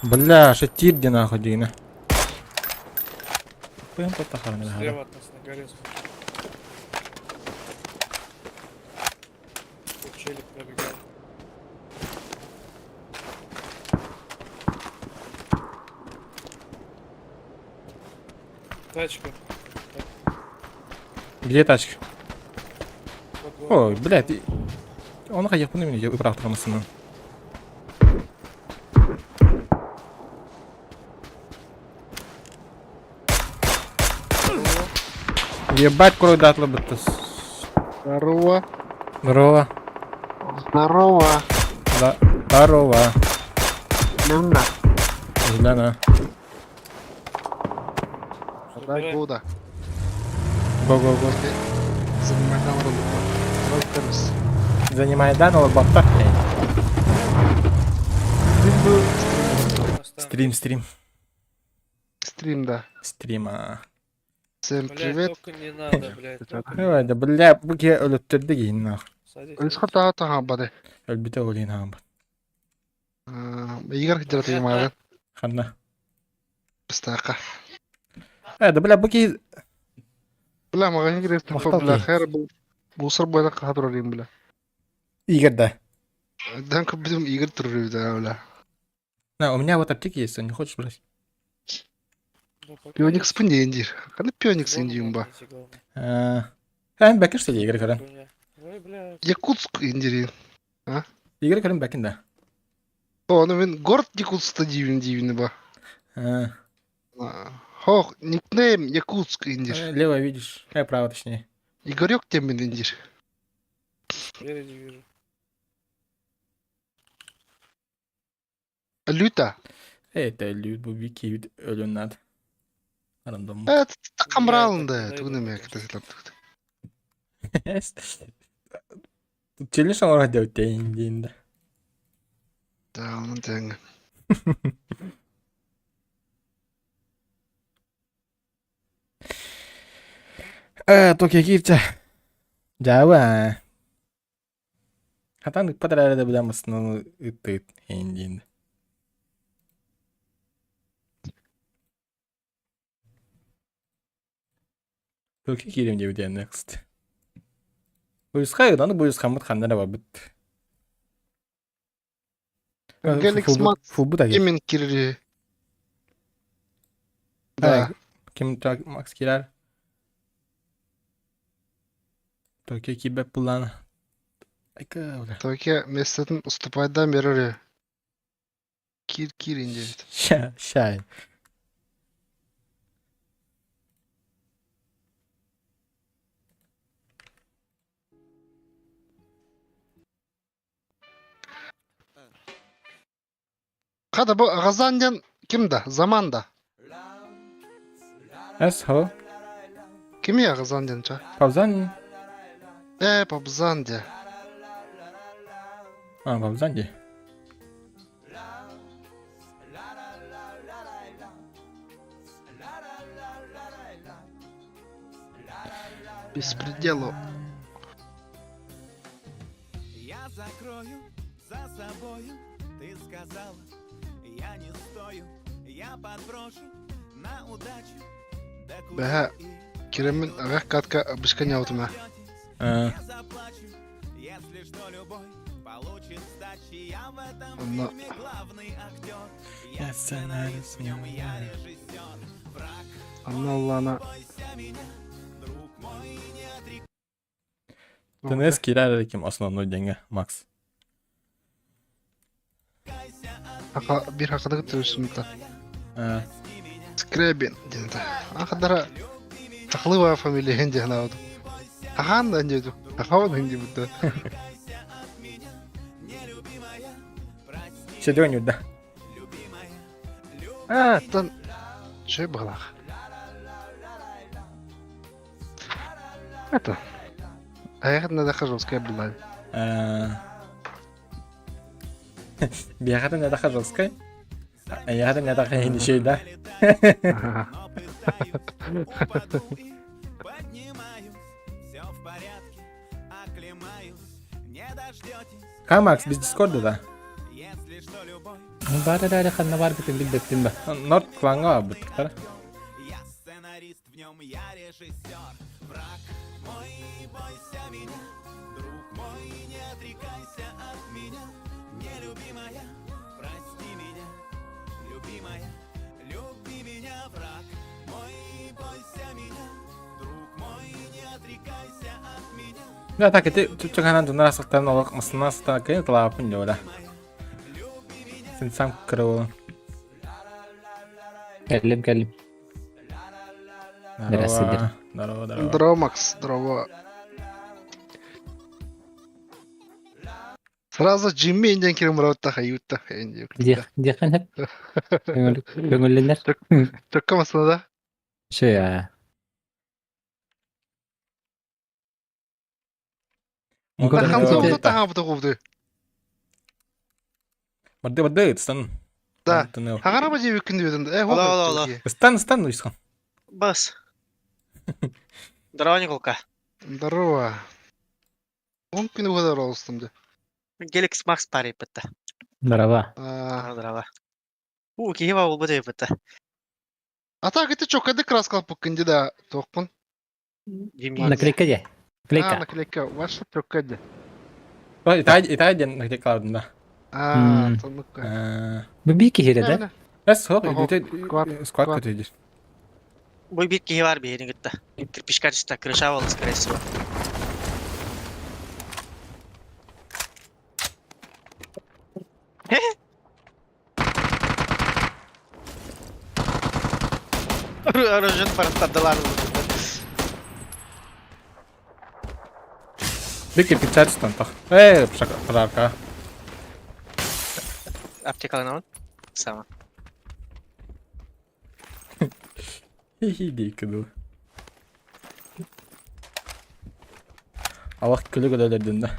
Бля, шатирди нахуй, Дина. Пым Слева от нас на горе. смотри. Тут челик пробегал. Тачка. Где тачка? Под горой. Ой, блядь. Он хотел на меня выправ тормозну. Ебать, курой датлы бытты. Здорово. Здорово. Здорово. Да. Здорово. Лена. Зелена. Дай года. Го-го-го. Занимай камеру. Занимай данного бабта. Стрим, стрим. Стрим, да. Стрима. Всем Блядь, привет. только не надо, блядь. только не Ой, да бля, буке өлөттөрдө кейин нах. Садись. Өс хата бады. Өлбүтэ олин хаамбат. Игорь хотел Ханна. Пистака. Э, да бля, буки Бля, магазин киреп Мактал бля, ки. хәр бу бусыр бойда кадыр бля. Игорь, да. Дан күп Игорь турыр да, бля. На, у меня вот аптеки есть, не хочешь брать? Пионик спиндендир. Каны пионик синдим ба. Эн бәкер что Игорь Карен. Ой, блядь. Якутск индири. А? Игорь Карен бәкин да. О, ну мен город Якутскта дивин дивин ба. Хох, никнейм Якутск индир. Лево видишь, право точнее. Игорек темен индир. Спереди вижу. Люта. Это люд бубики өлөн над. Рандом. Это камралында, түгүнеме китәсләп. Челлендж оңорох деп дейін дейін да. Да, onun тең. Токио киирчэ. Жаба. Хатан ыппат эрэ билэн басынан ыттыгыт эйин диин. Токио киирем диэбит next. Буйусха аны буйусхаммыт ханна эрэ барбыт. Геликс Макс Фулбут аги. Кемен кири. Да. Ким так Макс кирар? Токио киирбэт былаана. Айка, бля. Токио местотын уступайдаан берер Киир киир диэбит. Ща, ща. Хата бу Газан диэн ким да? Заман да? Эс, hello. Кими Газан диэн ча? Павзан. Э, Пабзан де. А, Павзан де. Беспределу. Я закрою за собою, ты сказала, я не стою, я подброшу на удачу. Бэһэ киреммин аҕыйах катка бышка ньаутума. А, Заплачу, если что, любой получит сдачи. Я в этом Онно фильме главный актер. Я сценарист, в нем я. Режиссер, враг, онно Аллана бойся меня, друг мой, не отрекайся. ТНС киирэр ким основной деньги, Макс. Аха биир хакадыгы төрүсүмта. А, Скребин диэн та. Ахадара Тахлыва фамилия хин диэн аабыт. Ахаан да диэду. Ахаан хин диэбит да. Седрен юрда. Аа, тан шөй баҕалаах. Это. Айахат надо жесткая была. Биэхэтэ нэтэхэ жесткай. Айахата нэтэхэ хинишей да. Ха, Макс, без Дискорда да. Баар эрээри ханна бааргытын билбэппин ба. Норд кланга быттар. Я сценарист, в нем я режиссер. Враг мой, бойся меня. Друг мой, не отрекайся от меня. Нелюбимая, прости меня. Любимая, люби меня, враг мой, бойся меня. Друг мой, не отрекайся от меня. Да, так, ити чүччү дунара сактан олох масына сытан кыйын талаапын дьола. Син сам кырылын. Кэллим кэллим. Здорово. Здорово, здорово. Здорово, Макс, здорово. Сразу Джимми инден кирим барабытта хайютта Диэх диэххин сөп. Көҥүллэнэр. Төккө масына да. Шея. Хамса таһаабыта кубды. Барды барды стан. Да. Хагара ба жеби күн дебедим. Э, Ола, ола, ола. Стан стан уйсхан. Бас. Здорово, Николка. Здорово. Он күнү угадар олустум де. Геликс Макс пари бытта. Здорово. Здорово. У, киһи ба болбут бытта. А так это чокады краскал пуккинди да тоқпун. Наклейка де. Наклейка. Наклейка. Ваша чокады. Итай итай ден наклейка да. А, тоннукка. Бу бии киһирэ да? Эс хоқ сквад көтөйдүр. Бу бир киһи бар биһини кытта. Кирпичка түстэ, крыша буолла, скорее всего. Оружин бараттардылар. Бир кирпича түстэн тох. Э, пожарка. Аптекаланабын. Сама. Хи-хи дейкіді. Аллах күлі күлі да.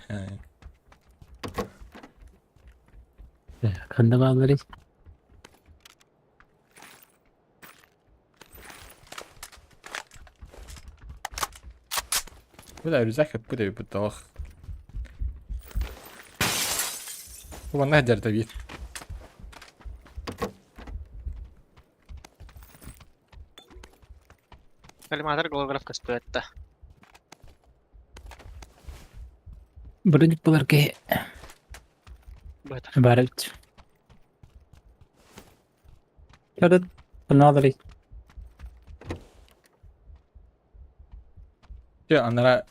Ханна баалары. Бу да рюкзак хөппү да бүт алах. Бу манна дәрді бит. Коллиматор голограф көстүбэттэ. Броник булар киһи. Баар эбит. Көрөт. Ханна Те анара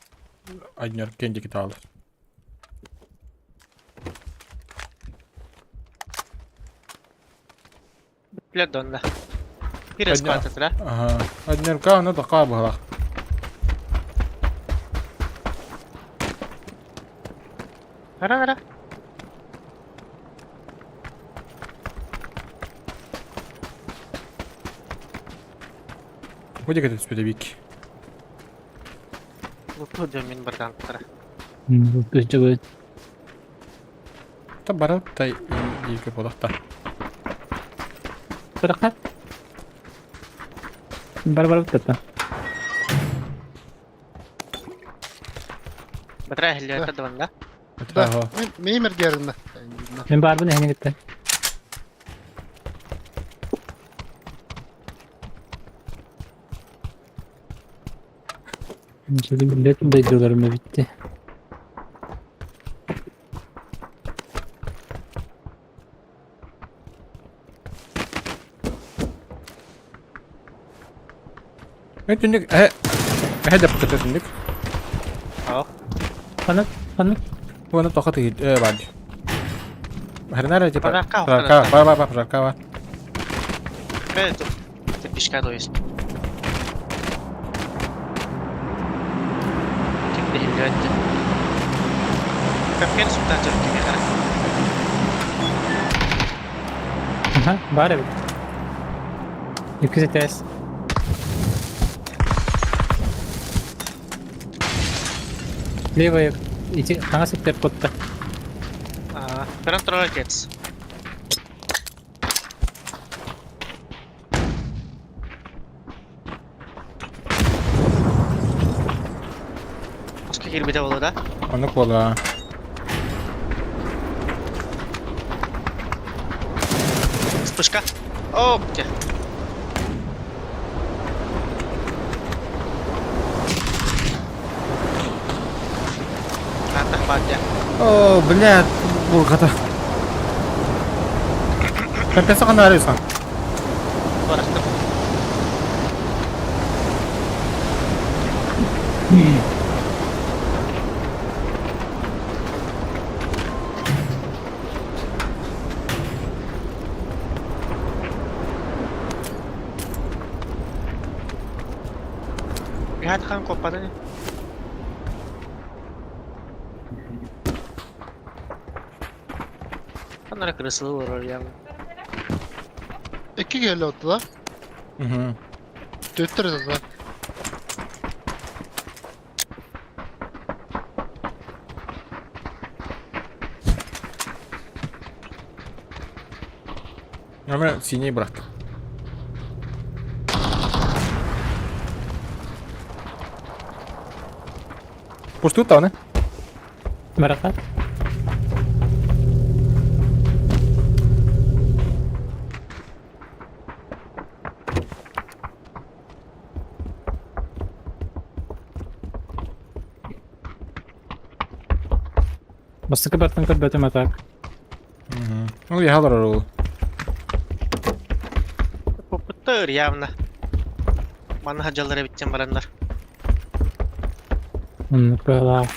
Однеркен дигитал. Билэр донна. Бир эскалатор Ага. Однерка аны така быһалах. Ара ара. Бу диэки түспүтэ бик. Луту дьон мин бардаантара. Күчүгүт. Та барып та диэки буолахта. Сыраққа. Бар бар бітті. Батарая хиллиэта дабанна. Да. Мин мергеринна. Мен барбын әхіне кетті. Şimdi millet mi daydılar bitti. Мен түннүк э э деп көтө түннүк. Ханык, ханык. Уонна тоха тыгыт э бар. Хернара типа. Пожарка, Пожарка, бар бар бар пожарка бар. Кредит. Ты пешка то есть. Ким хиллиэт. Капкен сутан жок кими кара. Аха, бар эбит. 200 тс. Левая ити хаңа сеттер котта. Аа, Берен турар кетс. Оска кирбите болду да? Оннук буолла. Вспышка. О, где? Атах бадя. О, блядь, бургата. Компенса ханна арыйсан. Барахтым. Ряд хан коппадын. Анара крысылы олорор ям. Икки келе отты да. Угу. Төттөр да. Номер синий брат. Пусту таны. Барака. Бастыкы бартан көрбөтүм атак. Угу. Ну, я говорю. Попыттыр явно. Маны хаджалары биттен барандар. Оннук бала.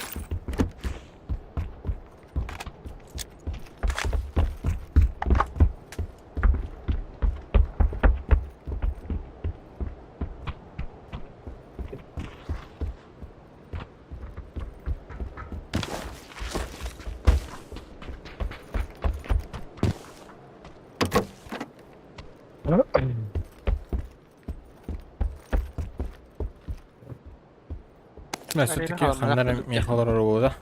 Бля, все-таки ханнары мехалар да.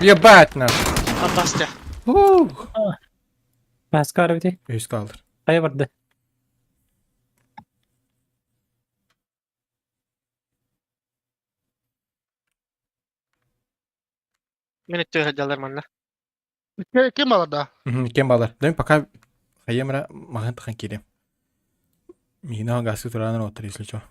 Ебать нас! Абастя. Ух! Баска бити. Үс kaldır. Кая барды? Мен өттө хаджалар манна. Ким алар да? Кем балар. Дәм пока хаемра махан тахан кирем. Мина гасы тураныр отыр, если чё.